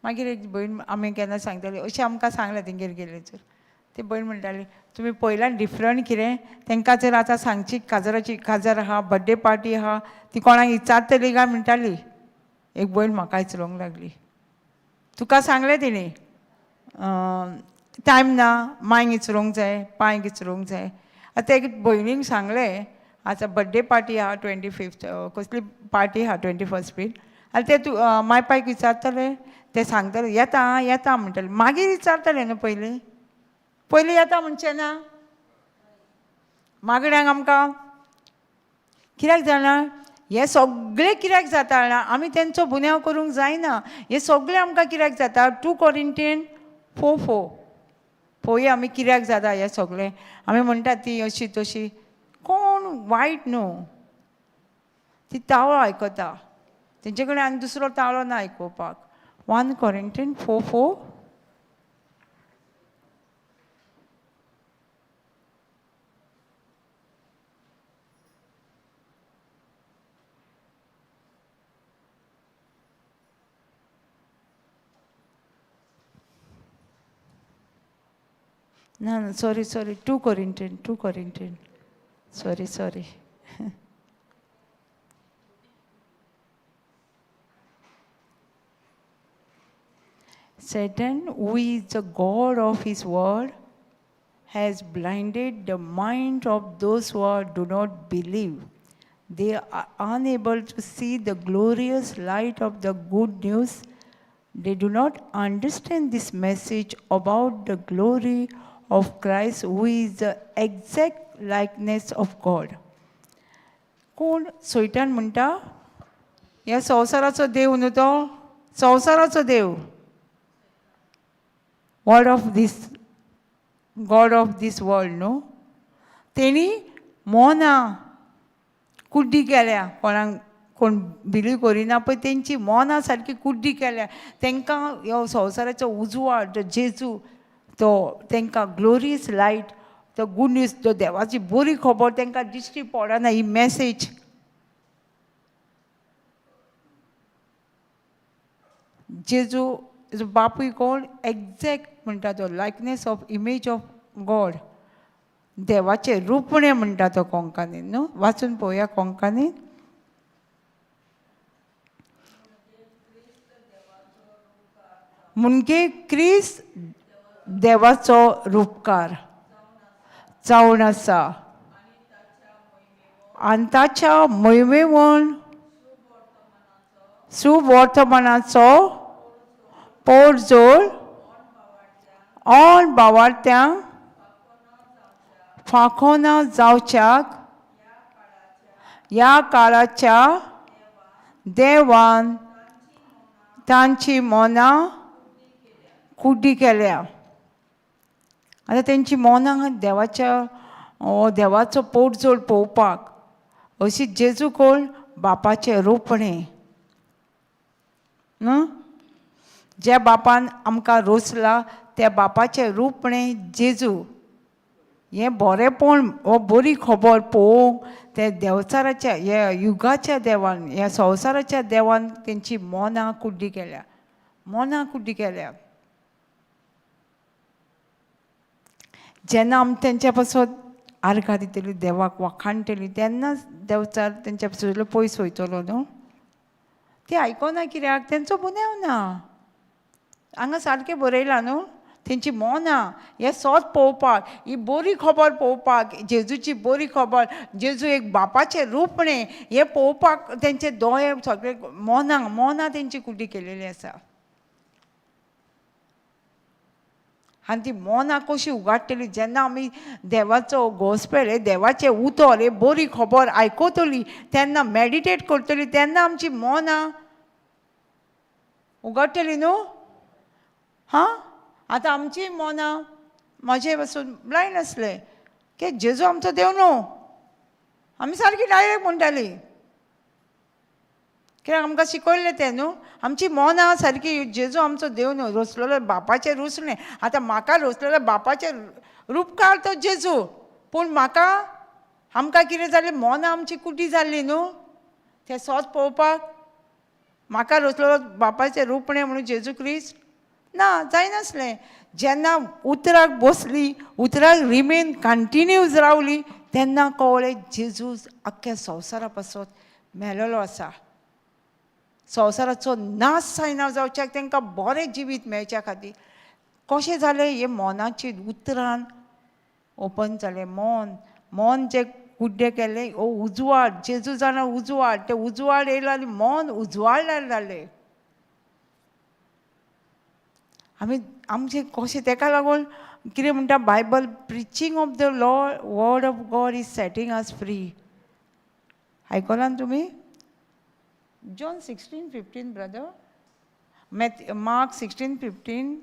मागीर एक भयण आमी केन्ना सांगताली अशें आमकां सांगलें तेंगेर गेले तर ती भयण म्हणटाली तुमी पयल्यान डिफरंट कितें तेंकां जर आतां सांगची काजराची काजार आहा, बड्डे पार्टी आहा, ती कोणाक विचारतली काय म्हणटाली. एक भयण म्हाका विचरूंक लागली, तुका सांगलें तिणें टायम ना, मांयक विचरूंक जाय, पांयक विचरूंक जाय. आतां एक भयणीक सांगलें आतां बड्डे पार्टी आहा 25th, कसली पार्टी आहा 21st बीन, आनी ते तूं माय पायक विचारतले, ते सांगतले येता आं येता म्हणटले, मागीर विचारतले न्हू, पयलीं पयलीं येता म्हणचें ना. मागण्यांक आमकां कित्याक जाणा हें सगळें कित्याक जाता जाणा, आमी तेंचो गुन्यांव करूंक जायना. हें सगळें आमकां कित्याक जाता? 2 Corinthians 4:4. पळोवया आमी कित्याक जाता हें सगळें. आमी म्हणटा ती अशी तशी, कोण वायट न्हू, ती ताळो आयकता, तेंचे कडेन आनी दुसरो ताळो ना आयकुपाक. 1 Corinthians 4:4. ना ना, sorry sorry, 2 Corinthians, 2 Corinthians, sorry sorry. Satan, who is the god of his world, has blinded the mind of those who do not believe. They are unable to see the glorious light of the good news. They do not understand this message about the glory of Christ, who is the exact likeness of God. कोण सोयटान म्हणटा, ह्या संवसाराचो देव न्हू तो, संवसाराचो देव, word of this God of this world न्हू. तेणी मोनां कुड्डी केल्या, कोणाक कोण बिलीव करिना पळय, तेंची मोनां सारकी कुड्डी केल्या. तांकां ह्यो संवसाराचो उजवाड, जेजू तो तांकां ग्लोरियस लायट, तो गूड न्यूज, तो देवाची बरी खबर तांकां दिश्टी पडना. ही मॅसेज जेजू बापूय कोण एग्जॅक्ट म्हणटा तो, likeness of image of God, देवाचें रुपणें म्हणटा तो कोंकणीन न्हू. वाचून पळोवया कोंकणीन. मुणगे क्रिस्त देवाचो रुपकार जावन आसा आनी ताच्या मोहिमेवन सुवर्तमानाचो पोटजोड ऑन बावार्थ्यांक फांकोना जावच्याक ह्या काळाच्या देवान तांची मनां कुड्डी केल्या. आतां तेंची मनां देवाच्या देवाचो पोटजोड पळोवपाक अशी जेजू कोण बापाचें रोपणें न्हू, ज्या बापान आमकां रोसला त्या बापाचें रुपणें जेजू. हें बरेंपण हो बरी खबर पळोवंक ते देवचाराच्या ह्या युगाच्या देवान, ह्या संवसाराच्या देवान तेंची मनां कुड्डी केल्या, मनां कुड्डी केल्या. जेन्ना आमी तेंच्या पासत आर्गां दितली, देवाक वाखाणटली, तेन्नाच देवचार तेंच्या पासून पयस वयतलो न्हू. ती आयकना कित्याक, तेंचो गुन्यांव ना. हांगा सारकें बरयलां न्हू, तेंची मनां हें सोद पळोवपाक, ही बरी खबर पळोवपाक, जेजूची बरी खबर, जेजू एक बापाचें रुपणें हें पळोवपाक तेंचे दोळे सगळे मनां मनां तेंची कुड्डी केलेली आसा. आनी ती मनां कशी उगाडटली, जेन्ना आमी देवाचो गोस्पेल, हे देवाचें उतर, हे बरी खबर आयकतली, तेन्ना मॅडिटेट करतली, तेन्ना आमची मनां उगडटली न्हू. हां, आतां आमची मनां म्हाजे पासून ब्लायंड आसले की जेजू आमचो देव न्हू, आमी सारकी डायरेक्ट म्हणटाली, कित्याक आमकां शिकयल्लें तें न्हू. आमची मनां सारकी जेजू आमचो देव न्हू, रोसलेलो बापाचें रुसणें. आतां म्हाका रोसलेलो बापाचें रुपकार तो जेजू, पूण म्हाका आमकां कितें जालें, मनां आमची कुटी जाल्ली न्हू तें सोद पळोवपाक. म्हाका रोसलेलो बापाचें रुपणें म्हणून जेजू क्रिस्त ना जायनासलें. जेन्ना उतराक बसली, उतराक रिमेन कंटिन्यूज रावली, तेन्ना कळ्ळें जेजू आख्ख्या संवसारा पासत मेलेलो आसा. संवसाराचो नाश जायना जावच्याक, तांकां बरें जिवीत मेळच्या खातीर. कशें जालें, हें मनाची उतरान ओपन जालें. मन मन जे कुड्डे केलें, हो उजवाड, जेजू जाणा उजवाड, ते उजवाड येयलो आनी मन उजवाडल्यार जालें. आमी आमचें कशें, तेका लागून कितें म्हणटा Bible, preaching of the law word of God is setting us free. आयकलां तुमी? John 16:15 brother, Mark 16:15.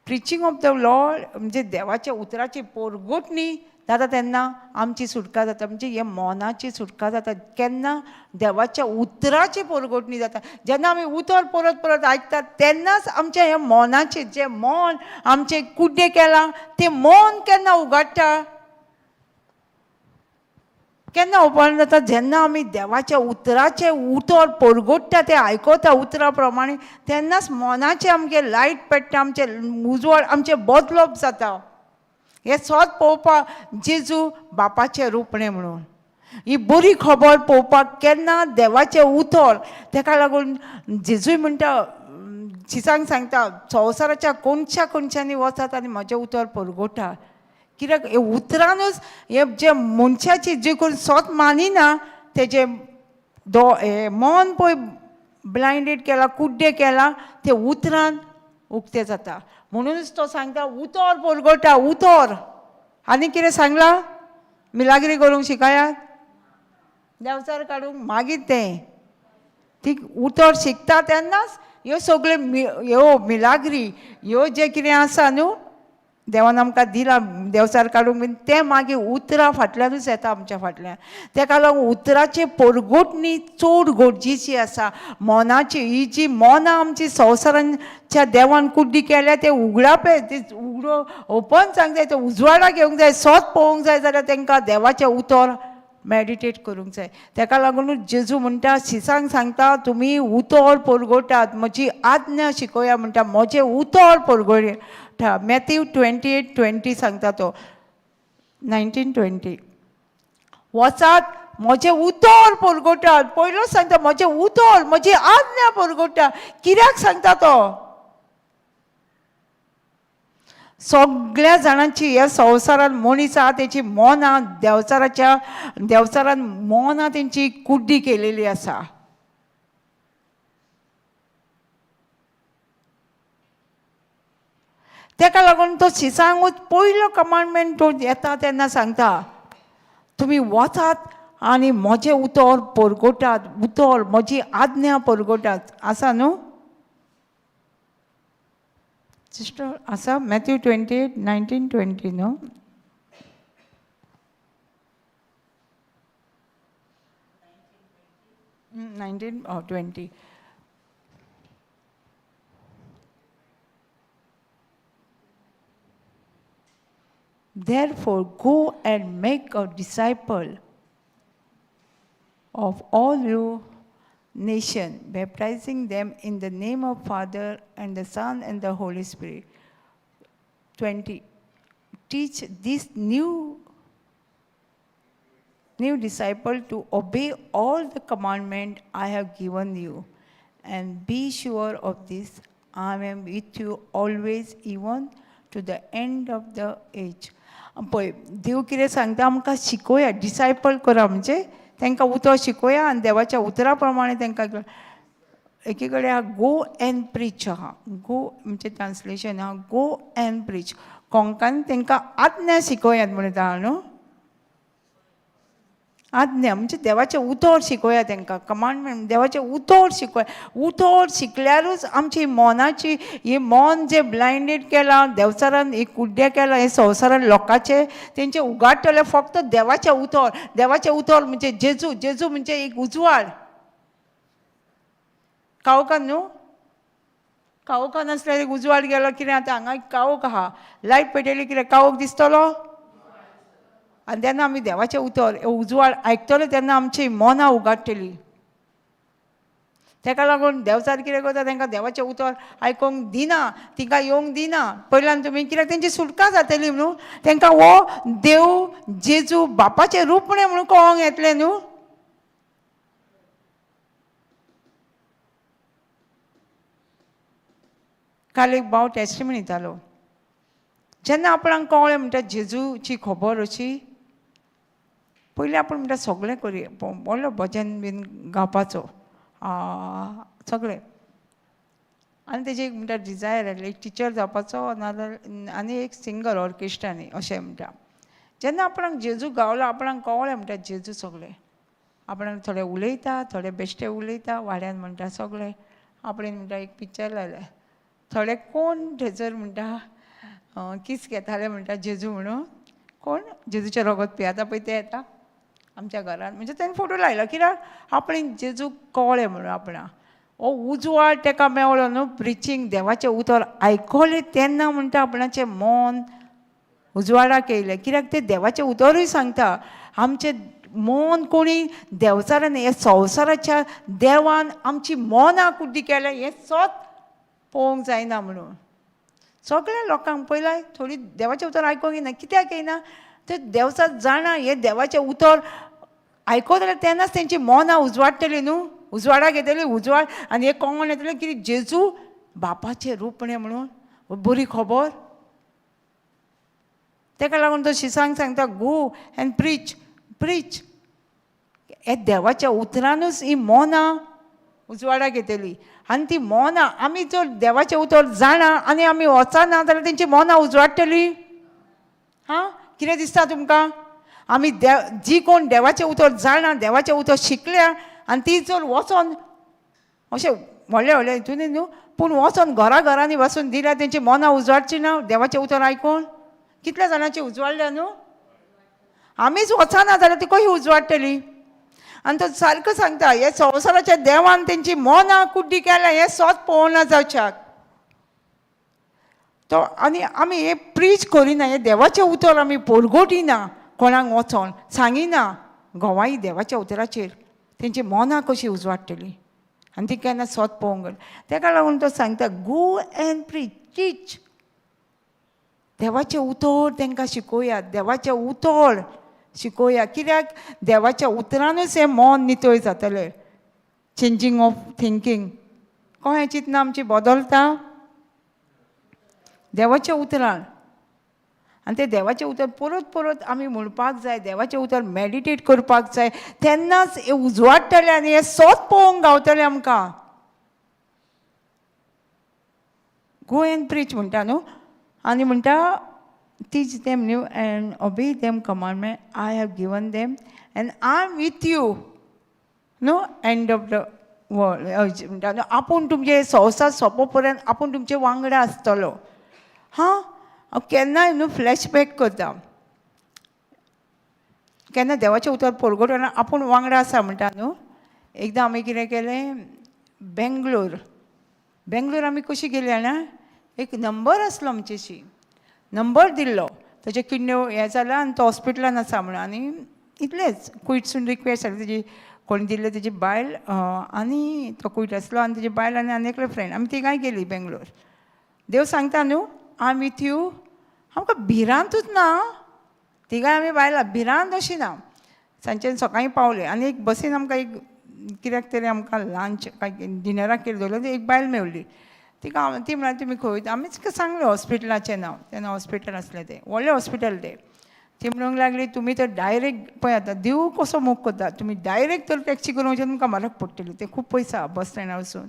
Preaching of the Lord म्हणजे देवाच्या उतराची पोरगोटणी जाता तेन्ना आमची सुटका जाता. म्हणजे हे मनाची सुटका जाता केन्ना? देवाच्या उतराची पोरगोटणी जाता. जेन्ना आमी उतर परत परत आयकतात तेन्नाच आमच्या हे मनाचे जें मन आमचें कुड्डें केलां तें मन केन्ना उगाडटा, केन्ना ओपन जाता? जेन्ना आमी देवाच्या उतराचें उतर परगोट्टा तें आयकता उतरा प्रमाणे तेन्नाच मनाचें आमचें लायट पेट्टा, आमचें उजवाड, आमचें बदलप जाता. हें सत पळोवपाक जेजू बापाचें रूपणें म्हणून ही बरी खबर पळोवपाक केन्ना देवाचें उतर. तेका लागून जेजूय म्हणटा, शिसांक सांगता, संवसाराच्या कोनशा कोनशांनी वचात आनी म्हजें उतर परगोटा. कित्याक हे उतरानूच हे जे मनशाची जे कोण सत मानिना तेजें हे मन पळय ब्लायंडेड केलां, कुड्डें केलां, तें उतरान उक्तें जाता. म्हणूनच तो सांगता उतर परगोटा, उतर. आनी कितें सांगलां? मिलाग्री करूंक शिकायात, देंवचार काडूंक, मागीर तें ती उतर शिकता तेन्नाच ह्यो सगळ्यो ह्यो मिलाग्री ह्यो जें कितें आसा न्हू देवान आमकां दिलां देंवचार काडूंक बीन, तें मागीर उतरां फाटल्यानूच येता आमच्या फाटल्यान. तेका लागून उतराची परगोटणी चड गरजेची आसा. मनाची ही जी मनां आमची संवसारांच्या देवान कुड्डी केल्या तें उगडापे ते उगडो ओपन सांग जाय, तें उजवाडा घेवंक जाय, सत पळोवंक जाय जाल्यार तांकां देवाचें उतर मेडिटेट करूंक जाय. तेका लागूनच जेजू म्हणटा, शिसांक सांगता, तुमी उतर परगोटात, म्हजी आज्ञा शिकोया म्हणटा, म्हजें उतर परगोटा. मॅथ्यू 28:20 सांगता तो, 19:20, वचात म्हजें उतर परगोटात. पयलोच सांगता म्हजें उतर, म्हजी आज्ञा परगोटा. कित्याक सांगता तो? सगळ्या जाणांची ह्या संवसारान मनीस आहा तेची मनां देंवचाराच्या देंवचारान मनां तेंची कुड्डी केलेली आसा. तेका लागून तो शिसांगूच पयलो कमांडमेंट तो येता तेन्ना सांगता, तुमी वचात आनी म्हजें उतर परगोटात, उतर म्हजी आज्ञा परगोटात. आसा न्हू सिस्टर? आसा मॅथ्यू 28 19 20 न्हू? 19 20. Therefore, go and make a disciple of all you nation, baptizing them in the name of Father and the Son and the Holy Spirit. 20. Teach this new disciple to obey all the commandment I have given you, and be sure of this, I am with you always, even to the end of the age. पळय देव कितें सांगता आमकां, शिकोया, डिसायपल करा, म्हणजे तांकां उतर शिकोया आनी देवाच्या उतरा प्रमाणे तांकां. एकी कडेन आहा गो एंड प्रीच आहा, गो म्हणजे ट्रांसलेशन आहा गो एंड प्रीच. कोंकान तांकां आज्ञा शिकोयात म्हणटा न्हू, आज्ञा म्हणजे देवाचें उतर शिकोया तांकां, कमांडमेंट, देवाचें उतर शिकोया. उतर शिकल्यारूच आमची मनाची ही मन जें ब्लायंडेड केलां देंवचारान, ही कुड्डें केलां हे संवसारान लोकांचें, तेंचें उगाडटलें फक्त देवाचें उतर. देवाचें उतर म्हणजे जेजू, जेजू म्हणजे एक उजवाड. काळोखान न्हू, काळोखान आसल्यार एक उजवाड गेलो कितें आतां हांगा एक काळोख आहा, लायट पेटयली कितें काळोख दिसतलो? आनी तेन्ना आमी देवाचें उतर उजवाड आयकतले तेन्ना आमची मनां उगाडटली. तेका लागून देंवचार कितें करता, तांकां देवाचें उतर आयकोंक दिना, तिका येवंक दिना पयल्यान तुमी, कित्याक तेंची सुटका जातली न्हू, तांकां हो देव जेजू बापाचें रूपणें म्हणून कळोंक येतलें न्हू. काल एक भाव टेस्टिमनी दितालो, जेन्ना आपणाक कळ्ळें म्हणटा जेजूची खबर अशी, पयलीं आपूण म्हणटा सगळें करी, व्हडलो भजन बीन गावपाचो सगळें, आनी तेजी एक म्हणटा डिजायर आसली एक टिचर जावपाचो, नाजाल्यार आनी एक सिंगर ऑर्केस्ट्रांनी अशें म्हणटा. जेन्ना आपणाक जेजू गावलो, आपणाक कळ्ळें म्हणटा जेजू सगळें, आपणाक थोडे उलयता, थोडे बेश्टे उलयता वाड्यान म्हणटा सगळें. आपणें म्हणटा एक पिक्चर लायलें, थोडे कोण थंयसर म्हणटा किस घेताले म्हणटा जेजू म्हणून, कोण जेजूचें रगत पियेता पळय ते येता आमच्या घरान. म्हणजे तेणें फोटो लायलो कित्याक आपणे जेजूक कळ्ळें म्हणून आपणा हो उजवाड तेका मेवलो न्हू. प्रिचींग देवाचें उतर आयकलें तेन्ना म्हणटा आपणाचें मन उजवाडाक येयलें. कित्याक तें देवाचें उतरूय सांगता आमचें मन कोणी देंवचारान हे संवसाराच्या देवान आमची मनां कुड्डी केल्या हें सत पळोवंक जायना म्हणून. सगळ्या लोकांक पयला थोडी देवाचें उतर आयकोंक येना. कित्याक येना ते देवचार जाणा हें देवाचें उतर आयकत जाल्यार तेन्नाच तेंची मनां उजवाडटलीं न्हू, उजवाडाक येतली उजवाड. आनी हें कोण येतलें कितें जेजू बापाचें रूपणें म्हणून बरी खबर. तेका लागून तो शिसांक सांगता गो एंड प्रीच प्रीच. हे देवाच्या उतरानूच ही मनां उजवाडाक येतली. आनी ती मनां आमी जर देवाचें उतर जाणा आनी आमी वचना जाल्यार तेंची मनां उजवाडटली. हां, कितें दिसता तुमकां? आमी देव जी कोण देवाचें उतर जाणा, देवाचें उतर शिकल्या आनी ती जर वचोन अशें व्हडले व्हडले हितून न्हू, पूण वचोन घरा घरांनी वचून दिल्यार तेंची मनां उजवाडची ना देवाचें उतर आयकून? कितल्या जाणांची उजवाडल्या न्हू? आमीच वचना जाल्यार ती कशी उजवाडटली? आनी तो सारको सांगता हे संवसाराच्या देवान तेंची मनां कुड्डी केल्या हें सत पळोवना जावच्याक तो. आनी आमी हें प्रीच करिना, हें देवाचें उतर आमी पोरगोटिना, कोणाक वचोन सांगिना गोवाई देवाच्या उतराचेर, तेंची मनां कशी उजवाडटली आनी ती केन्ना सत पळोवंक गेली. तेका लागून तो सांगता गो एंड प्रीच टीच. देवाचें उतर तांकां शिकोवया, देवाचें उतर शिकोवया. कित्याक देवाच्या उतरानूच हें मन नितळ जातलें. चेंजींग ऑफ थिंकींग, कळ्ळें? चिंतना आमची बदलता देवाच्या उतरान. आनी तें देवाचें उतर परत परत आमी म्हणपाक जाय, देवाचें उतर मेडिटेट करपाक जाय, तेन्नाच हें उजवाडटलें आनी हें सत पळोवंक गावतलें आमकां. गो एंड प्रीच म्हणटा न्हू. आनी म्हणटा teach them new and obey them commandment I have given them and I am with you न्हू एंड ऑफ the world. म्हणटा न्हू आपूण तुमचे संवसार सोंपो पर्यंत आपूण तुमचे वांगडा आसतलो. हां, हांव केन्नाय न्हू फ्लॅशबॅक करता, केन्ना देवाचें उतर परगटना आपूण वांगडा आसा म्हणटा न्हू. एकदां आमी कितें केलें, बेंगलोर बेंगलोर आमी कशी गेली जाणा, एक नंबर आसलो आमचेशी, नंबर दिल्लो ताचे किडन्यो हें जालां आनी तो हॉस्पिटलान आसा म्हणून. आनी इतलेंच कुयटसून रिक्वेस्ट जाली तेजी, कोणी दिल्ले तेजी बायल आनी तो कुयट आसलो आनी तेजी बायल आनी आनी एकलो फ्रेंड, आमी तिगांय गेली बेंगलोर. देव सांगता न्हू I am with you, आमकां भिरांतूच ना, तिगांय आमी बायलां भिरांत अशी ना. सांजचे सकाळीं पावले आनी एक बसीन आमकां एक कित्याक तरी आमकां लंच काय डिनराक कितें दवरलें, एक बायल मेवली. तिका ती म्हळ्यार तुमी खंय वयता? आमीच सांगलें हॉस्पिटलाचें नांव, तेन्ना हॉस्पिटल आसलें तें व्हडलें हॉस्पिटल तें. ती म्हणूंक लागली तुमी तर डायरेक्ट पळय आतां देव कसो मोग करता, तुमी डायरेक्ट तर टॅक्सी करून वचून तुमकां म्हारग पडटली, तें खूब पयस आहा बस स्टँडार वचून.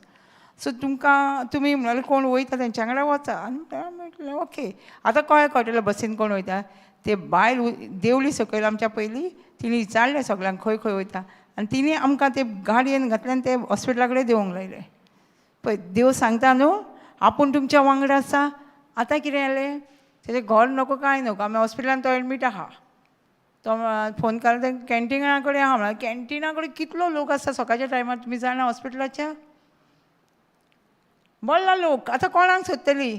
सो तुमकां तुमी म्हळ्यार कोण वयता तेंच्या वांगडा वचा. आनी म्हटलें ओके. आतां कळ्ळें कळटलें बसीन कोण वयता. ते बायल देंवली सकयल आमच्या पयलीं, तिणें विचारलें सगल्यांक खंय खंय वयता आनी तिणें आमकां ते गाडयेन घातलें आनी ते हॉस्पिटला कडेन देंवोंक लायलें. पळय देव सांगता न्हू आपूण तुमच्या वांगडा आसा. आतां कितें जालें, तेजें घर नको कांय नको, आमी हॉस्पिटलान तो एडमीट आहा. तो फोन काडलो कॅन्टिना कडेन आहा म्हळ्यार कॅन्टिना कडेन कितलो लोक आसता सकाळच्या टायमार तुमी जाणा हॉस्पिटलाच्या बोल्ला लोक. आतां कोणाक सोदतली?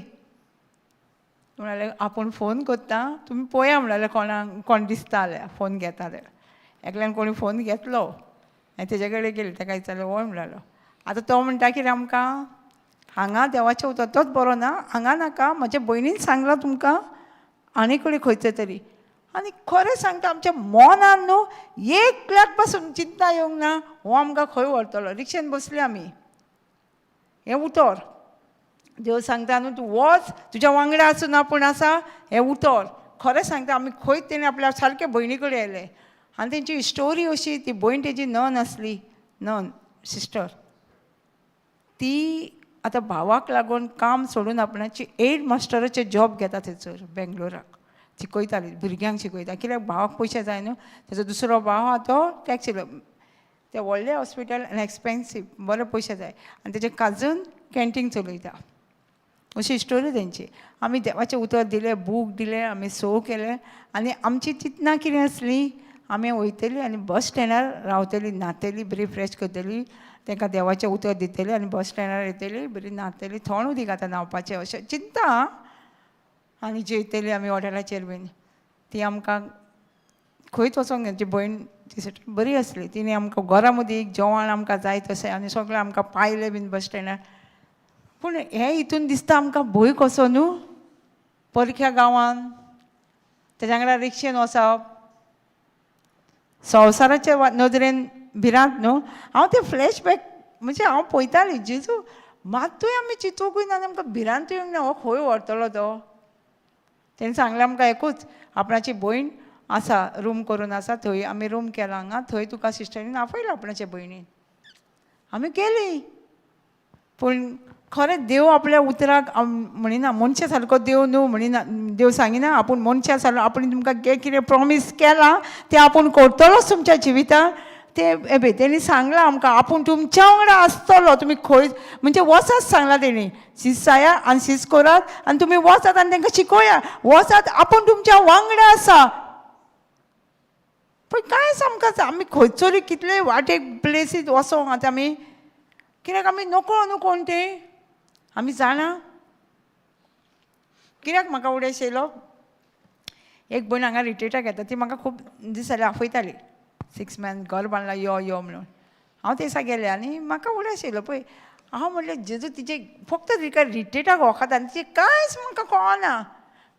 म्हणाले आपूण फोन करता तुमी पळया म्हणाले कोणाक कोण दिसता जाल्यार फोन घेता जाल्यार. एकल्यान कोणी फोन घेतलो आनी तेजे कडेन गेली, ताका विचारलें वय म्हणालो. आतां तो म्हणटा कितें आमकां हांगा देवाचें उतर तोच बरो ना, हांगा नाका, म्हज्या भयणीन सांगलां तुमकां आनी कडेन खंयचे तरी. आनी खरें सांगता आमच्या मनान न्हू एक लाख पासून चिंता येवंक ना हो आमकां खंय व्हरतलो. रिक्षेन बसले आमी, हें उतर देव सांगता न्हू तूं वच तुज्या वांगडा आसून आपूण आसा, हें उतर खरें सांगता. आमी खंय तेणी आपल्या सारके भयणी कडेन आयले आनी तेंची स्टोरी अशी, ती भयण तेजी नन आसली, नन सिस्टर, ती आतां भावाक लागून काम सोडून आपणाची एड मास्टराचे जॉब घेता थंयसर बेंगलोराक, शिकयताली भुरग्यांक शिकयता, कित्याक भावाक पयशे जाय न्हू. तेजो दुसरो भाव आहा तो टॅक्सी, तें व्हडलें हॉस्पिटल आनी एक्सपेन्सीव, बरे पयशे जाय. आनी तेजे काजून कॅन्टीन चलयता. अशी स्टोरी तेंची. आमी देवाचें उतर दिलें, बूक दिलें, आमी सो केलें आनी आमची चिंतना कितें आसली, आमी वयतली आनी बस स्टँडार रावतली, न्हातली, बरी फ्रेश करतली, तांकां देवाचें उतर दितली आनी बस स्टँडार येतली, बरी न्हातली, थंड उदीक आतां न्हांवपाचें अशें चिंता. आनी जेयतली आमी हॉटेलाचेर बीन. ती आमकां खंयच वचोंक ती भयण ती बरी आसली, तिणें आमकां घरा मदीं जेवण आमकां जाय तशें आनी सगळें आमकां पायलें बीन बस स्टँडार. पूण हे हितून दिसता आमकां भंय कसो न्हू, परक्या गांवान तेज्या वांगडा रिक्षेन वचप, संवसाराचे नदरेन भिरांत न्हू. हांव तें फ्लॅशबॅक म्हणजे हांव पळयतालें, जेजू मात्तूय आमी चिंतूंकूय ना आनी आमकां भिरांतूय येवंक ना, हो खंय व्हरतलो तो. तेणें सांगलें आमकां एकूच, आपणाची भयण आसा रूम करून आसा थंय आमी रूम केला हांगा, थंय तुका सिस्टरीन आपयला आपणाचे भयणीन. आमी केली. पूण खरें देव आपल्या उतराक म्हणिना, मनशा सारको देव न्हू म्हणिना, देव सांगिना आपूण मनशा सारको, आपूण तुमकां जें कितें प्रॉमीस केलां तें आपूण करतलोच तुमच्या जिवितांत. तें हें तेणी सांगलां आमकां, आपूण तुमच्या वांगडा आसतलो, तुमी खंय म्हणजे वचात सांगलां तेणी, शिसाया आनी शिस करात आनी तुमी वचात आनी तांकां शिकोया, वचात आपूण तुमच्या वांगडा आसा. पूण कांय आमकां आमी खंयसरूय कितले वाटेक प्लेसीत वचोंक आतां आमी, कित्याक आमी नकळो न्हू कोण तें आमी जाणा. कित्याक म्हाका उडेश येयलो, एक भयण हांगा रिट्रीटाक येता, ती म्हाका खूब दीस जाले आपयताली, 6 मंथ घर बांदला यो यो म्हणून. हांव ते दिसा गेलें आनी म्हाका उडेश येयलो पळय, हांव म्हणलें जेजू तिचे फक्त तिका रिट्रीटाक वखद आनी तिचें कांयच म्हाका कळना,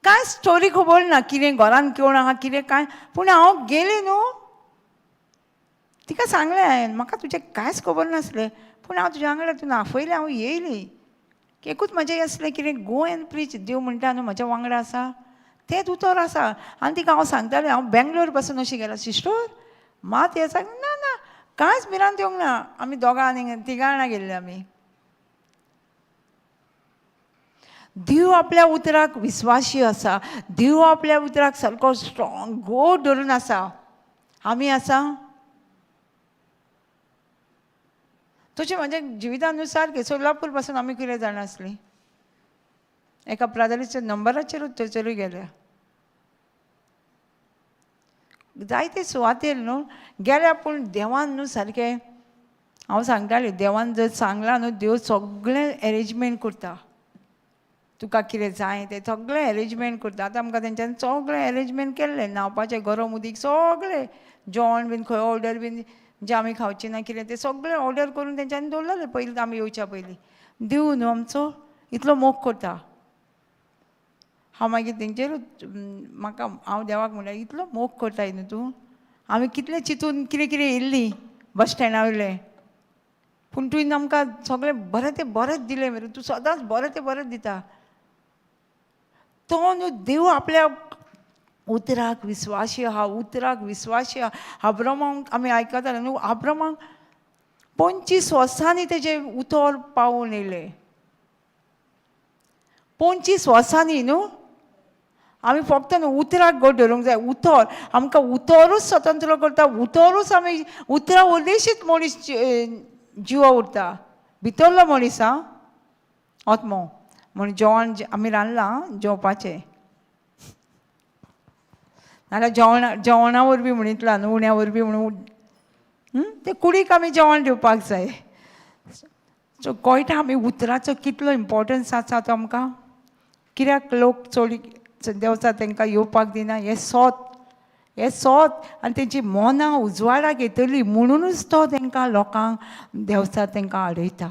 कांय स्टोरी खबर ना, कितें घरान कोण आहा कितें कांय. पूण हांव गेलें न्हू, तिका सांगलें हांवें, म्हाका तुजें कांयच खबर नासलें, पूण हांव तुज्या वांगडा तूं आपयलें हांव येयली. एकूच म्हजें आसलें कितें, गो एंड प्रीच, देव म्हणटा न्हू म्हज्या वांगडा आसा तेंच उतर आसा. आनी तिका हांव सांगतालें, हांव बेंगलोर पासून अशें गेलां सिस्टर, मात हें सांग ना ना कांयच भिरांत येवंक ना, आमी दोगां आनी तिगां जाणां गेल्लीं आमी. देव आपल्या उतराक विस्वाशी आसा, देव आपल्या उतराक सारको स्ट्रॉंग गोड धरून आसा. आमी आसा तशें म्हज्या जिवितानुसार सोलापूर पासून आमी कितें जाणां आसलीं, एका ब्रादरीच्या नंबराचेरूच थंयसरूय गेल्या, जायते सुवातेर न्हू गेल्या. पूण देवान न्हू सारकें हांव सांगतालें, देवान जर सांगलां न्हू, देव सगळें एरेंजमेंट करता, तुका कितें जाय तें सगळें एरेंजमेंट करता. आतां आमकां तेंच्यांनी सगळें एरेंजमेंट केल्लें, न्हांवपाचें गरम उदीक सगळें, जेवण बीन खंय ऑर्डर बीन जें आमी खावचीं ना कितें तें सगळें ऑर्डर करून तेंच्यांनी दवरलेलें पयलीं आमी येवच्या पयलीं. देव न्हू आमचो इतलो मोग करता. हांव मागीर तेंचेरूच म्हाका हांव देवाक म्हणल्यार इतलो मोग करताय न्हू तूं, आमी कितलें चिंतून कितें कितें येयल्लीं बस स्टँडा वयलें, पूण तुवें आमकां सगळें बरें तें बरेंच दिलें मरे, तूं सदांच बरें तें बरेंच दिता. तो न्हू देव आपल्या उतराक विस्वाशी आहा, उतराक विस्वाशी आहा. आब्रामाक आमी आयकताले न्हू, आब्रामाक 25 वर्सांनी तेजें उतर पावोवन येयलें, 25 वर्सांनी न्हू. आमी फक्त न्हू उतराक गोड धरूंक जाय, उतर आमकां उतरूच स्वतंत्र करता, उतरूच आमी उतरां वरवींच मनीस जिवो उरता, भितरलो मनीस आं आत्मो. म्हण जेवण आमी रांदलां जेवपाचें, नाल्यार जेवणा वरवीं म्हणितलां न्हू, उण्या वरवीं म्हणून ते कुडीक आमी जेवण दिवपाक जाय. सो कळटा आमी उतराचो कितलो इम्पोर्टन्स आसा तो आमकां. कित्याक लोक चड देंवचार तांकां येवपाक दिना, हें सोत, हें सोत आनी तेंची मनां उजवाडाक येतली म्हणुनूच तो तांकां लोकांक देंवचार तांकां हाडयता.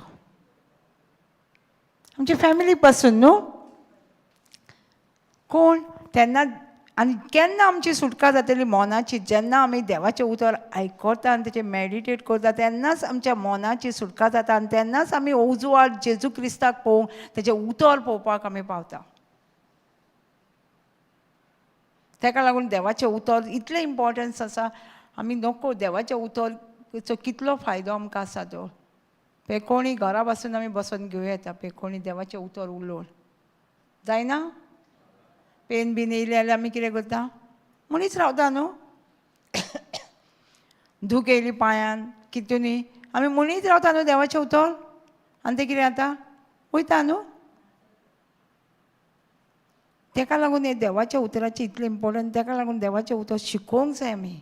आमची फॅमिली पासून न्हू कोण तेन्ना आनी केन्ना आमची सुटका जातली मनाची, जेन्ना आमी देवाचें उतर आयकता आनी तेचेर मॅडिटेट करता तेन्नाच आमच्या मनाची सुटका जाता आनी तेन्नाच आमी उजवाड जेजू क्रिस्ताक पळोवंक, तेचें उतर पळोवपाक आमी पावता. तेका लागून देवाचें उतर इतलें इम्पोर्टन्स आसा, आमी नको देवाचें उतरचो कितलो फायदो आमकां आसा तो. पेकोणी घरा बसून आमी बसोन घेवं येता, पेकोणी देवाचें उतर उलोवन जायना. पेन बीन येयली जाल्यार आमी कितें करता, मनीस रावता न्हू, दूख येयली पांयान कितूनी आमी मनीस रावता न्हू देवाचें उतर, आनी तें कितें जाता वयता न्हू. तेका लागून हें देवाच्या उतराचें इतलें इम्पोर्टंट. तेका लागून देवाचें उतर शिकोवंक जाय आमी.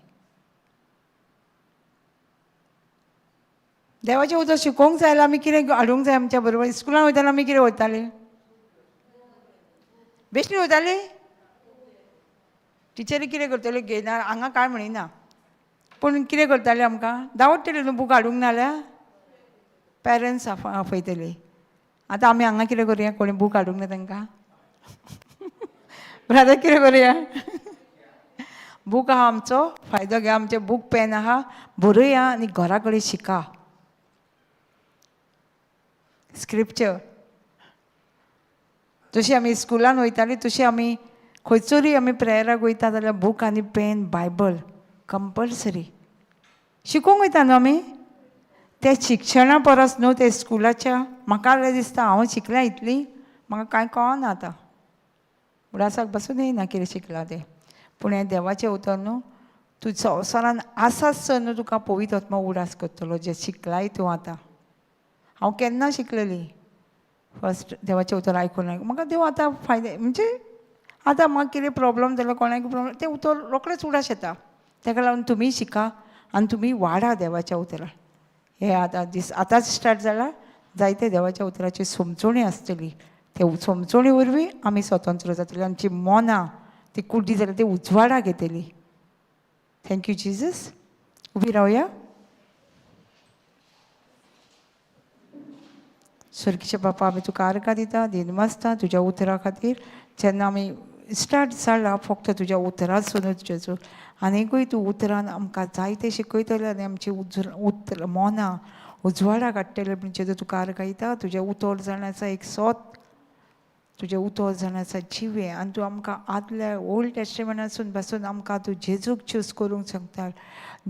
देवाचें उतर शिकोवंक जाय जाल्यार आमी कितें हाडूंक जाय आमच्या बरोबर? स्कुलान वयताले आमी कितें वयताले? बेश्टी वयताली? टिचरी कितें करतल्यो घेयना हांगा कांय म्हणिना, पूण कितें करताले आमकां दावडटले न्हू बूक हाडूंक नाल्यार पेरंट्स आफयतली. आतां आमी हांगा कितें करुया? कोणी बूक हाडूंक ना तांकां ब्रादर कितें करुया? बूक आहा आमचो फायदो घे, आमचें बूक पेन आहा, बरोया आनी घरा कडेन शिका स्क्रिप्चर. जशी आमी स्कुलान वयताली तशी आमी खंयसरूय आमी प्रेयराक वयता जाल्यार बूक आनी पेन बायबल कंपल्सरी. शिकूंक वयता न्हू आमी त्या शिक्षणा परस न्हू ते स्कुलाच्या. म्हाका जाल्यार दिसता हांव शिकलें इतली म्हाका कांय कळना आतां, उडासाक बसून येयना कितें शिकलां तें. पूण हें देवाचें उतर न्हू तूं संवसारान आसाच न्हू तुका पवित्र आत्मो उडास करतलो जें शिकलाय तूं आतां. हांव केन्ना शिकलेली फर्स्ट देवाचें उतर आयकून आयकून म्हाका देव आतां फायदे म्हणजे आतां म्हाका कितें प्रॉब्लम जालो कोणाक प्रॉब्लम तें उतर रोखडेंच उडास येता. तेका लागून तुमी शिका आनी तुमी वाडा देवाच्या उतरान. हे आतां दीस आतांच स्टार्ट जाला, जायते देवाच्या उतराची समजोणी आसतली. ते समजोणी वरवीं आमी स्वतंत्र जातली, आमची मनां ती कुड्डी जाल्यार ती उजवाडाक येतली. Thank you Jesus. उबी रावया. स्वर्गीचे बापा, आमी तुका आर्गां दिता, दिनवासता तुज्या उतरा खातीर. जेन्ना आमी स्टार्ट जाला फक्त तुज्या उतरासूनच जेजू, आनीकूय तूं उतरान आमकां जायतें शिकयतलें आनी आमची उतर मनां उजवाडा काडटलें म्हण जेजू तुका आर्गां दिता. तुजें उतर जाण आसा एक सोत, तुजें उतर जाण आसा जिवें, आनी तूं आमकां आदल्या ओल्ड टेस्टमेंटासून पासून आमकां तूं जेजूक चूज करूंक सांगता.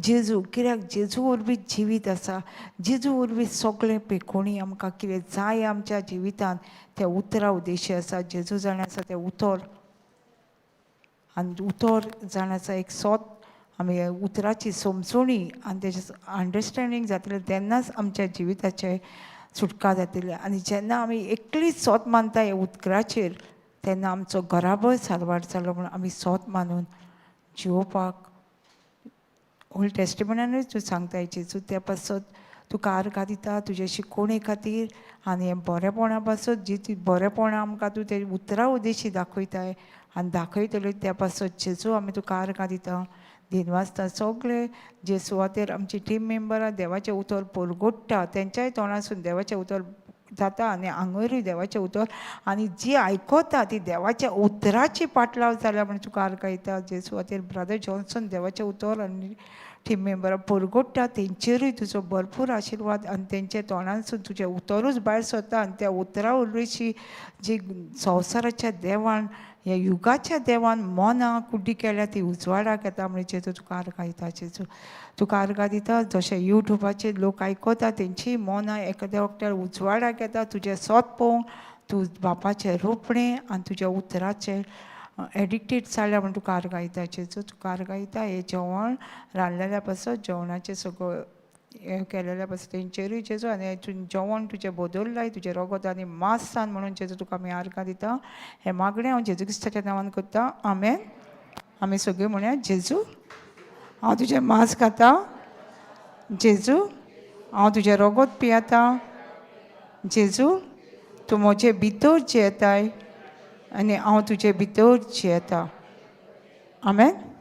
जेजू कित्याक जेजू वरवीं जिवीत आसा, जेजू वरवीं सगळें पेकोणी आमकां कितें जाय आमच्या जिवितान तें उतरा उद्देशी आसा. जेजू जाण आसा तें उतर, आनी उतर जाण आसा एक सोत. आमी उतराची समजोणी आनी तेजें अंडरस्टँडींग जातलें तेन्नाच आमच्या जिविताचें सुटका जातली. आनी जेन्ना आमी एकलीच सोत मानता ह्या उतराचेर तेन्ना आमचो घराबोय सारवार जालो म्हूण आमी सोत मानून जिवोवपाक ओल्ड टेस्टिमेंटानूच तूं सांगता जेजू. त्या पासत तुका आर्गां दिता तुजे शिकोवणे खातीर आनी हें बरेपणा पासत जी ती बरेपणां आमकां तूं ते उतरा उद्देशी दाखयताय आनी दाखयतली त्या पासत जेजू आमी तुका आर्गां दिता, दिनवासता. सगळे जे सुवातेर आमची टीम मेंबरां देवाचें उतर परगोडटा तेंच्याय तोंडासून देवाचें उतर जाता आनी आंगरूय देवाचें उतर आनी जी आयकता ती देवाच्या उतराची पाटलाव जाल्या म्हण तुका आर्गां दिता. जे सुवातेर ब्रदर जॉन्सन देवाचें उतर आनी टीम मेंबरां परगोडटा तेंचेरूय तुजो भरपूर आशिर्वाद आनी तेंच्या तोंडांसून तुजें उतरूच भायर सरता आनी त्या उतरा वरवीं जी संवसाराच्या देवान ह्या युगाच्या देवान मनां कुड्डी केल्या ती उजवाडाक येता म्हणजे जेजू तुका आर्गां दिता. जेजू तुका आर्गां दिता. जशें युट्यूबाचेर लोक आयकता तेंची मनां एखाद्या वखदार उजवाडाक येता तुजें सोत पळोवंक, तूं बापाचें रोपणें आनी तुज्या उतराचें एडिक्टेड जाल्या म्हण तुका आर्गां दिता. जेजू तुका आर्गां दिता. हें जेवण रांदलेल्या पासत जेवणाचें सगळें हें केलेल्या पासत तेंचेरूय जेजू आनी हेतून जेवण तुजें बदललाय तुजें रगत आनी मांसान म्हणून जेजू तुका आमी आर्गां दिता. हें मागणें हांव जेजू क्रिस्ताच्या नांवान करता, आमेन. आमी सगळीं म्हणया, जेजू हांव तुजें मांस खाता, जेजू हांव तुजें रगत पियेता, जेजू तूं म्हजे भितर जियेताय आनी हांव तुजे भितर जियेता, आमेन.